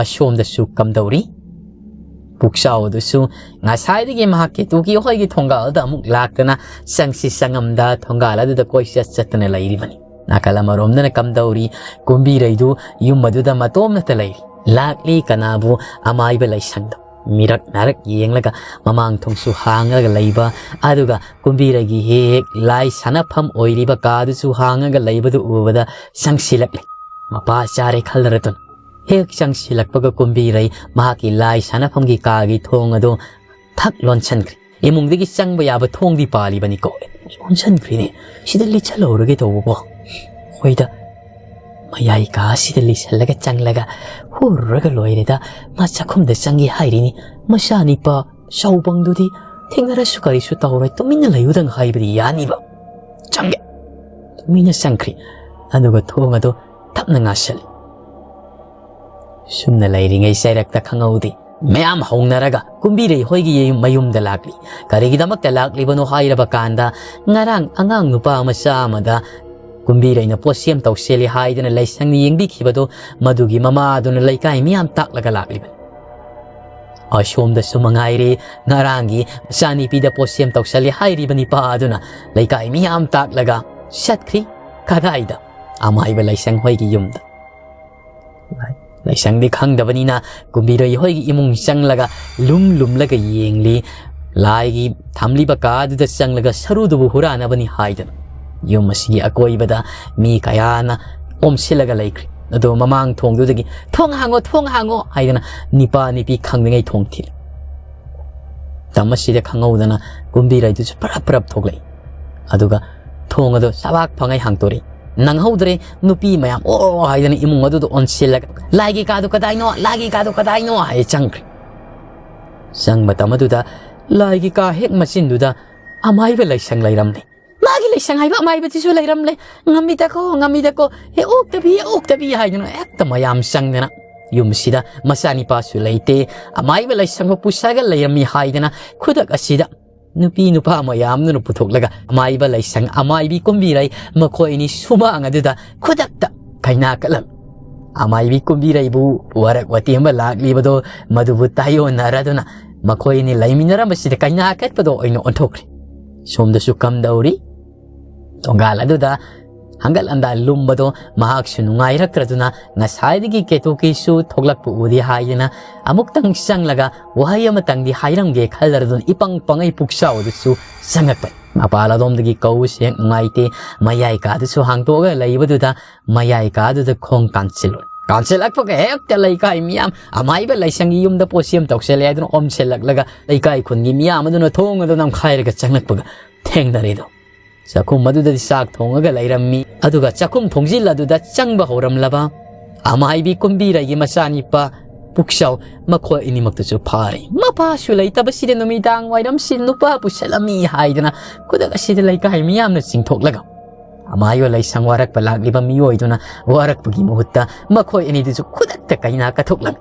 ꯑꯁꯣꯝꯗꯁꯨ ꯀꯝꯗꯧꯔꯤ? ꯄꯨꯛꯆꯥꯎ ꯑꯗꯨꯁꯨ ꯉꯁꯥꯏꯗꯒꯤ ꯃꯍꯥꯛꯀꯤ ꯇꯨꯀꯤ ꯍꯣꯏꯒꯤ ꯊꯣꯡꯒꯥꯜꯗ ꯑꯃꯨꯛ ꯂꯥꯛꯇꯅ ꯆꯪꯁꯤ ꯆꯪꯉꯝꯗ ꯊꯣꯡꯒꯥꯜ ꯑꯗꯨꯗ ꯀꯣꯏꯆꯠ ꯆꯠꯇꯅ ꯂꯩꯔꯤꯕꯅꯤ꯫ ꯅꯥꯀꯜ ꯑꯃꯔꯣꯝꯗꯅ ꯀꯝꯗꯧꯔꯤ? ꯀꯨꯝꯕꯤꯔꯩꯗꯨ ꯌꯨꯝ ꯑꯗꯨꯗ ꯃꯇꯣꯝꯅꯇ ꯂꯩꯔꯤ꯫ ꯂꯥꯛꯂꯤ ꯀꯅꯥꯕꯨ? ꯑꯃꯥꯏꯕ ꯂꯥꯏꯁꯪꯗꯣ꯫ ꯃꯤꯔꯛ ꯅꯥꯔꯛ ꯌꯦꯡꯂꯒ ꯃꯃꯥꯡ ꯊꯣꯡꯁꯨ ꯍꯥꯡꯂꯒ ꯂꯩꯕ, ꯑꯗꯨꯒ ꯀꯨꯝꯕꯤꯔꯩꯒꯤ ꯍꯦꯛ ꯍꯦꯛ ꯂꯥꯏ ꯁꯥꯟꯅꯐꯝ ꯑꯣꯏꯔꯤꯕ ꯀꯥꯗꯨꯁꯨ ꯍꯥꯡꯉꯒ ꯂꯩꯕꯗꯨ ꯎꯕꯗ ꯆꯪꯁꯤꯜꯂꯛꯂꯦ꯫ ꯃꯄꯥ ꯆꯥꯔꯦ ꯈꯜꯂꯔꯗꯨꯅ ꯍꯦꯛ ꯆꯪꯁꯤꯜꯂꯛꯄꯒ ꯀꯨꯝꯕꯤꯔꯩ ꯃꯍꯥꯛꯀꯤ ꯂꯥꯏ ꯁꯥꯟꯅꯐꯝꯒꯤ ꯀꯥꯒꯤ ꯊꯣꯡ ꯑꯗꯨ ꯊꯛ ꯂꯣꯟꯁꯤꯟꯈ꯭ꯔꯦ꯫ ꯏꯃꯨꯡꯗꯒꯤ ꯆꯪꯕ ꯌꯥꯕ ꯊꯣꯡꯗꯤ ꯄꯥꯜꯂꯤꯕꯅꯤꯀꯣ꯫ ꯂꯣꯟꯁꯤꯟꯈ꯭ꯔꯤꯅꯦ꯫ ꯁꯤꯗ ꯂꯤꯠꯁꯜꯍꯧꯔꯒꯦ ꯇꯧꯕꯀꯣ꯫ ꯍꯣꯏꯗ, ꯃꯌꯥꯏ ꯀꯥ ꯑꯁꯤꯗ ꯂꯤꯠꯁꯜꯂꯒ ꯆꯪꯂꯒ ꯍꯨꯔꯨꯔꯒ ꯂꯣꯏꯔꯦꯗ꯫ ꯃꯥ ꯆꯥꯛꯈꯨꯝꯗ ꯆꯪꯒꯦ ꯍꯥꯏꯔꯤꯅꯤ꯫ ꯃꯆꯥꯅꯤꯄꯥ ꯆꯥꯎꯕꯪꯗꯨꯗꯤ ꯊꯦꯡꯅꯔꯁꯨ ꯀꯔꯤꯁꯨ ꯇꯧꯔꯣꯏ, ꯇꯨꯃꯤꯟꯅ ꯂꯩꯌꯨꯗꯪ ꯍꯥꯏꯕꯗꯤ ꯌꯥꯅꯤꯕ꯫ ꯆꯪꯒꯦ꯫ ꯇꯨꯃꯤꯟꯅ ꯆꯪꯈ꯭ꯔꯤ꯫ ꯑꯗꯨꯒ ꯊꯣꯡ ꯑꯗꯨ ꯊꯞꯅ ꯉꯥꯁꯤꯜꯂꯤ꯫ ꯁꯨꯝꯅ ꯂꯩꯔꯤꯉꯩ ꯆꯩꯔꯛꯇ ꯈꯪꯍꯧꯗꯦ꯫ ꯃꯌꯥꯝ ꯍꯧꯅꯔꯒ ꯀꯨꯝꯕꯤꯔꯩ ꯍꯣꯏꯒꯤ ꯌꯨꯝ-, ꯃꯌꯨꯝꯗ ꯂꯥꯛꯂꯤ꯫ ꯀꯔꯤꯒꯤꯗꯃꯛꯇ ꯂꯥꯛꯂꯤꯕꯅꯣ ꯍꯥꯏꯔꯕ ꯀꯥꯟꯗ, ꯉꯔꯥꯡ ꯑꯉꯥꯡ ꯅꯨꯄꯥ ꯃꯆꯥ ꯑꯃꯗ ꯀꯨꯝꯕꯤꯔꯩꯅ ꯄꯣꯠꯁꯦꯝ ꯇꯧꯁꯦꯜꯂꯤ ꯍꯥꯏꯗꯅ ꯂꯥꯏꯁꯪꯅ ꯌꯦꯡꯕꯤꯈꯤꯕꯗꯣ, ꯃꯗꯨꯒꯤ ꯃꯃꯥ ꯑꯗꯨꯅ ꯂꯩꯀꯥꯏ ꯃꯤꯌꯥꯝ ꯇꯥꯛꯂꯒ ꯂꯥꯛꯂꯤꯕꯅꯤ꯫ ꯑꯁꯣꯝꯗꯁꯨ ꯃꯉꯥꯏꯔꯦ, ꯉꯔꯥꯡꯒꯤ ꯃꯆꯥꯅꯤꯄꯤꯗ ꯄꯣꯠꯁꯦꯝ ꯇꯧꯁꯜꯂꯤ ꯍꯥꯏꯔꯤꯕ ꯅꯤꯄꯥ ꯑꯗꯨꯅ ꯂꯩꯀꯥꯏ ꯃꯤꯌꯥꯝ ꯇꯥꯛꯂꯒ ꯆꯠꯈ꯭ꯔꯤ꯫ ꯀꯗꯥꯏꯗ? ꯑꯃꯥꯏꯕ ꯂꯥꯏꯁꯪ ꯍꯣꯏꯒꯤ ꯌꯨꯝꯗ꯫ ꯂꯥꯏꯁꯪꯗꯤ ꯈꯪꯗꯕꯅꯤꯅ ꯀꯨꯝꯕꯤꯔꯩ ꯍꯣꯏꯒꯤ ꯏꯃꯨꯡ ꯆꯪꯂꯒ ꯂꯨꯝ ꯂꯨꯝꯂꯒ ꯌꯦꯡꯂꯤ꯫ ꯂꯥꯏꯒꯤ ꯊꯝꯂꯤꯕ ꯀꯥꯗꯨꯗ ꯆꯪꯂꯒ ꯁꯔꯨꯗꯨꯕꯨ ꯍꯨꯔꯥꯟꯅꯕꯅꯤ ꯍꯥꯏꯗꯅ ꯌꯨꯝ ꯑꯁꯤꯒꯤ ꯑꯀꯣꯏꯕꯗ ꯃꯤ ꯀꯌꯥꯅ ꯑꯣꯝꯁꯤꯜꯂꯒ ꯂꯩꯈ꯭ꯔꯦ꯫ ꯑꯗꯣ ꯃꯃꯥꯡ ꯊꯣꯡꯗꯨꯗꯒꯤ "ꯊꯣꯡ ꯍꯥꯡꯉꯣ, ꯊꯣꯡ ꯍꯥꯡꯉꯣ" ꯍꯥꯏꯗꯅ ꯅꯤꯄꯥ ꯅꯤꯄꯤ ꯈꯪꯗꯉꯩ ꯊꯣꯡ ꯊꯤꯜꯂꯤ꯫ ꯃꯇꯝ ꯑꯁꯤꯗ ꯈꯪꯍꯧꯗꯅ ꯀꯨꯝꯕꯤꯔꯩꯗꯨꯁꯨ ꯄꯔꯞ ꯄꯔꯞ ꯊꯣꯛꯂꯛꯏ꯫ ꯑꯗꯨꯒ ꯊꯣꯡ ꯑꯗꯨ ꯁꯕꯥꯛ ꯐꯪꯉꯩ ꯍꯥꯡꯇꯣꯔꯛꯏ꯫ ꯅꯪꯍꯧꯗ꯭ꯔꯦ꯫ ꯅꯨꯄꯤ ꯃꯌꯥꯝ ꯑꯣ ꯍꯥꯏꯗꯅ ꯏꯃꯨꯡ ꯑꯗꯨꯗ ꯑꯣꯟꯁꯤꯜꯂꯒ, "ꯂꯥꯏꯒꯤ ꯀꯥꯗꯣ ꯀꯗꯥꯏꯅꯣ? ꯂꯥꯏꯒꯤ ꯀꯥꯗꯣ ꯀꯗꯥꯏꯅꯣ?" ꯍꯥꯏ ꯆꯪꯈ꯭ꯔꯦ꯫ ꯆꯪꯕ ꯃꯇꯝ ꯑꯗꯨꯗ ꯂꯥꯏꯒꯤ ꯀꯥ ꯍꯦꯛ ꯃꯆꯤꯟꯗꯨꯗ ꯑꯃꯥꯏꯕ ꯂꯥꯏꯁꯪ ꯂꯩꯔꯝꯂꯦ꯫ ꯃꯥꯒꯤ ꯂꯥꯏꯁꯪ ꯍꯥꯏꯕ ꯑꯃꯥꯏꯕꯗꯨꯁꯨ ꯂꯩꯔꯝꯂꯦ꯫ "ꯉꯝꯃꯤꯗꯀꯣ, ꯉꯝꯃꯤꯗꯀꯣ, ꯍꯦꯛ ꯑꯣꯛꯇꯕꯤ, ꯍꯦꯛ ꯑꯣꯛꯇꯕꯤ" ꯍꯥꯏꯗꯅ ꯍꯦꯛꯇ ꯃꯌꯥꯝ ꯆꯪꯗꯅ ꯌꯨꯝꯁꯤꯗ ꯃꯆꯥꯅꯤꯄꯥꯁꯨ ꯂꯩꯇꯦ, ꯑꯃꯥꯏꯕ ꯂꯥꯏꯁꯪꯕ ꯄꯨꯁꯥꯒ ꯂꯩꯔꯝꯃꯤ ꯍꯥꯏꯗꯅ ꯈꯨꯗꯛ ꯑꯁꯤꯗ ꯅꯨꯄꯤ ꯅꯨꯄꯥ ꯃꯌꯥꯝꯗꯨꯅ ꯄꯨꯊꯣꯛꯂꯒ ꯑꯃꯥꯏꯕ ꯂꯥꯏꯁꯪ, ꯑꯃꯥꯏꯕꯤ ꯀꯨꯝꯕꯤꯔꯩ ꯃꯈꯣꯏ ꯑꯅꯤ ꯁꯨꯃꯥꯡ ꯑꯗꯨꯗ ꯈꯨꯗꯛꯇ ꯀꯩꯅꯥ ꯀꯠꯂꯝꯃꯤ꯫ ꯑꯃꯥꯏꯕꯤ ꯀꯨꯝꯕꯤꯔꯩꯕꯨ ꯋꯥꯔꯛ ꯋꯥꯇꯦꯝꯕ ꯂꯥꯛꯂꯤꯕꯗꯣ ꯃꯗꯨꯕꯨ ꯇꯥꯏꯌꯣꯟꯅꯔꯗꯨꯅ ꯃꯈꯣꯏ ꯑꯅꯤ ꯂꯩꯃꯤꯟꯅꯔꯝꯕꯁꯤꯗ ꯀꯩꯅꯥ ꯀꯠꯄꯗꯣ ꯑꯣꯏꯅ ꯑꯣꯟꯊꯣꯛꯈ꯭ꯔꯦ꯫ ꯁꯣꯝꯗꯁꯨ ꯀꯝꯗꯧꯔꯤ? ꯊꯣꯡꯒꯥꯜ ꯑꯗꯨꯗ ꯍꯪꯒꯠ ꯍꯟꯗꯥ ꯂꯨꯝꯕꯗꯣ ꯃꯍꯥꯛꯁꯨ ꯅꯨꯡꯉꯥꯏꯔꯛꯇ꯭ꯔꯗꯨꯅ ꯉꯁꯥꯏꯗꯒꯤ ꯀꯦꯇꯨꯀꯤꯁꯨ ꯊꯣꯛꯂꯛꯄ ꯎꯗꯦ ꯍꯥꯏꯗꯅ ꯑꯃꯨꯛꯇꯪ ꯆꯪꯂꯒ ꯋꯥꯍꯩ ꯑꯃꯇꯪꯗꯤ ꯍꯥꯏꯔꯝꯒꯦ ꯈꯜꯂꯔꯗꯨꯅ ꯏꯄꯪ ꯄꯪꯉꯩ ꯄꯨꯛꯆꯥꯎ ꯑꯗꯨꯁꯨ ꯆꯪꯉꯛꯄꯅꯤ꯫ ꯃꯄꯥꯜ ꯑꯗꯣꯝꯗꯒꯤ ꯀꯧꯕꯁꯨ ꯍꯦꯛ ꯅꯨꯡꯉꯥꯏꯇꯦ꯫ ꯃꯌꯥꯏ ꯀꯥꯗꯨꯁꯨ ꯍꯥꯡꯇꯣꯛꯑꯒ ꯂꯩꯕꯗꯨꯗ ꯃꯌꯥꯏ ꯀꯥꯗꯨꯗ ꯈꯣꯡ ꯀꯥꯟꯁꯤꯜꯂꯨꯔꯦ꯫ ꯀꯥꯟꯁꯤꯜꯂꯛꯄꯒ ꯍꯦꯛꯇ ꯂꯩꯀꯥꯏ ꯃꯤꯌꯥꯝ ꯑꯃꯥꯏꯕ ꯂꯥꯏꯁꯪꯒꯤ ꯌꯨꯝꯗ ꯄꯣꯠꯁꯦꯝ ꯇꯧꯁꯜꯂꯦ ꯍꯥꯏꯗꯨꯅ ꯑꯣꯝꯁꯤꯜꯂꯛꯂꯒ ꯂꯩꯀꯥꯏ ꯈꯨꯟꯒꯤ ꯃꯤꯌꯥꯝ ꯑꯗꯨꯅ ꯊꯣꯡ ꯑꯗꯨ ꯅꯝꯈꯥꯏꯔꯒ ꯆꯪꯂꯛꯄꯒ ꯊꯦꯡꯅꯔꯦꯗꯣ꯫ ꯆꯥꯛꯈꯨꯝ ꯑꯗꯨꯗꯗꯤ ꯆꯥꯛ ꯊꯣꯡꯉꯒ ꯂꯩꯔꯝꯃꯤ꯫ ꯑꯗꯨꯒ ꯆꯥꯛꯈꯨꯝ ꯊꯣꯡꯖꯤꯜ ꯑꯗꯨꯗ ꯆꯪꯕ ꯍꯧꯔꯝꯂꯕ ꯑꯃꯥꯏꯕꯤ ꯀꯨꯝꯕꯤꯔꯩꯒꯤ ꯃꯆꯥꯅꯤꯄꯥ ꯄꯨꯛꯆꯥꯎ ꯃꯈꯣꯏ ꯑꯅꯤꯃꯛꯇꯁꯨ ꯐꯥꯔꯦ꯫ ꯃꯄꯥꯁꯨ ꯂꯩꯇꯕꯁꯤꯗ ꯅꯨꯃꯤꯗꯥꯡ ꯋꯥꯏꯔꯝꯁꯤ ꯅꯨꯄꯥ ꯄꯨꯁꯜꯂꯝꯃꯤ ꯍꯥꯏꯗꯅ ꯈꯨꯗꯛ ꯑꯁꯤꯗ ꯂꯩꯀꯥꯏ ꯃꯤꯌꯥꯝꯅ ꯆꯤꯡꯊꯣꯛꯂꯒ ꯑꯃꯥꯏꯕ ꯂꯥꯏꯁꯪ ꯋꯥꯔꯛꯄ ꯂꯥꯛꯂꯤꯕ ꯃꯤꯑꯣꯏꯗꯨꯅ ꯋꯥꯔꯛꯄꯒꯤ ꯃꯍꯨꯠꯇ ꯃꯈꯣꯏ ꯑꯅꯤꯗꯨꯁꯨ ꯈꯨꯗꯛꯇ ꯀꯩꯅꯥ ꯀꯠꯊꯣꯛꯂꯝꯃꯤ꯫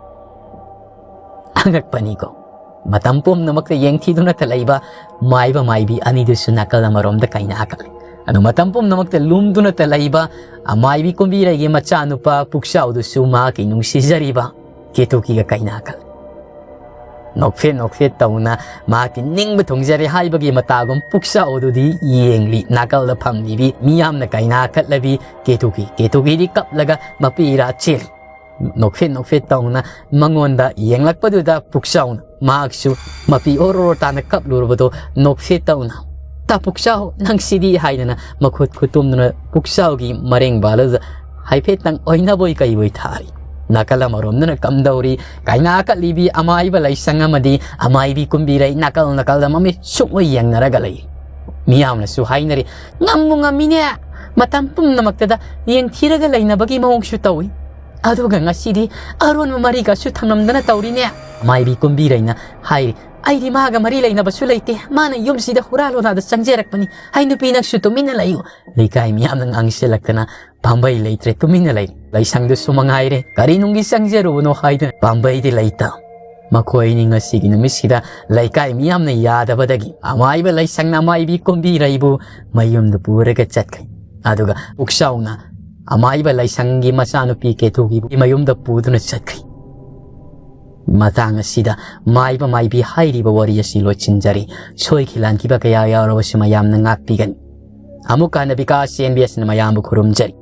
ꯑꯉꯛꯄꯅꯤꯀꯣ꯫ ꯃꯇꯝ ꯄꯨꯝꯅꯃꯛꯇ ꯌꯦꯡꯊꯤꯗꯨꯅꯇ ꯂꯩꯕ ꯃꯥꯏꯕ ꯃꯥꯏꯕꯤ ꯑꯅꯤꯗꯨꯁꯨ ꯅꯥꯀꯜ ꯑꯃꯔꯣꯝꯗ ꯀꯩꯅꯥ ꯀꯠꯂꯤ꯫ ꯑꯗꯨ ꯃꯇꯝ ꯄꯨꯝꯅꯃꯛꯇ ꯂꯨꯝꯗꯨꯅꯇ ꯂꯩꯕ ꯑꯃꯥꯏꯕꯤ ꯀꯨꯝꯕꯤꯔꯩꯒꯤ ꯃꯆꯥꯅꯨꯄꯥ ꯄꯨꯛꯆꯥꯎꯗꯨꯁꯨ ꯃꯍꯥꯛꯀꯤ ꯅꯨꯡꯁꯤꯖꯔꯤꯕ ꯀꯦꯇꯨꯀꯤꯒ ꯀꯩꯅꯥ ꯀꯠꯂꯤ꯫ ꯅꯣꯛꯐꯦꯠ ꯅꯣꯛꯐꯦꯠ ꯇꯧꯅ ꯃꯍꯥꯛꯀꯤ ꯅꯤꯡꯕ ꯊꯨꯡꯖꯔꯦ ꯍꯥꯏꯕꯒꯤ ꯃꯇꯥꯒꯨꯝ ꯄꯨꯛꯆꯥꯎ ꯑꯗꯨꯗꯤ ꯌꯦꯡꯂꯤ꯫ ꯅꯥꯀꯜꯗ ꯐꯝꯂꯤꯕꯤ ꯃꯤꯌꯥꯝꯅ ꯀꯩꯅꯥ ꯀꯠꯂꯕꯤ ꯀꯦꯇꯨꯀꯤ꯫ ꯀꯦꯇꯨꯀꯤꯗꯤ ꯀꯞꯂꯒ ꯃꯄꯤ ꯏꯔꯥ ꯆꯦꯜꯂꯤ꯫ ꯅꯣꯛꯐꯦꯠ ꯅꯣꯛꯐꯦꯠ ꯇꯧꯅ ꯃꯉꯣꯟꯗ ꯌꯦꯡꯂꯛꯄꯗꯨꯗ ꯄꯨꯛꯆꯥꯎꯅ ꯃꯍꯥꯛꯁꯨ ꯃꯄꯤ ꯑꯣꯔꯣ ꯑꯣꯔꯣ ꯇꯥꯅ ꯀꯞꯂꯨꯔꯕꯗꯣ ꯅꯣꯛꯐꯦꯠ ꯇꯧꯅ, "ꯇꯥ ꯄꯨꯛꯆꯥꯎ, ꯅꯪꯁꯤꯗꯤ" ꯍꯥꯏꯗꯅ ꯃꯈꯨꯠ ꯈꯨꯇꯨꯝꯗꯨꯅ ꯄꯨꯛꯆꯥꯎꯒꯤ ꯃꯔꯦꯡꯕꯥꯜ ꯑꯗꯨꯗ ꯍꯥꯏꯐꯦꯠꯇꯪ ꯑꯣꯏꯅꯕꯣꯏ ꯀꯩꯕꯣꯏ ꯊꯥꯔꯤ꯫ ꯅꯥꯀꯜ ꯑꯃꯔꯣꯝꯗꯅ ꯀꯝꯗꯧꯔꯤ? ꯀꯩꯅꯥ ꯀꯠꯂꯤꯕꯤ ꯑꯃꯥꯏꯕ ꯂꯥꯏꯁꯪ ꯑꯃꯗꯤ ꯑꯃꯥꯏꯕꯤ ꯀꯨꯝꯕꯤꯔꯩ ꯅꯥꯀꯜ ꯅꯥꯀꯜꯗ ꯃꯃꯤꯠ ꯁꯨꯛꯑꯣꯏ ꯌꯦꯡꯅꯔꯒ ꯂꯩ꯫ ꯃꯤꯌꯥꯝꯅꯁꯨ ꯍꯥꯏꯅꯔꯤ, "ꯉꯝꯕꯨ ꯉꯝꯃꯤꯅꯦ, ꯃꯇꯝ ꯄꯨꯝꯅꯃꯛꯇꯗ ꯌꯦꯡꯊꯤꯔꯒ ꯂꯩꯅꯕꯒꯤ ꯃꯑꯣꯡꯁꯨ ꯇꯧꯏ꯫ ꯑꯗꯨꯒ ꯉꯁꯤꯗꯤ ꯑꯔꯣꯟꯕ ꯃꯔꯤꯒꯁꯨ ꯊꯝꯂꯝꯗꯅ ꯇꯧꯔꯤꯅꯦ꯫ ꯑꯃꯥꯏꯕꯤ ꯀꯨꯝꯕꯤꯔꯩꯅ ꯍꯥꯏꯔꯤ, "ꯑꯩꯗꯤ ꯃꯥꯒ ꯃꯔꯤ ꯂꯩꯅꯕꯁꯨ ꯂꯩꯇꯦ, ꯃꯥꯅ ꯌꯨꯝꯁꯤꯗ ꯍꯨꯔꯥꯜ ꯂꯣꯅꯥꯗ ꯆꯪꯖꯔꯛꯄꯅꯤ꯫ ꯍꯩ ꯅꯨꯄꯤ, ꯅꯪꯁꯨ ꯇꯨꯃꯤꯟꯅ ꯂꯩꯌꯨ"꯫ ꯂꯩꯀꯥꯏ ꯃꯤꯌꯥꯝꯅ ꯉꯥꯡꯁꯤꯜꯂꯛꯇꯅ ꯄꯥꯝꯕꯩ ꯂꯩꯇ꯭ꯔꯦ, ꯇꯨꯃꯤꯟꯅ ꯂꯩꯔꯦ꯫ ꯂꯩꯁꯪꯗꯨꯁꯨ ꯃꯉꯥꯏꯔꯦ, ꯀꯔꯤ ꯅꯨꯡꯒꯤ ꯆꯪꯖꯔꯨꯕꯅꯣ ꯍꯥꯏꯗꯨꯅ ꯄꯥꯝꯕꯩꯗꯤ ꯂꯩꯇ꯫ ꯃꯈꯣꯏ ꯑꯅꯤ ꯉꯁꯤꯒꯤ ꯅꯨꯃꯤꯠꯁꯤꯗ ꯂꯩꯀꯥꯏ ꯃꯤꯌꯥꯝꯅ ꯌꯥꯗꯕꯗꯒꯤ ꯑꯃꯥꯏꯕ ꯂꯩꯁꯪꯅ ꯑꯃꯥꯏꯕꯤ ꯀꯨꯝꯕꯤꯔꯩꯕꯨ ꯃꯌꯨꯝꯗ ꯄꯨꯔꯒ ꯆꯠꯈ꯭ꯔꯦ꯫ ꯑꯗꯨꯒ ꯄꯨꯛꯆꯥꯎꯅ ꯑꯃꯥꯏꯕ ꯂꯩꯁꯪꯒꯤ ꯃꯆꯥꯅꯨꯄꯤ ꯀꯦꯇꯨꯒꯤ ꯃꯌꯨꯝꯗ ꯄꯨꯗꯨꯅ ꯆꯠꯈ꯭ꯔꯦ꯫ ꯃꯇꯥꯡ ꯑꯁꯤꯗ ꯃꯥꯏꯕ ꯃꯥꯏꯕꯤ ꯍꯥꯏꯔꯤꯕ ꯋꯥꯔꯤ ꯑꯁꯤ ꯂꯣꯏꯁꯤꯟꯖꯔꯤ꯫ ꯁꯣꯏꯈꯤ ꯂꯥꯟꯈꯤꯕ ꯀꯌꯥ ꯌꯥꯎꯔꯕꯁꯨ ꯃꯌꯥꯝꯅ ꯉꯥꯛꯄꯤꯒꯅꯤ꯫ ꯑꯃꯨꯛ ꯍꯟꯅ ꯕꯤꯀꯥꯁ ꯑꯦꯟ ꯕꯤ ꯑꯦꯁꯅ ꯃꯌꯥꯝꯕꯨ ꯈꯨꯔꯨꯝꯖꯔꯤ꯫